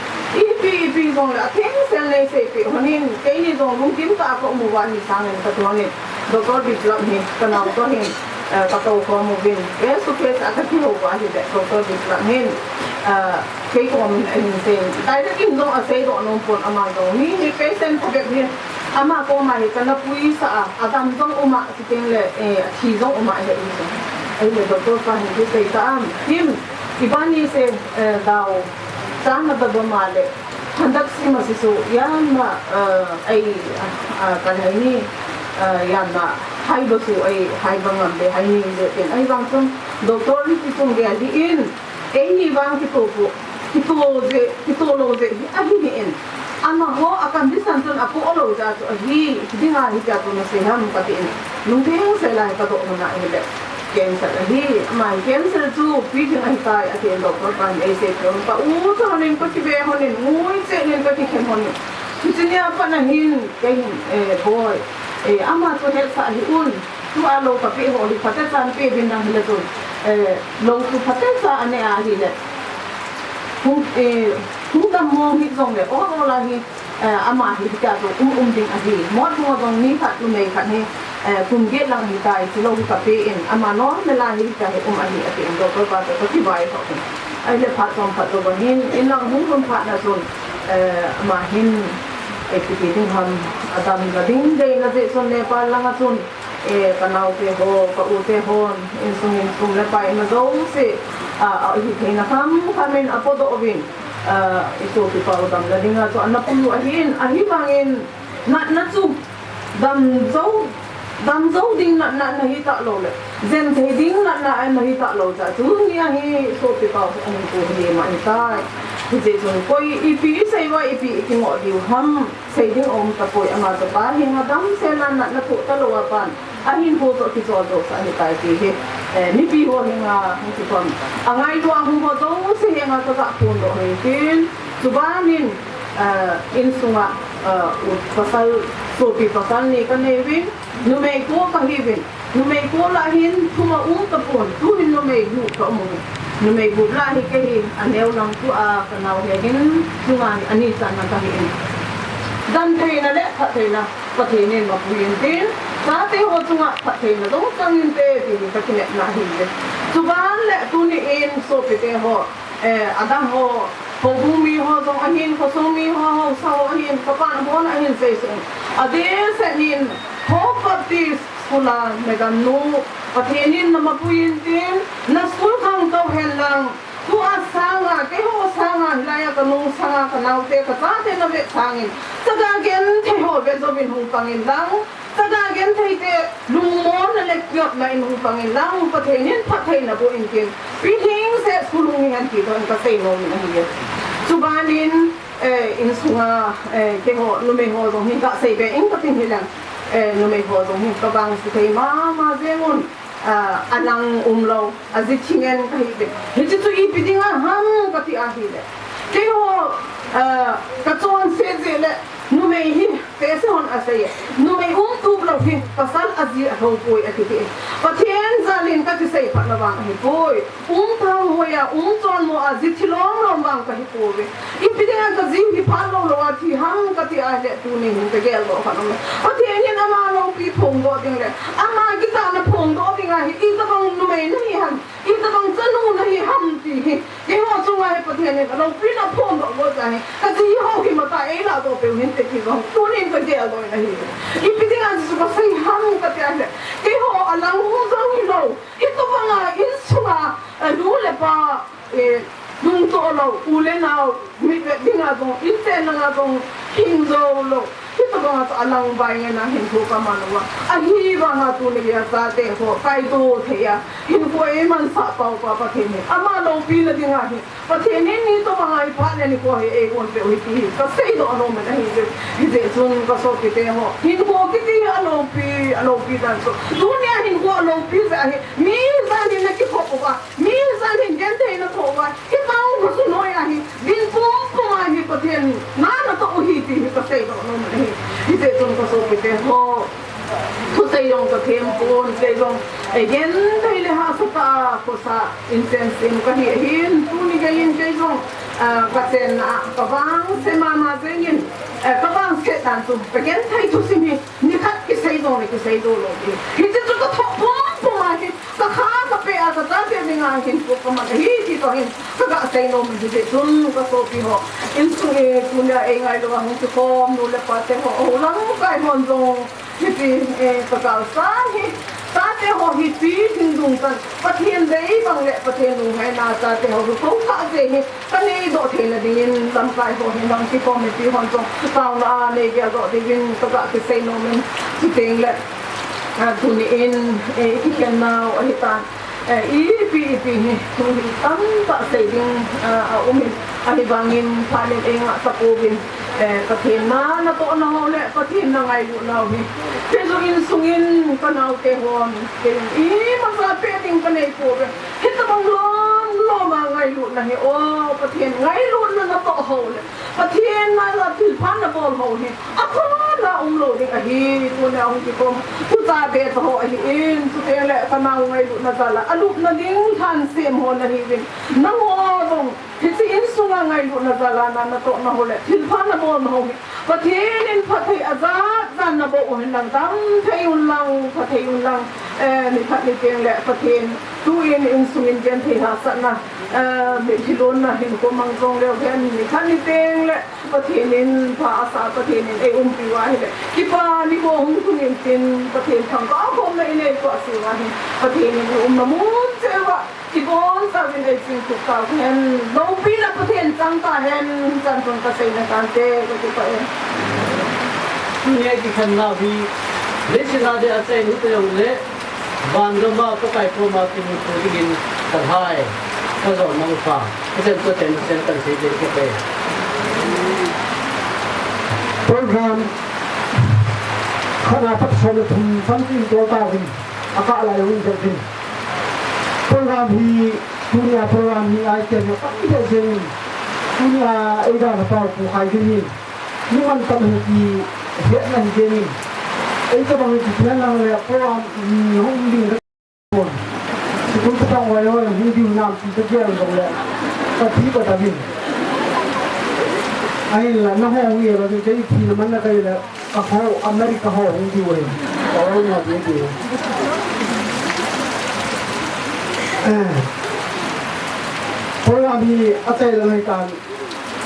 ipi, ipi jong le, athengsel nei seipeh hon in, keini jong lungkim tah a ka um uva ahi sangin kati hon in. Doctor Biplap hi, ka nau toh hin, eh, ka tou khom uvin, face to face a ka kihou uva ahile, Doctor Biplap hin, eh, kei koma ahin sei in, direct in jong asei doh nom pon ama jong. Mi hi patient khat bep hi, ama koma hi ka na puisah a, adam jong um a, chuteng le, eh, athi jong um a, ahi jong. Ahile, doctor pa hin thusei ta am, him, ibani se, eh, dau, chang na ba ba ma le, Handak si masi chu, yan ma, eh, ai, ah, ah, kan hai ni, eh, yan ma, hai ba chu, ai, hai ba ngam de, hai ni de, ten, ai bang chun, doctor ni ti chun ge, di in, ei ni bang kito pu, kito je, kito lou je, hi, ahi ni in. Ana ho, a condition chun, a pu o lou ja chu, ahi, dinga hi ja chu, na se ham, ka ti in. Lungtheng sel a hi ka doh nuna ahile, cancer ahi, ama hi cancer chu pi ding ahitai, ati in doctor pan eisei peh un, ka u chu honin ka kive honin, ngui cheh nin ka kikhen honin. Hiche nia pat na hin, kei hin, eh, boi, eh, ama chu hetsah hih un, tua lou ka peh ho hi phatechan peh uvin nahile chun, eh, lou chu phatecha ane ahile. Hung, eh, hung dam mong hih jongle, ol ol a hi, Eh, ama hi hitia chu um um ding ahi. Mot mo jong mi khat, numei khat hi, eh, kum get lang ahitai, chulou hi ka pe in, ama normal a hi hitia hi um ahi, ati in doctor pa toh ka kivai tho in. Ahile phat chomkhat jou bang hin, in lang hung lhun phat na chun, eh, ama hin, eh, ipi ti ding ham, adam na ding deina jeh chun Nepal lang a chun, eh, ka naote ho, ka ute hon, insung in sum le pai ima jouse, ah, ah, ahi theina kham kham in apodoh uvin. Ah, i sopipa u damna dinga chu ana pui u ahin, ahivangin natna chu damjou, damjou ding natna nahi talou le, jen thei ding natna nahi talou cha chu nia hi sopipa u ahin pu hi ma ahitai. Hijeh chun koi ipi isei uva ipi ikingoh diu ham. Sei ding um tapoi, ama chapa hi nga damsel a natna thoh talou a pan. Ahin ho toh kijol jousah ahitai ti hi, eh, mipi ho hi nga hung kithon. Angailu a hung ho jouse hi nga kaga phondoh u ahi tin. Chubanin, eh, insunga, eh, u pasal, sopi pasal ni kanei uvin, numei ko kahi uvin. Numei ko lah hin thum aum tapon, tuhin numei gup ka um uve. Numei gup lah hi kei hi aneo lang tua ka nao hegin chunga hi ani channa kahi in. Damtheina le phattheina Pathen in mapui in tin, chate ho chunga phattheina jong chang inte ti hi ka kinepna ahi uve. Chuban le tuni in sopite ho, eh, adang ho, houbung mi ho jong ahin, khosung mi ho, haosa ho ahin, kapan hon ahin seisah in. Adehset in, Hope Baptist School a madam nu, Pathen in namapui in tin, na school khangtou hen lang, tua sanga, keiho sanga, hilai a kanu sanga, kanaote, kachate navet sangin, chaga genthei ho Ve jouvin hung pang in lang, chada genthei te lungmonna le kiotna in hung pang in lang, Pathen in phattheina boh in tin, pi ding seh school hung hen ti toh in kasei nom in ahi. Chuban in, eh, insunga, eh, keiho, numei ho jong hi kasei be in katin hilang, eh, numei ho jong hi kavangse thei mama jeng un, ah, alang umlou, ajitthing in kahi be. Hiche chu ipi dinga ham kati ahile, keiho, ah, kachonset jeh le, numei hi, P S hon asei e, numei umtup lou hi pasal aji alhou poi akiti. Pathen jal in kakisei phat na vang ahipoi. Um thang hoi a, um chonmo a, ji thilom lom vang kahi pouve. Ipi dinga kaji hi phat lou lou a thi ham kati ahile, tuni hin kagel doh khat um e. Pathen in ama loupi phongdoh ding le ama kitahna phongdoh dinga hi itobang numei nahi ham, itobang chanu nahi ham ti hi keiho chunga hi Pathen in aloupina phongdoh bou jeh hin, kaji ho hi matah a eiladoh peu hinte ti jong tunin kagel doh in ahi. Ipi dinga Jesu kasei ham kati ahile, keiho alang hung jong hilou, hitobanga insunga, eh, nu le pa, eh, lungtoh lou, u le nao, mitvet dinga jong, inchen langa jong hing jou lou, hitobanga chu alang vai ngen a hinkho kaman uva. Ahivanga tuni geiya chate ho kaitou thei a, hinkho eimansah tauva Pathen in ama loupina dinga hi, Pathen in hitobanga hi phat le nikho hi eigon peh u hi ti hi kaseidoh nom in ahi. Hijeh chun kasopite ho, hinkho kiti hi aloupi, aloupi dan chu, tunia hinkho aloupi jeh ahi. Mi jan hin nakikhop uva, mi jan hin genthei nathoh uva, hitobang khosunoi a hi, din pumpum a hi Pathen na natoh u hi ti hi kaseidoh nom in ahi. Hijeh chun kasopite ho, thusei jong kathem pon, kei jong, eh, genthei le hahsatah a khosa inchen sem kahi ahin, tuni geiyin kei jong, ah, kachenna a kavangse mama jengin, eh, kavangse dan chu kagenthei thusim hi nikhat kisei jong le kisei jou lou hi. Hiche chu kathoh pumpum a hi, kakha kapeh a kachate dinga hinkho kaman ahi ti toh hin kaga sei nom in. Hijeh chun kasopi ho, insung, eh, tunia eingailou a hung kikhom nu le pate ho, lamkai hon jong hitin, eh, kagalsan hi, chate ho hi twi hing dung chan, Pathen dei bang le Pathen lunglhaina chate ho hi khoukhah jeh hi kaneidoh theina dingin lamkai ho hi nang kikhom mipi hon jong taona a neigeldoh diuvin kaga kisei nom in. Chuteng le, ah, tuni in, eh, ikikhen nau ahitan, eh, ipi ipi hi thu hi tamtah sei ding, ah, aum in, ahivangin phat in eingah tapouvin, eh, Pathen na natohna ho le Pathen na ngailutna ho hi, kei jong insungin kanaote hon, kei imacha peh ding kanei pouve. Hitobang lom lom a ngailutna hi, o Pathen, ngailutna natoh ho le Pathen na la thilpha nabol ho hi, akhona umlou ding ahi. Tunia hung kikhom tucha becha ho ahin, chuteng le kanao ngailutna jal a alupna ding lhansem ho nahiuvin, nangho jong hiche insunga ngailutna jal a na natohna ho le thilpha nabolna ho hi Pathen in phatthei ajat jan naboh u hen lang, damthei un lang, phatthei un lang, eh, nikhat niteng le Pathen, tuin insungin genthei hahsatna, eh, mitlhi lonna hinkho mang jong leu hen, nikhat niteng le Pathen in pha asah, Pathen in eiumpi uva ahile, kipa nikho hung lhung intin, Pathen thangvah khomna inei toh asei uva hin, Pathen in iumna mun cheh uva ibonchauvin eichingtup tauhen, loupina Pathen chang tahen, chan chun kaseina tante, kakipah e. Tunia kikhen nau hi, leiset a dia achaina hita jongle, vangam a Pakai koma kimuto dingin kalhai, kajou mang pha, kachan to chen chen kansei ding kate. Program khat a pat som le thum something tol tauvin, akah lai hung jel uvin. Program hi, tunia program hi item hi atam beh jengin, tunia eidalhapau Pu Khaivin hin mi mantam ahi ti hetna hi jengin, eitobang hi kipian lang le program hi hung ding pon. School patong hoi hoi hung diu nam ti kagel jongle, kathi patah in. Ahinla nangho hung e ba, kei thina man na kahi le, kaho, America ho hung diu ahi. Kaho na diu diu. Eh. Program hi achai lang ahitan.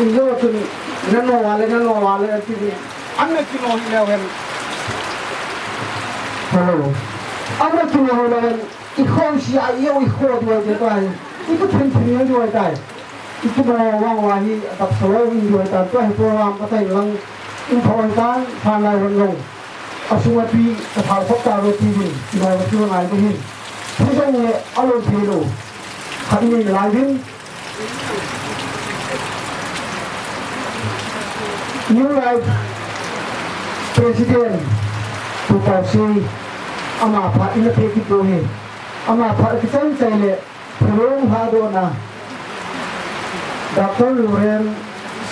Ijo chun nano vale, nano vale ati di. Anna kino hi leu hen. Hello. Anna kino hi leu hen. Ikho sia, iyo ikho diu ahi tai. Ikho then then diu ahi tai. Ikino vang uva hi adap solo in diu ahi tai. Tua hi program katai lang. in thoi tan, phan lai ron long. Asung api, athal khop ta ro ti vin, ino ro ti ngai de hin. Hi jong ne, alon thei lo. Khat nei lai vin. New Life President, Pu Pausei, ama phat in apeh kit u hi. Ama phat kichai chai le, Phulung Hadona, Doctor Luren,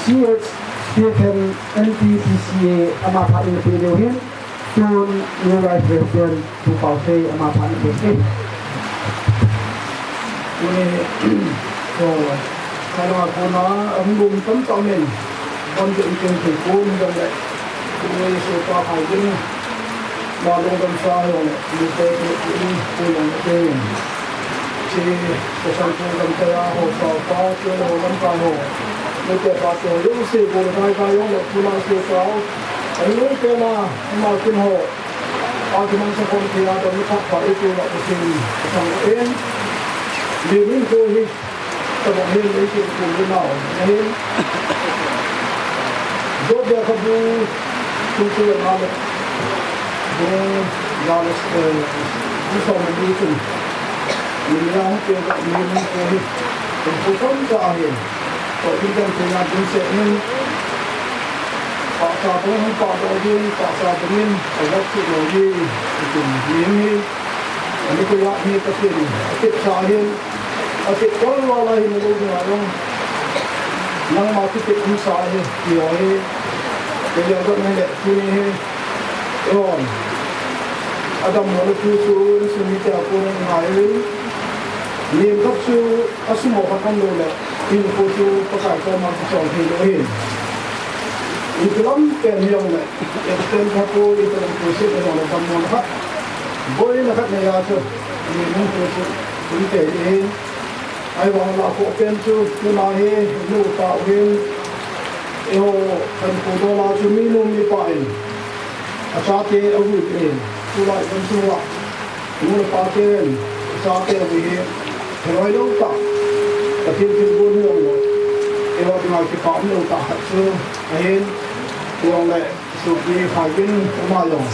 C H Stephen, N P P C A, ama phat in apeh diu hin. Tun New Life President Pu Pausei ama phat in apeh. Tuni, oh, kala kona, ahung lum tamtah in, bam jeng jeng thei pon jong le, tuni sopa khai jeng, ma lung dam sa jong le, mi te, mi te, mi te, mi te. Chi, pasal pu lamkai a ho, sao pa, chi ho lamkai ho. Mite pa te ho, jouse bol kai kai jong le, tuna se sao. Ani te na, ma kin ho. A kin ang sa kon tia, dam ni khat pa, itu la, usin, sang in. Li min ko hi, ta ba hin, ei ki ku ni nau. Hin. Jot dia ka bu, tu tu na le. Bu, ya le, eh, bu sa ma ni tu. Ni ya, ke ka ni ni ko hi. Ko ko kon ka hi. Ko in kan ko na ding se in. Pa sa ding, pa sa ding, pa sa ding, a vat ki lo ni. Ni ni. Ani ko ya ni ka tin. Ki sa hin. Ati kol wala hin lo na long. Nangma kiti um sa hi, ti ho hi. Kei a dot na le, tuni hi. Eon. Adammo na tu su, su ni te a ko na ngai. Ni kap su, a su mo khat am lo le. Ni ko su, Pakai ko ma ki chong hi lo hi. Ni kulam pen hi long le. Extend kha ko, ni kulam ko su, ni long le dammo na khat. Boi na khat na ya su. Ni mun ko su, ni te hi. Ahivang la ko pen chu, tuna hi, nu pa hin, eiho, kan pu do la chu mi nu mi pa in, achate avui in, tulai kan chu la, nu le pa ten, achate avui hi, heloi lo ta, Pathen thilgon hi jong lo, eiho dinga kipa um lo ta khat chu, ahin, jong le, Supi khai in ama jong.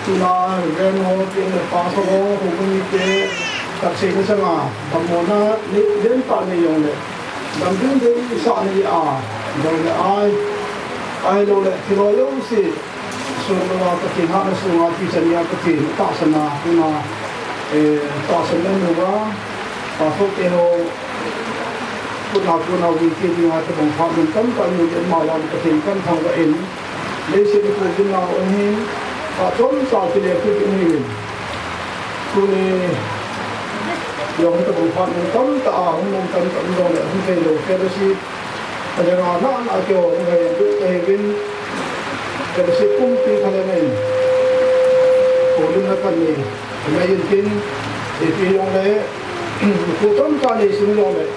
Tuna ven ho, tin le pa ho, ho, ho ni te, tak sei na sanga, dammo na, ni, den pa ni jong le. Dam ding ding sa ni a, jong le ai. Ai lo le, ti lo lo si. Su lo ka ti ha na su nga ti sa ni a ka ti, ta sa na, tuna, eh, ta sa na nu wa, pa ho te ho, tuna, tuna wi ti ni a te bang pha mun tam pa ni ma la ka ti kan thang ka in. Leiset a pu vin nau ahin, a chom sa kile khu ding ahin. Tuni, jong tabang phat mun tamtah a, hung mun tamtah um jong le, hung thei lo, fellowship. A jang a na, na keo, hung hei, du, te hei vin, fellowship pumpi kha le nei. Ko lum na kan nei, nei in tin, ipi jong le, khu tamtah nei sim jong le.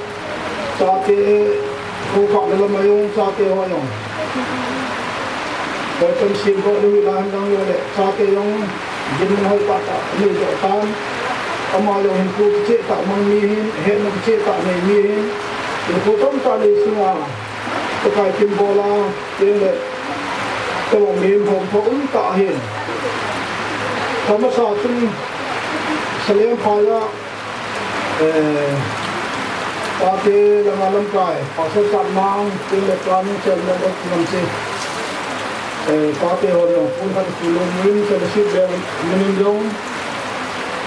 Chate, khu kah le lam a jong, chate ho jong. Koi kan sim ko lu la han dang le, chate jong, din hoi pa ta, ni jo tan. Ama jong hin khu che ta mang mi hin, he na che ta nei mi hin. Khu tam ta le sunga, ta kai kim bola, tin le, ta mi hom tho um ta hin. Kama sa chun, Salem pha ya, Eh, pate langa lamkai, Pastor Satmang, tin le planning chairman of Namse. Eh, pate ho jong, pun khat tu lo min, fellowship bel, min jong.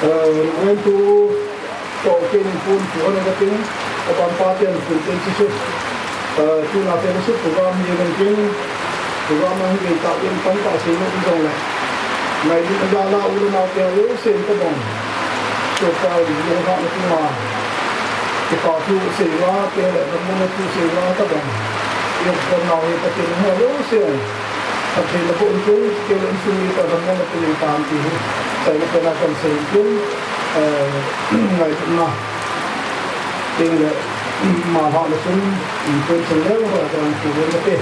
Eh, when to, to kin pun, tu hon ka tin, aban pate, pun tin, ti su. Eh, tuna fellowship program hi nang kin, program nang kin ta in tang ta sei nang jong le. Ngai din a jala u le nau te a le sen ta bang. So pa u le ha na tu ma. Te pa tu sei wa te le na mo na tu sei wa ta bang. Ye ko nau ye ta te mo le u sen. Ta te na ko un tu te le un su ni ta na mo na tu ni ta an ti. Sai na ko na kan sei tu. Eh, ngai na. Tin le, ma ha le sun, in tin sun le, ho kan tin le te.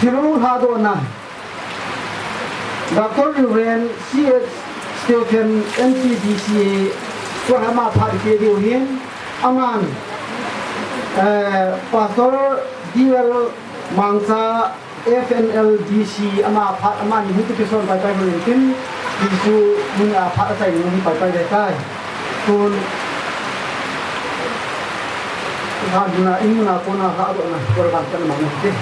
Thilong lhadohna, Doctor Reverend C H Stephen, N P D C A, tua hi ama phat kit diu ahin, aman, eh, Pastor D L Mangcha, F N L D C, ama phat, amani hung kipehsah paipai lou intin, Jesu min a phat achai ding hi paipai ding tai. Tun, ha, duna, in na kona ha do na, kor kan kan mang te.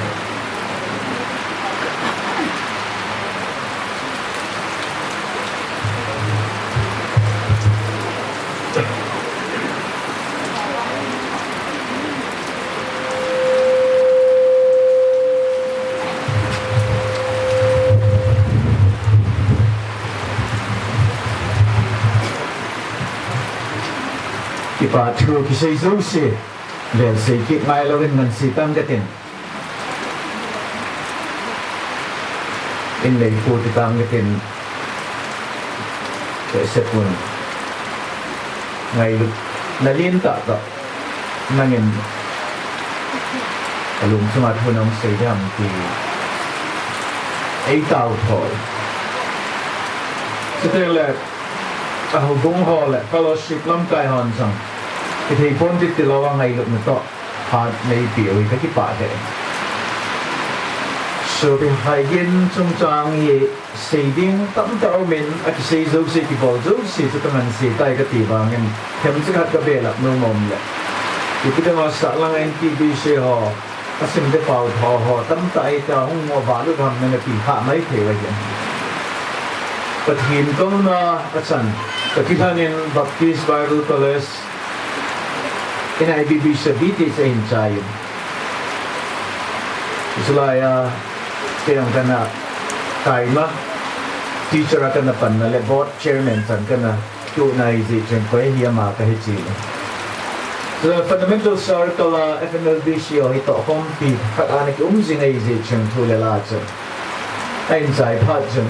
Kipa thu kisei jouse, vel sei kit ngai louvin ngansi tang katin. In nei pu ti tang katin. Te se pun. Ngailutna lentah tah. Nangin. Alung chunga thu nang sei diam ti. Ei tao thoi. Chuteng le. A houbung ho le fellowship lamkai hon jong. Kithei pon ti tilou a ngailutna toh. Phat neipi u hi kakipah e. Sopi Phaigin chungchang hi sei ding tamtah aumin, akisei jouse, kibol jouse chu kangansi tai kati vangin, themcha khat kabelap nom um le. Ipi dinga sahlang a N P B C ho, asim te pau tho ho, tamtah ahi ta hung mo valut ham nana ti kha mai thei u ahi. Pathen kona achan, kakilhanin Baptist Bible College, N I B B C B T H a hin chai in. Chulai a, kei jong kana kaina, teacher a kana panna le board chairman chan kana tuna ahi jeh chun koi hi ama kahi chi. Chulai fundamental circle a F N L B C ho hi tohkhompi khat a ana kium jing ahi jeh chun thu le la chun. A in chai phat chun,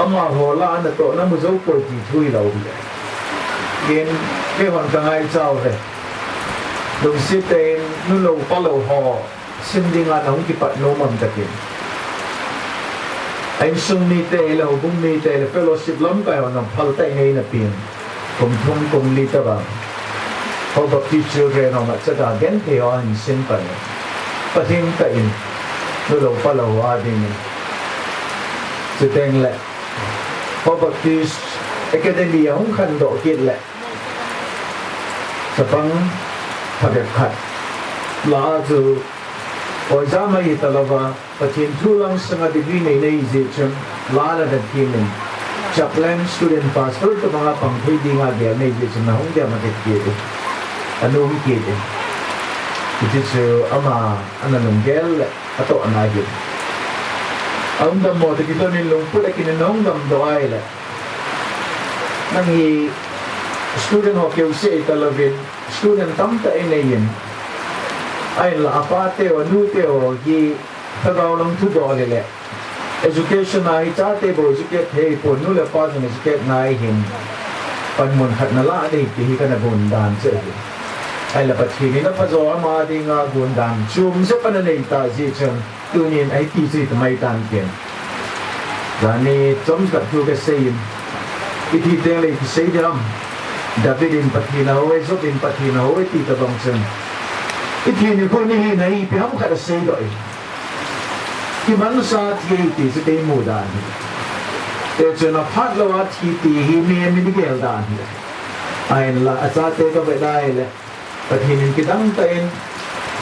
amaho la natoh namu jou poi ti thu hilou hi. Ken, keihon ka ngaicha uve. Lungset tah in, nu lou pa lou ho, sim dinga nahung kipat nom am takin. A insung mite le, houbung mite le, fellowship lamkai ho nang phal tah in eina pen. Kum thum kum li tabang. Ho Baptist Children ho ngacha genthei ho ahin sin pan. Pathen tah in, nu lou pa lou ho a dingin. Chuteng le, ho Baptist Academy a hung khandoh kit le. Chapang phabep khat. La a chu, oi ja mai talouva. Pathen thu lang sanga degree nei nei jeh chun, la la da kimin, chaplain, student pastor tobanga pang thei dinga gel nei jeh chun, nahung dia ma det kit e. Anom kit e. Hiti chu ama ana lunggel le, atohna hi. Aum dam mo te kilhonin lungput a kinin nahung damdoh ahile. Nang hi student ho keuseh talouvin, student tamtah inei in. Ahinla apa teu, anu teu hi Lhagao lang thu bol hile. Education a hi chate bou educate thei pon, nu le pa jong educate ngai hin. Panmun khat nala ding ti hi kana gundan chu ahi. Ahile Pathen in aphajo ama dinga gundan chom jep ana nei ta jeh chun tunin ahi ti chu hi tamai tan tin. Jani chomkhat thu kasei in. Ipi teng le kisei ding ham. David in Pathen ahou e, Job in Pathen ahou e ti tabang chun. Ipi ni khu ni hi na ipi ham khat asei doh in. Kimansa thi ahi ti chu kei mu dan hi. Te chun aphat lou a thi ti hi mi, mi ni gel dan hi. Ahinla, achate kave dai le. Pathen in kidang tah in,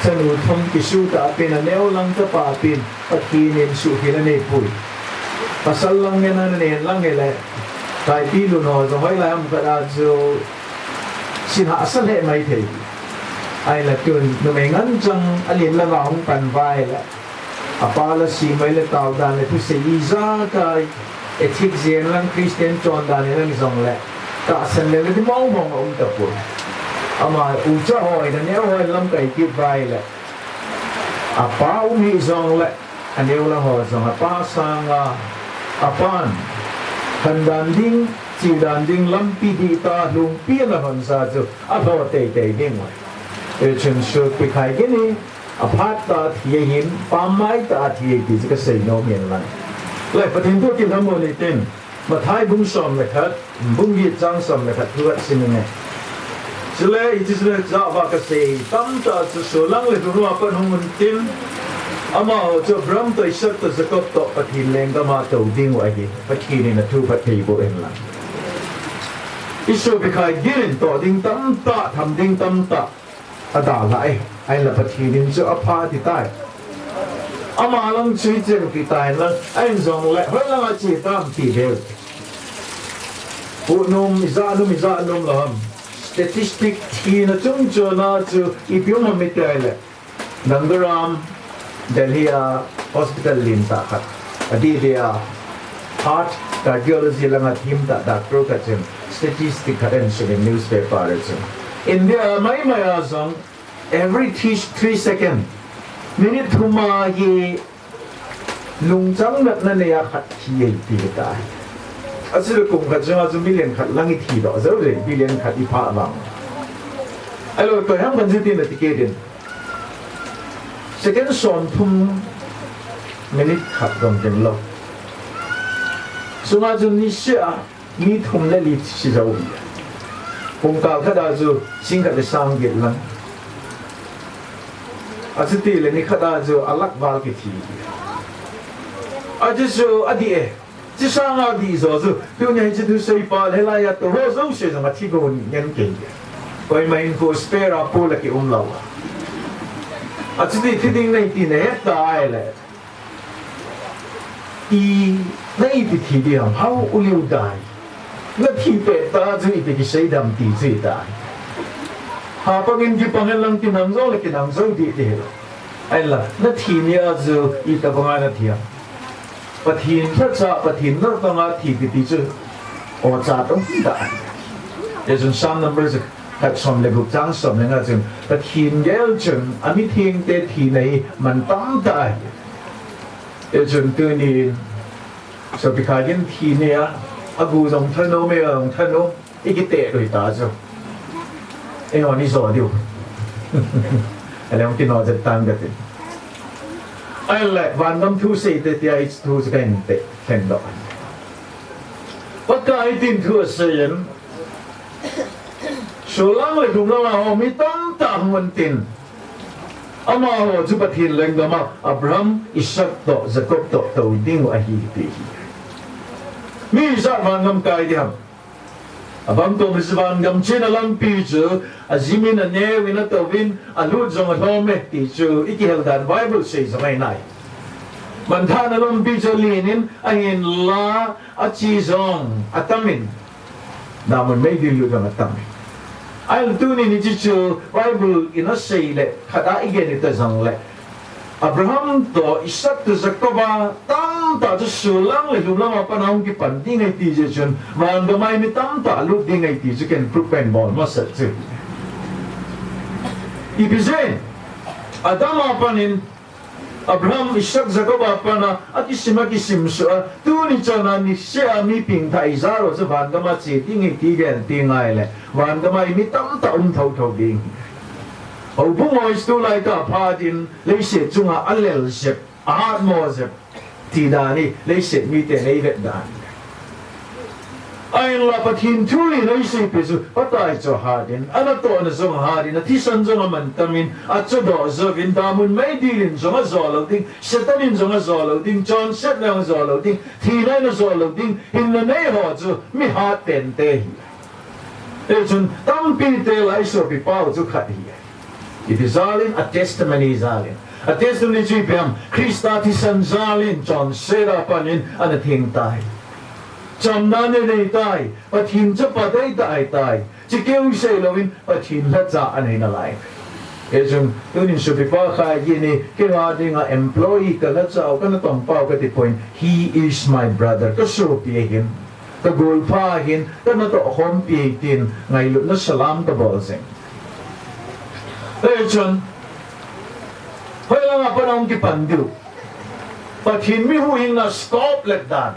chanu thum kisuh tah a pen, aneo lang chapa pen, Pathen in suhkhel anei poi. Pasal lang ngen a nanen lang hile, Kaipi Lun ho jong hoilai ham khat a chu, sin hahsa lheh mai thei. Ahinla tun, numei ngen chang, alen langa hung pan vai le. Apa la sim mai le tao dan le thusei ijakai, ethic jen lang Christian chon dan le lang jong le, tahsan le le di mong mong a um tapoi. Ama ucha ho, aneo ho lamkai kit vai le. Apa um hi jong le, aneo lang ho jong apa sanga, apan, khan dan ding, che dan ding, lampi dih ta, lungpi ana hon sa chu, alho tei tei ding uve. Hichun Sopi Phaigin hi, Aphat tah a thi ahin, pamai tah a thi ahi ti chu kasei nom ahin lang. Lai, Pathen thu kilhon u hitin, Mathai bung som le khat, bung get chang som le khat thu khat sim inge. Chule, hiche chule jahva kasei, tamtah chu solang le lhumlang a pat hung untin, amaho chu Abraham toh Isaac toh Jacob toh Pathen lenggam a tou ding u ahi, Pathen in athu phatthei boh hen lang. Isopi Khargil in toh ding tamtah, tham ding tamtah, adalhah e, ahinla Pathen in chu apha ati tai. Ama lang chu hicheng ati tai lang, ahin jongle, hoilang a che tam ti deu. Pu nom, ija nom, ija nom lam. Statistic thina chungchon a chu ipi um ham iti le. Nangaram, Delhi a hospital lentah khat. Adeh deh a heart cardiology langa themtah doctor khat chun statistic khat ahin sun in newspaper a chun. India a maimai a jong every three, three second, minute thum a hi lungchang natna nei a khat thi ahi ti tai. Achu kum khat chunga chu million khat lang ithi doh jou le, billion khat ipha vang. Ahilou, toh ham kan jiti na ti kei din. Second som thum minute khat dong den lou. Chunga chu niseh a mi thum le li si jou. Pungkal khat a chu sing khat le sang get lang. Achuti le ni khat a chu a lakh val kithi. Achu chu adih e. Chi sanga dih jo chu, tunia hiche thuseipa le hilai a tou ho jouse jong athi gon ngen kei. Koima hin khu spare a pu la ki um lou. Achuti thi ding nei ti na het ta ahile. I, na ipi thi ding ham, hao u liu dai. Na thi pet ta chu ipi kisei dam ti chu ahi tai. Hapang in kipang hen lang kinang jou le kinang jou dih ti hilou. Ahinla, na thi nia chu itobanga na thi ham. Pathen lhacha, Pathen natna a thi kiti chu. Ocha tong da. Hichun Psalm number chu khat som le gup chang som le nga chun. Pathen gel chun, amithengte thina hi mantam tah ahi. Hichun tunin, Sopi Khargil thi nia, agu jong thanom, mei jong thanom. Ikiteh loi ta chu. Eihon ijo diu. Ale hung kino jep tan kati. Ahile, vangam thu seite tia hiche thu chu kahin teh lheng doh. Pakai tin thu asei in. Solang le lhumlang a ho mi tamtah hung untin. Amaho chu Pathen lenggam a Abraham, Isaac toh, Jacob toh tou ding u ahi ti hi. Mi ijat vangam kai ding ham. Abang tong hiche vangam chena lampi chu, ajimin aneovin atouvin, alut jong alhom e, ti chu, ikihel dan Bible sei jong ahi nai. Manthahna lampi chu alenin, ahinla, ache jong atamin. Damun meidil lut jong atamin. Ahile tunin hiche chu, Bible in asei le, khat a igel ita jongle. Abraham toh Isaac toh Jacob a tamtah chu solang le lhumlang a pat a hung kipan ding ahi ti jeh chun, vangam a mi tamtah lut ding ahi ti chu ken prove kahin bol masat chu. Ipi jeh in, Adam a pat in Abraham, Isaac, Jacob a pat a, akisim, akisim suh a, tuni chan a niseh a mi pengthah ijat ho chu vangam a che ding ahi ti gel ti ngai le, vangam a mi tamtah um thotho ding. Houbung ho chu tulai tah phat in, Leiset chunga alel jep, ahatmo jep, ti dan hi, leiset miten eivet dan. Ahinla Pathen thu in eisei peh chu, Pakai chu ahat in, anatohna jong ahat in, athisan jong amantam in, achodoh jouvin, damun meidil in jong ajo lou ding, Satan in jong ajo lou ding, chonsetna jong ajo lou ding, thina in ajo lou ding, hinna nei ho chu, mi hatpen te ahi. Hichun tampi te lai sopi pau chu khat ahi. Ipi jal in, a testimony jal in. A testimony chu ipi ham, Christa thisan jal in chonset a pat in ana theng tai. Chamna ana nei tai, Pathen chapa deitah ahi tai. Chikeu sei louvin Pathen lhacha ana hi nalai. Hichun tunin sopipa Khargil in, keiho dinga employee kalhacha u, kanatong pau kati poi, he is my brother, kasopi ahin. Ka golpha ahin, kanatoh khompi ahi tin, ngailutna salam kabol jing. Hichun, hoilang a pat a hung kipan diu. Pathen mi huhhingna scope le dan.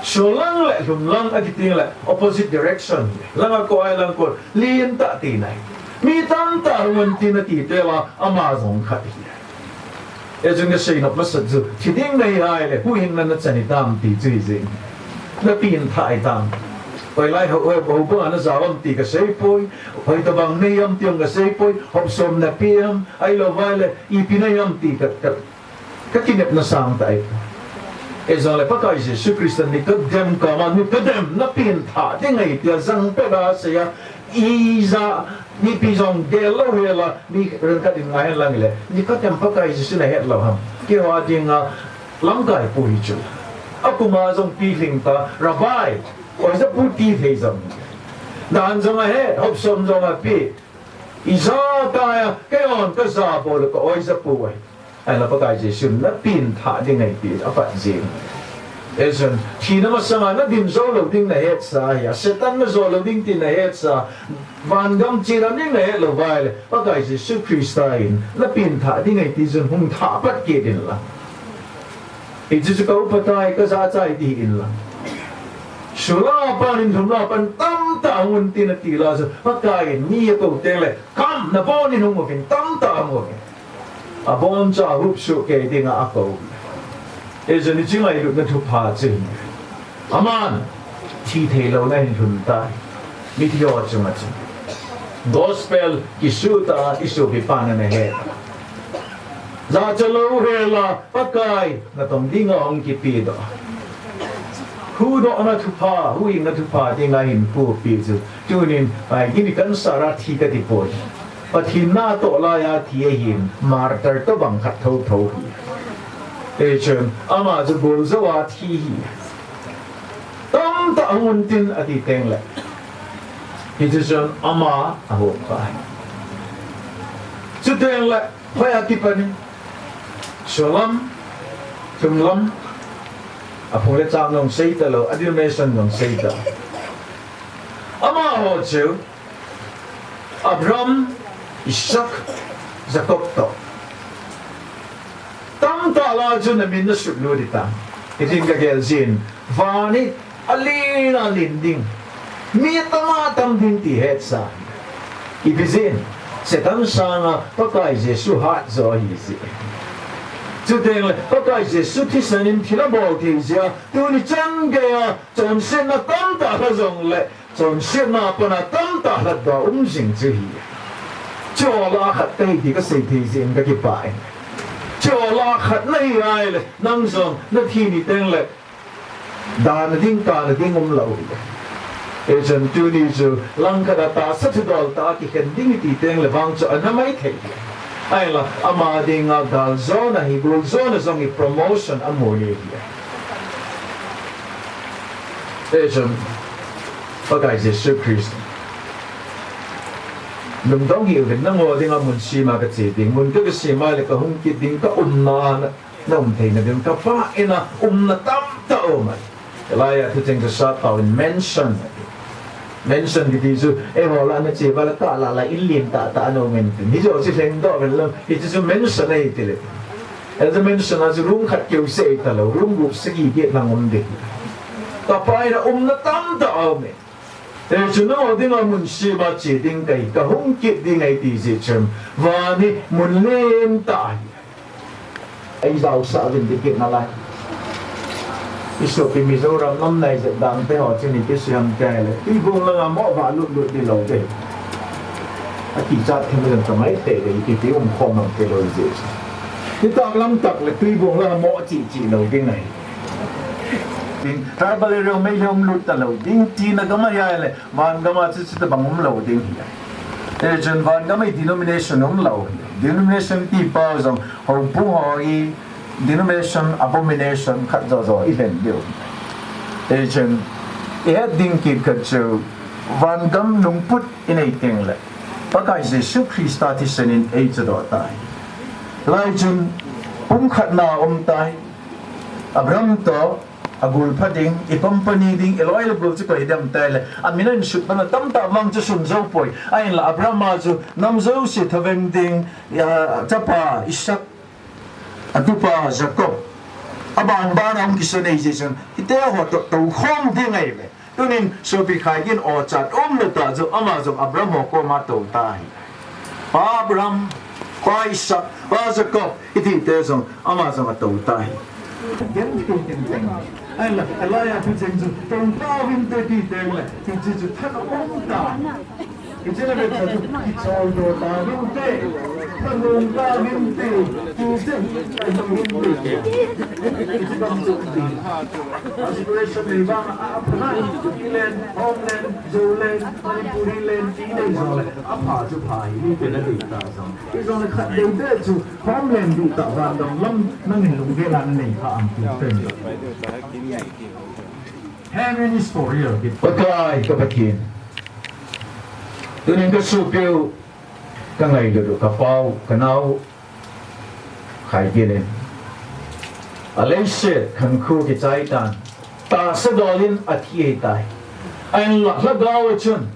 Solang le lhumlang akiti le opposite direction. Lang a ko ai lang ko, lentah tina ahi. Mi tamtah hung un tin ati teng le, ama jong khat hi. Hijeh chun kasei nop masat chu, thi ding nahi ahile, huhhingna nachan hitam ti chu hijeh in. Napengthah hitam. Hoilai ho, ho, houbung a najao ham ti kasei poi, hoitobang nahi ham ti jong kasei poi, hop som nape ham, ahilou vai le, ipi nahi ham ti ka, ka, Kakinepna sangtah ahi. Hijongle Pakai Jesu Christa Nicodemus koma, Nicodemus, napengthah ding ahi tia jangpet a asei a, ija, mipi jong gel lou hel a, mi khat in ngai hen lang le, Nicodemus, Pakai Jesu nahet lou ham? Keiho a dinga lamkai pu hi chu. Akum a jong pilhing ta, Rabbi, oijapu ti thei jong. Dan jong ahet, hop som jong ape. Ija tah a, keiho kaja bol u ka oijapu ahi. Ahinla Pakai Jesun napengthah ding ahi ti apat jing. Hijeh chun, thina masanga nadin jou lou ding nahetsa ahi, Satan najo lou ding ti nahetsa, vangam chedan ding nahet lou vai le, Pakai Jesu Christa in napengthah ding ahi ti jong hung thah pat kit in lang. Hichu chu ka upa tai, ka jachat tai ti hih in lang. Sula pan in thum la pan tamtah hung un tin ati la chu, Pakai in mi akou teng le, kam nabon in hung uvin tamtah hung uvin. Aboncha hup suh kei dinga akou. Hijeh chun hiche ngailutna thupha chu hi. Aman, thi thei louna hin lhun tai. Mithi ho chunga chu. Gospel kisuh tah a isopipan ana he. Jachat lou hel a Pakai natong dinga hung kipedoh. Huhdohna thupha, huhhingna thupha dinga hin puipi chu. Tunin, ai, gini kansara thi kati poi. Pathen natoh laiya thi ahin, martyr tobang khat thotho hi. Hichun, ama chu goljou a thi hi. Tamtah hung un tin ati teng le. Hichu chun ama ahop kha. Chuteng le, hoiya kipan in. Solam, thumlam, aphung le chang jong sei talou, a denomination jong sei talou. Amaho chu, Abraham, Isaac, Jacob toh. Tamtah lah a chun amin nasut lut ding tam. Hitin kagel jin. Van hi alen alen ding. Mi atam atam ding ti hetsa. Ipi jeh in. Satan sanga Pakai Jesu hat jo ahi jeh. Chuteng le Pakai Jesu thisan in thil abol thei jeh a. Tuni chan geiya chonsetna tamtah lha jongle. Chonsetna a pat a tamtah lhatdoh a um jing chu ahi. Chule khat kahi ti kasei thei jeh in kakipah e. Chule khat nahi ahile, nang jong nathi ni teng le, dana ding, kana ding umlou ahi. Hichun tuni chu langkhat a tahsa thudol tah a kikhen ding iti teng le vang chu ana maithei. Ahinla, ama dinga galjona hi, goljona jong hi promotion amu ahi. Hichun, Pakai Jesu Christ. Lungdong hih uvin, nangho dinga mun sema kache ding, mun ka, kasem a le kahung kit ding, ka umna a na, na um theina ding, ka Pa in a umna tamtah aum ahi. Hilaiya thucheng chu sap tauvin mansion. Mansion kiti chu, eiho lah a nache uva le kah lah lah in lentah tah a na um in tin. Hiche chu lhengdoh uvin lang, hiche chu mansion ahi tile. Hiche mansion a chu room khat keu seh talou, room gup sagi get lang um ding. Ka Pa in a umna tamtah aum e. Hichun nangho dinga mun sema che ding kahi, kahung kit ding ahi ti jeh chun. Van hi mun lentah ahi. Eijaosah uvin ti kit nalai. Isopi Mizoram nam nai jep dang te ho chun ipi sei ham tile. Tuibong langa moh vah lut lut tilou ding. Akichat them jong tamai te ding, ipi ti umkhom mang tilou jeh. Nitah lam tah le Tuibong langa moh cheh cheh lou ding ahi. Tribal area mei lhung lut talou ding, tina gam ahi le, van gam a chu chuti bang umlou ding ahi. Hichun van gam a denomination umlou ahi. Denomination ti pa jong, houbung ho hi, denomination abomination khat jojo i lhen diu. Hichun, i het ding kit khat chu, van gam lungput i nei teng le, Pakai Jesu Christa thisan in eichadoh tai. Lai chun, pumkhatna um tai. Abraham toh, agul pha ding, i company ding, i loi le gol chu koi dem tile, amin a insut pan a tamtah vang chu sun jou poi. Ahinla Abraham a chu nam jouse thaveng ding, a, chapa Isaac, atupa Jacob, aban ban a hung kisun ahi jeh chun, hite ho toh toukhom ding ahi ve. Tunin sopi Khaigin Orchard umna tah chu ama jong Abraham ho koma tou tai. Pa Abraham, Pa Isaac, Pa Jacob, iti te jong, ama jong atou tai. Genthei tengteng. Ahinla, alai a thucheng chu, Tongkau vinte ti teng le, hiche chu thanom ta. Hiche le vete chu, kicholdo tauvinte, thanom tauvinte, ti chu, hiche bang chu, aspiration nei vang a, apha na, Kuki land, Homeland, Zoland, Manipuri land, ti nei jong le, apha chu pha hi, ti na ti ta jong. Hijongle khat deu te chu, Homeland ding tah vangam lam nangin lunggel a nanei kha am ti pen. Henry ni story a bit. Pakai ka Pathen. Tunin ka sopiu, ka ngailut u, ka pau, ka nao, Khaigil in. A leiset khankhu kichai tan. Tahsa dol in athi ahitai. Ahinla lhagao a chun.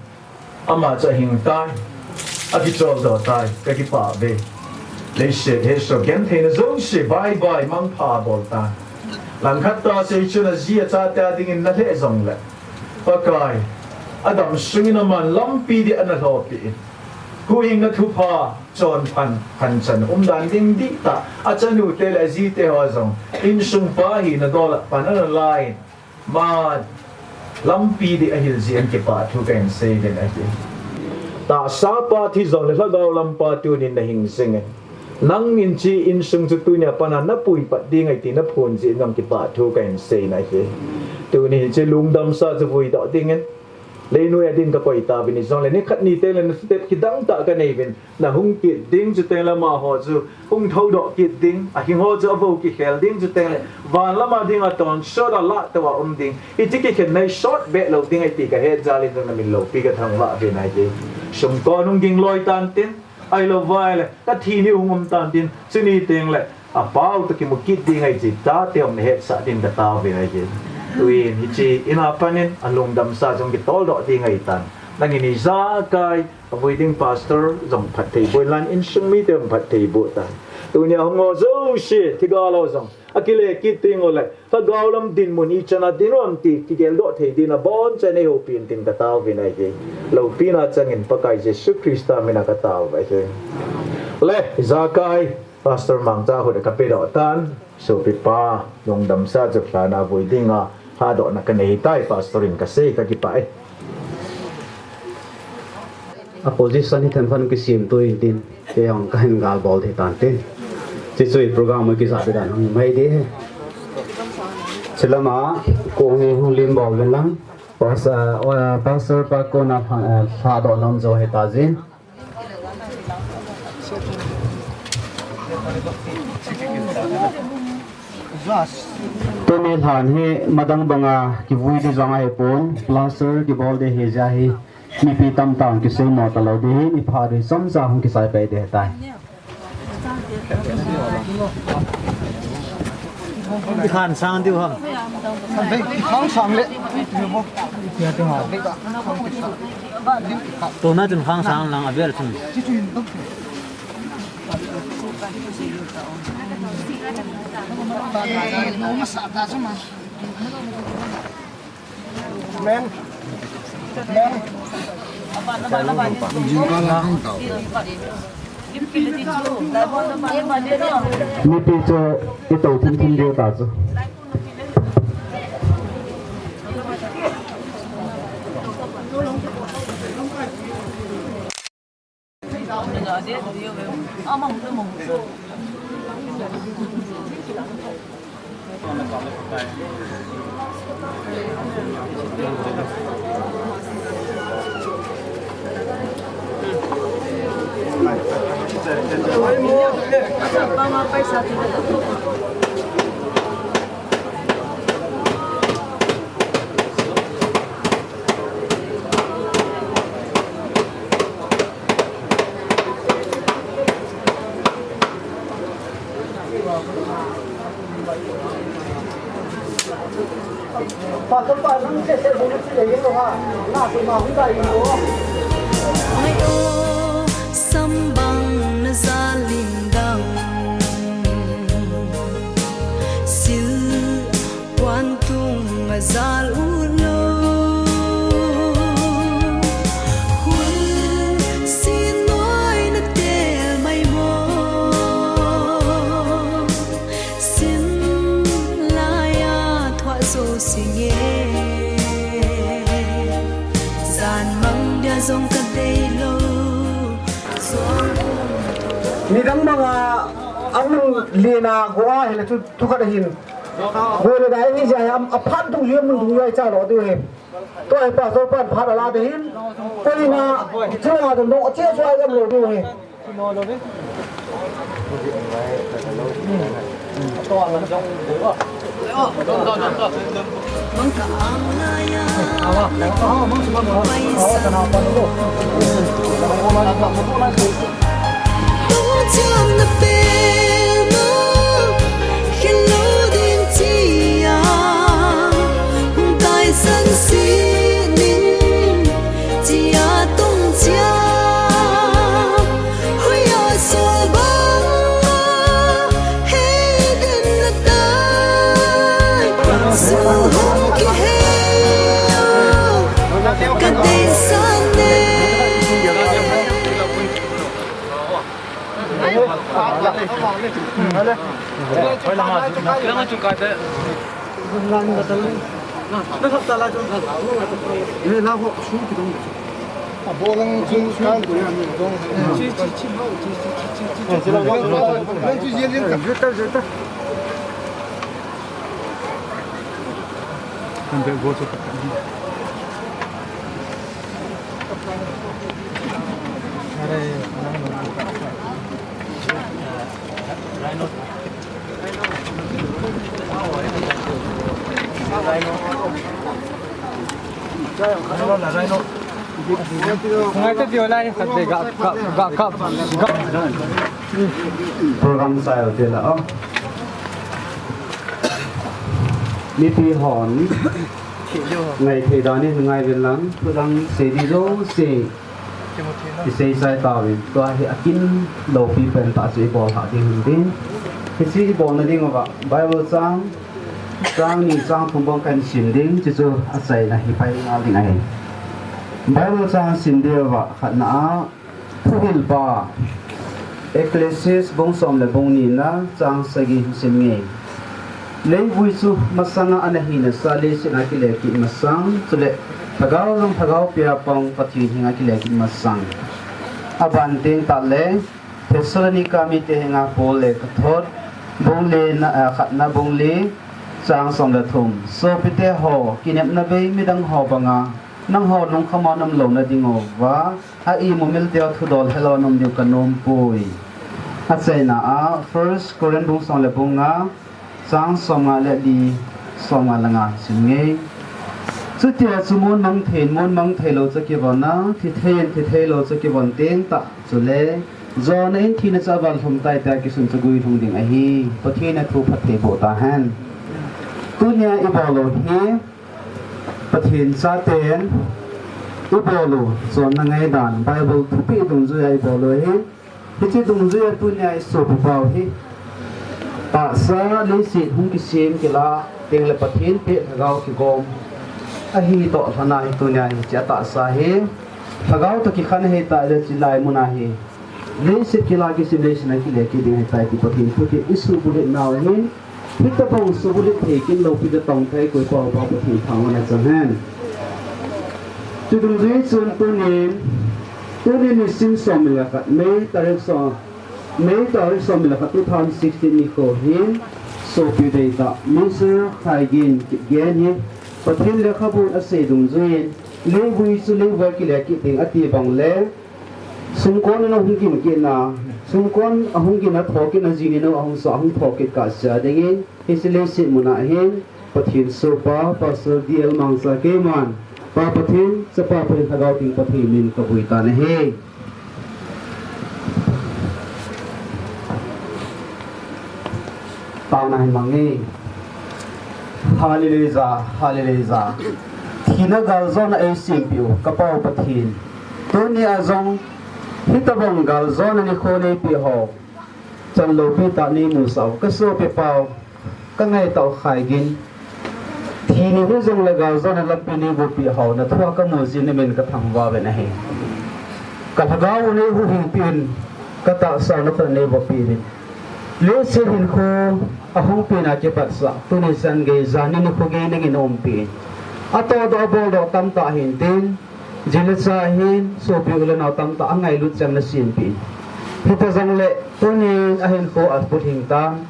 Ama chu ahing tai, akicholdo tai, ka kipah ve. Leiset hesoh gentheina jouse bye bye mangpha bol tan. Langkhat tah seh chun aji achate a dingin na lheh jongle, Pakai, adam sungin aman lampi ding ana lhopi in. Huhhingna thupha, chonphan, phanchan umdan ding dihtah, achanu te le aji te ho jong, insung pa hina dol a pan ana la in. Ama lampi ding ahil jeh in kipah thu kahin sei ding ahi. Tahsa pa thi jongle lhagao lam pa tunin nahing jing e. Nangin hiche insung chu tunia pat a napui pat ding ahi ti naphon jeh in jong kipah thu kahin sei ahi. Tuni hiche lungdamsa chu vuidoh dingin. Leinoi a din kakoi tauvin hijongle nikhat ni teng le na step kidang tah kanei uvin. Nahung kit ding, chuteng le amaho chu hung thoudoh kit ding, ahing ho chu avou kikhel ding, chuteng le van lam a dinga tonsot a lah tou a um ding. Hiche kikhenna hi sot beh lou ding ahi ti kahet jal in jong namin loupi kathangvah uvin ahi. Sumkon hung ging loi tan tin, ahilou vai le, kathi ni hung um tan tin, chuni teng le, apao toh kimu kit ding ahi ti tate hung nahetsah din kataovin ahi. Tuin hiche in a pat in alungdamsa jong kitoldoh ding ahi tan. Nangin ijakai, avui ding pastor jong phattheiboh in, insung mite jong phattheiboh tan. Tunia hung ho jouse, thilgal ho jong akile kit teng uleh, lhagao lam dinmun ichan a ding u ham ti kigeldoh thei din abonchan eihoupin tin kataovin ahi. Loupina changin Pakai Jesu Christa min a kataovin ahi. Le, ijakai, Pastor Mangcha hut a kapedoh tan, sopipa, lungdamsa chu lhana vui dinga, lhadohna kanei tai, Pastor in kasei, kakipah e. A position hi thenphan kisem tu in tin, kei jong kahin galbol thei tan tin. Hiche chu program a kijah be dan hung mai ding ahi. Chulama, kong hi hung lim bol uvin lang. Pas-, ah, Pastor pa kona lha-, ah, lhadoh nom jo hita jin. Tuni lhan hi madang banga kivui ding jong ahipon, plaster kibol ding ahi jeh a hi, mipi tamtah hung kiseimo talou ding ahi, mi pha ding chomcha hung kisai pai ding ahitai. Ikhan sang diu ham. Khang sang le. Tuna chun khang sang lang avel chun. Mipi chu itou thim thim diu ta chu. Ai o, sambang na zalim dang, sil puan tung a zal u lo. Hun si noi na te Tan mang dia jong ka dei lo. Midang banga, amun lena goa hile chu thukhat ahin. Gole dai ni jai am, aphat dung jui, amun dung jui cha lo diu hi. Tua hi pastor pan phat ala de hin. Koima, chunga dung dong, che chua gam lo diu hi. Program style te la, oh. Mipi hon ngai thei dan in ngai ven lang, thudang sei di jouse i sei sai tauvin, tua hi akin lopi pen tah chu i bol ha ding hin tin. Hiche i bolna ding uva Bible chang, chang ni chang thum bang kahin sim ding, chuchu achaina hi pai ngal ding ahi. Bible chang sim ding uva khatna a, Thuhilpa, Ecclesiastes bung som le bung ni na, chang sagi hin sim nge. Leivui chu masanga ana hina sa, leiset a kile kit masang, chule lhagao jong lhagao pia pang Pathen henga kile kit masang. Aban teng tah le, Thessalonica mite henga Paul lekhathot, bung li na, ah, khatna bung li, chang som le thum. Sopite ho, kinepna bei midang ho banga, nangho lungkhama na um louna ding uva, a imu milte ho thudol helou na um diu ka nom poi. Achaina a, First Corinth bung som le bung nga, chang som nga le li, som nga le nga sim nge. Chutia chu mun mang thei in, mun mang thei lou chu kivon a, thi thei in, thi thei lou chu kivon teng tah chule, jona in thina chu aval lhum tai tia kisun chu guilhung ding ahi. Pathen in athu phatthei boh tahen. Tunia i bol u hi, Pathen chaten i bol u, jona ngaidan, Bible thupeh dungjuia i bol u hi, hiche dungjuia tunia i sopi pau hi, tahsa leiset hung kisem kila, teng le Pathen peh lhagao kigom ahi toh lhona hi tunia hiche a tahsa hi, lhagao toh kikhen ahi tah le chulai muna hi, leiset kila kisem leiset a kile kit ding ahi tai ti Pathen thupeh i suhbulhit nau hi, Hitabang suhbulhit thei kin loupi katong thei koi pa pa Pathen thangvahna chang hen. Chudungjuiya chun tunin, tunin nisim som le khat, May tarik som, May tarik som le khat two thousand sixteen nikho hin, sopi deitah, Mister Khaigin Kipgen hi, Pathen lekhabun asei dungjuiyin, leivui chu leivui a kile kit ding ati bang le, Sumkon in ahung gin kit na, sumkon ahung gin a thokit na jing in ahung sa, ahung thokit kah sia dingin, hiche leiset muna hin, Pathen sohpa, Pastor D L Mangcha keiman, Pa Pathen, Chapa Pathen, Lhagao Theng Pathen min ka vui tan ahi. Taona hin mang e. Hallelujah, hallelujah. Thina galjona eisempeh u, ka Pa u Pathen. Tunia jong, hitabang galjona nikho neipeh ho. Chan loupi tah neimusah u, ka sopi pau, ka ngaitah u Khaigin. Thi ni hijongle galjona lampi neibohpeh ho, na thua ka mu jeh in na min ka thangvah uvin ahi. Ka lhagao u neihuhhingpeh in, ka tahsa u na khut a neibohpeh uvin. Leiset hinkho ahung pen a kipat sah, tuni chan gei, jani nikho gei nangin na umpeh in. Atohdoh aboldoh tamtah hintin, Jile cha hin, sopi u le nao tamtah angailut chan na sinpi. Hita jongle, tunin ahinkho aput hing tan.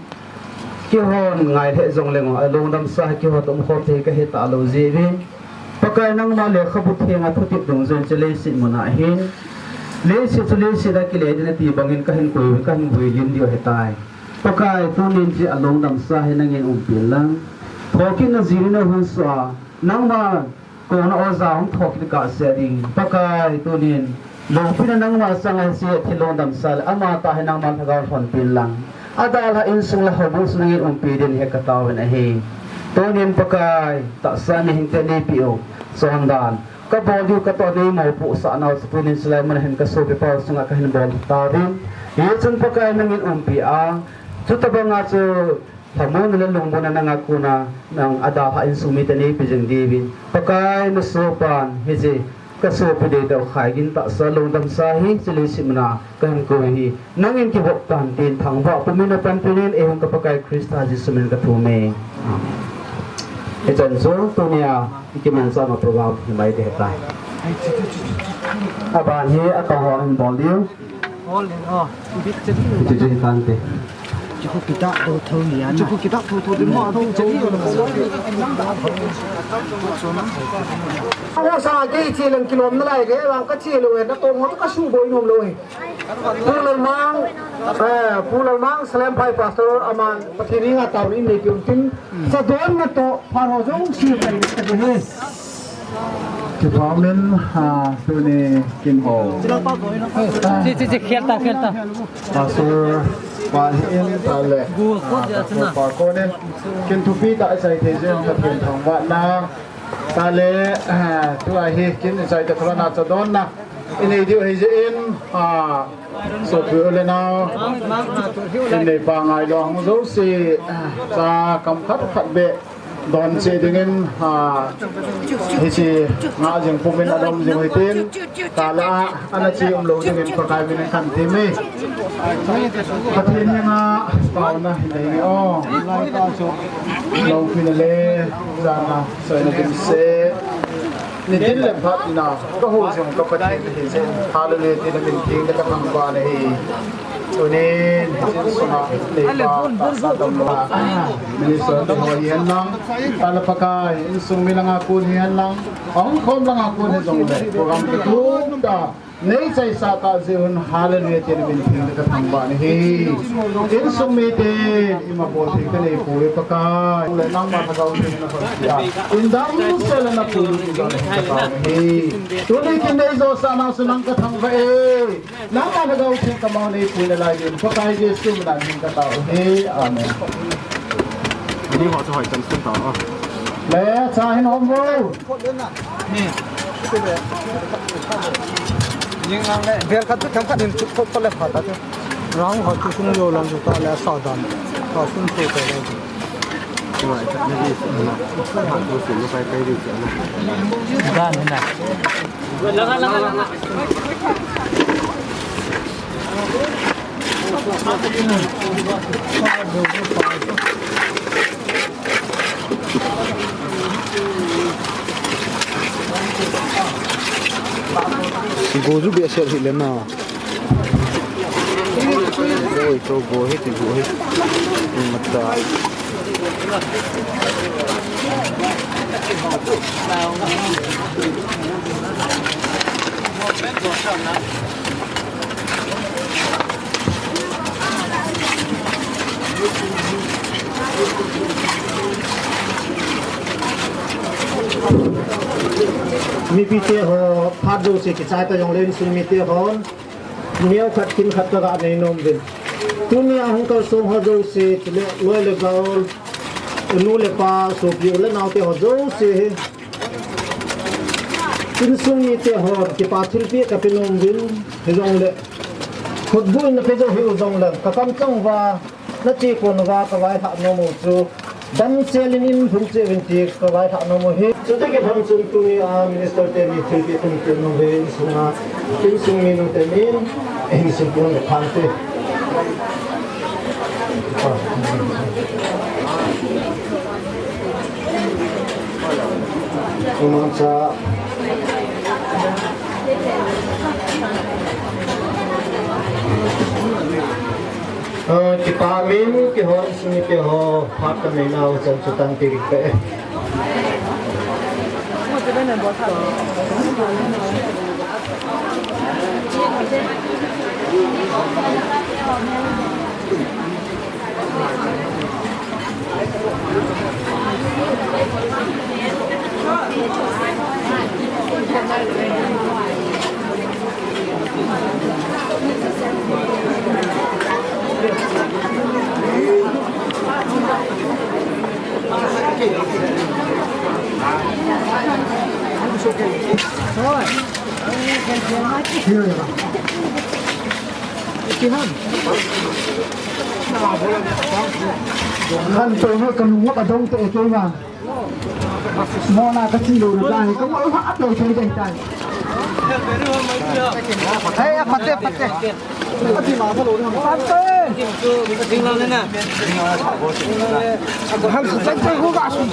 Kihon ngai le jongle ngo, alungdam sa kihon tom khom thei kahi talou jiuvin. Pakai nangma lekhabu thenga thutep dungjuiyin chu leiset muna hin. Leiset chu leiset a kile ding ati bangin kahinkoi, kahin vui lim diu ahitai. Pakai tunin chu alungdam sa hi nangin umpi lang. Thokit na jiri na hun sua. Nangma Kona oja hung thokit kahse ding. Pakai tunin, lungpina nangma chang ahi se thil lungdam sa le, amatah hi nangma lhagao lhonpin lang. Adalhah insung le houbung sung nangin umpi din hi kataovin ahi. Tunin Pakai, tahsa mihing te neipe u, chondan. Kabol diu katoh neimo pohsah nau chu tunin chulai mun hin kasopi pau sunga kahin bol tauvin. Hichun Pakai nangin umpi a, chutabanga chu Lhamonna le lungmonna nanga kona nang adalhah insung mite neipe jing diuvin. Pakai nasopan hiche kasopi deitah u Khaigin tahsa lungdam sa hi, chule simna kahinkoi hi. Nangin kivop tan tin thangvah pumin napanpin in eihung ka Pakai Christa Jesu min kathum e. Amen. Hichan chu tunia ikimanchah ma program hi mai ding ahitai. Aban hi atong ho in bol diu. Ol in, oh, bit chali. Chuchu hitante. Chuku kita do tho ni ana. Chuku kita tho tho de mo do chali. Asa ke chi lang kilom na lai ke, lang ka chi lo na to mo ka su boi nom lo. Pu Lalmang, eh, Pu Lalmang Salem Phai Pastor aman Pathen henga taona nei piu tin. Sa don na to, pharo jong si pai ka de he. Kipah umin, ah, tuni kin ho. Chi, chi, chi, khel ta, khel ta. Pastor pa hin ta le. Gu ko dia chana. Pa konin. Kin thupi tah isei thei jeng Pathen thangvahna. Ta le, ah, tua hi kin isei ta kholana cha donna. Inei diu ahi jeh in, ah, sopi u le nao. Inneipa ngailou ho jouse, ah, cha kam khat khat beh. Don cheh dingin, ah, hiche ngah jing pumin adom jing u hitin, kala a, ana che umlou dingin Pakai min in kan ti mi. Pathen henga taona hin nei ni o. Loupina le jana soina dimset. Nitin le phatna kaho jong ka Pathen ahi jeh in, hallelujah tina min theng le kathangvah na ahi. Tunin, hiche insunga neipa tahsa damlou a, minister te ho hihen lang, tala Pakai, insung mi langa kon hihen lang, ahung khom langa kon hijongle, program kathum tah, neichaisah tah jeh un, hallelujah tina min theng le kathangvah na ahi. Insung mite, ima bol thei kanei poi Pakai, le nangma Lhagao Theng in nahon peh a, in damsel a napui lut jeh in kathangvah na ahi. Tuni kin neijosah nau chu nang kathangvah e. Nangma Lhagao Theng kamang neipui nalai din, Pakai Jesu mina hin katao u ahi. Amen. Ni ho chu hoi tam sun ta o. Le, cha hin hom vo. Ni. Jing ang le, bel khat chu thang khat hin chu khop le pha ta chu. Rang ho chu sung yo lang chu ta le sa dan. Ta sun chu ta le. Gan na. Go ju bia sel hi le na. Oi, to go hi, ti go hi. Mata. Mipite ho, phat jouse kichai ta jongle insung mite hon. Neo khat kin khat ka ga nei nom uvin. Tunia hung kalsong ho jouse, chule loi le gol, nu le pa, sopi u le nao te ho jouse hi. Insung mite ho, kipa thilpeh ka pe nom uvin, hijongle. Khutboi na pe jou hi u jongle, ka kamchang uva, na che kon uva, ka vailhah nom u chu. Damsel in in lhung cheh uvin ti ka vailhah nom u ahi. Chuti kilhon chun tunia minister te ni thilpeh kan pe nom uve insunga, insung minu te min, hin simpun le phan te. Umang cha. Ho, simi pe ho, phat ka me nau chan chu tan ti rik pe. Khan to no kanu ngap adong te ke ma. Mona ka chi lo na dai, ka mo ha to thei dai dai. Hey, a pate, pate. A ti ma sa lo na. Pate. Jing la na. Hal sa sa ko ga su.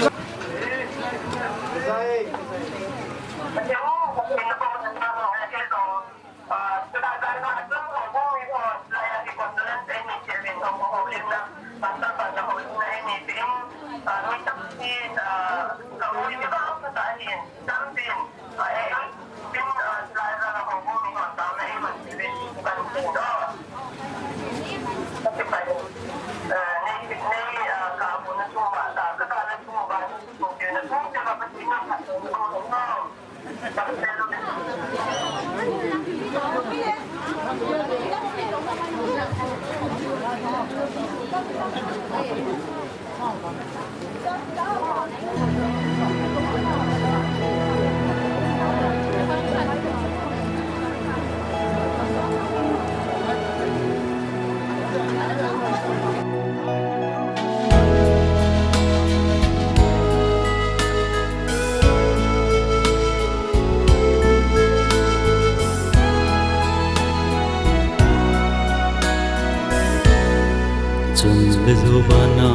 Chun le jo bana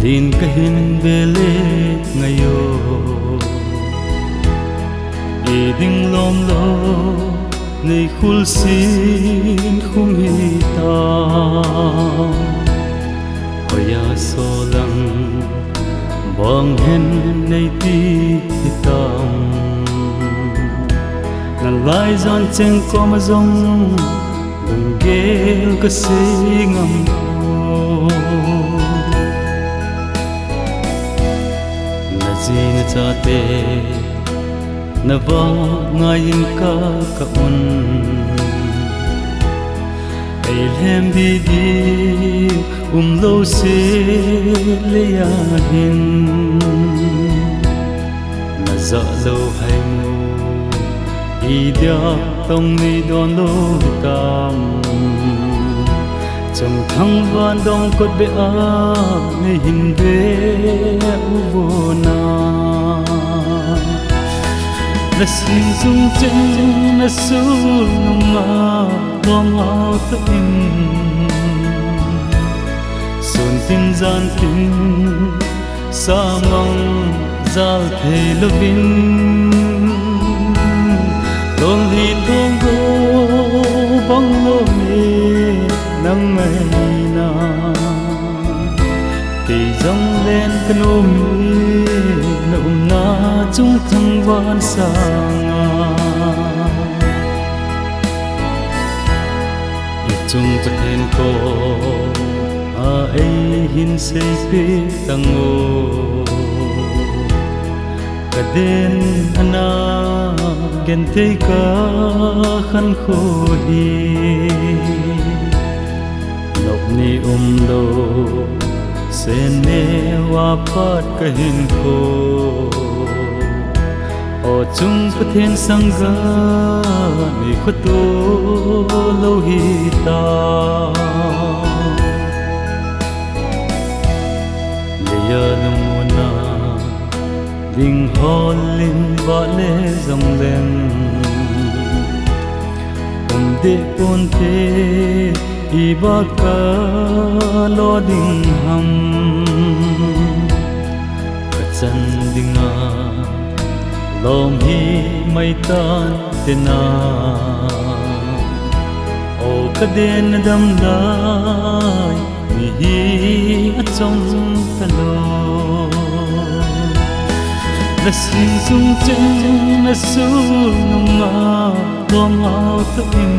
din kahin bele ngayo. I ding lom lo nei khul sin khum hi ta. Hoya solang bang hen nei ti hitam. Na lai jan cheng koma jong lunggel ka sei ngam ko. Na ji na chate na vang ngaiyin ka ka un. Ei lhem didi um lo se le ya hin. Na ja lo hai mu i dia tong ni don lo tam. Chang thang van dong kot be a nei hin be u vo na. Na sing sung cheng na sul nung a bom au ta in. Sun tin jan tin samang jal thei lovin. Lom hi thong go bang lo ni nang ngai na. Kei jong len ka nom e, na umna chung thangvah sanga. I chung Pathen koma eihin seipeh tang o. Ka den ana genthei ka khankho hi. Nop ni um lo, sen neo a pat ka hinkho. O chung Pathen sangga ni khoto lo hi ta. Leia lungmonna ding hol in vale jong leng. Um deh ponte i baka lo ding ham. Ka chan dinga lom hi mai tan tena. O ka den na dam lai. Ni hi achom talou. Na sin sung cheng na sun nunga tom ngau ta in.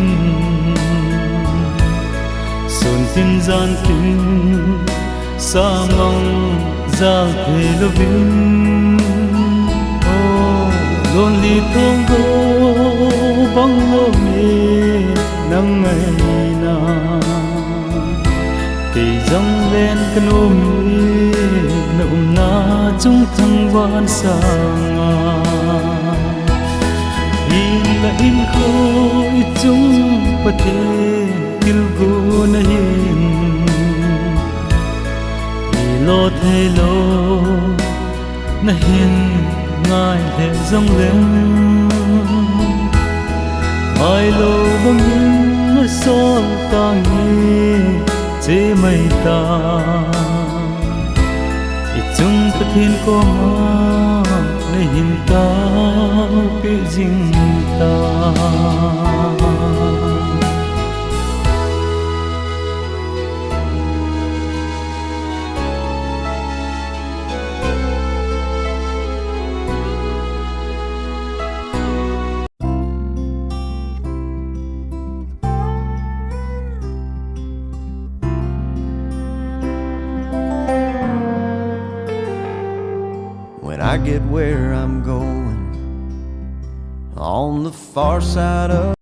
Sun tin jan tin samang jal thei louvin. Oh, lonely thong go bang lo me nang ngaina. Kei jong len ka nom e, na umna chung thangvah sanga. Hinla hinkho i chung Pathen thilgon ahin. I lo thei lou, na hin ngai lheh jong leng. Ngai lou bangin na sol tange, che mai ta. I chung Pathen koma na hin taopeh jing ta. When I get where I'm going, on the far side of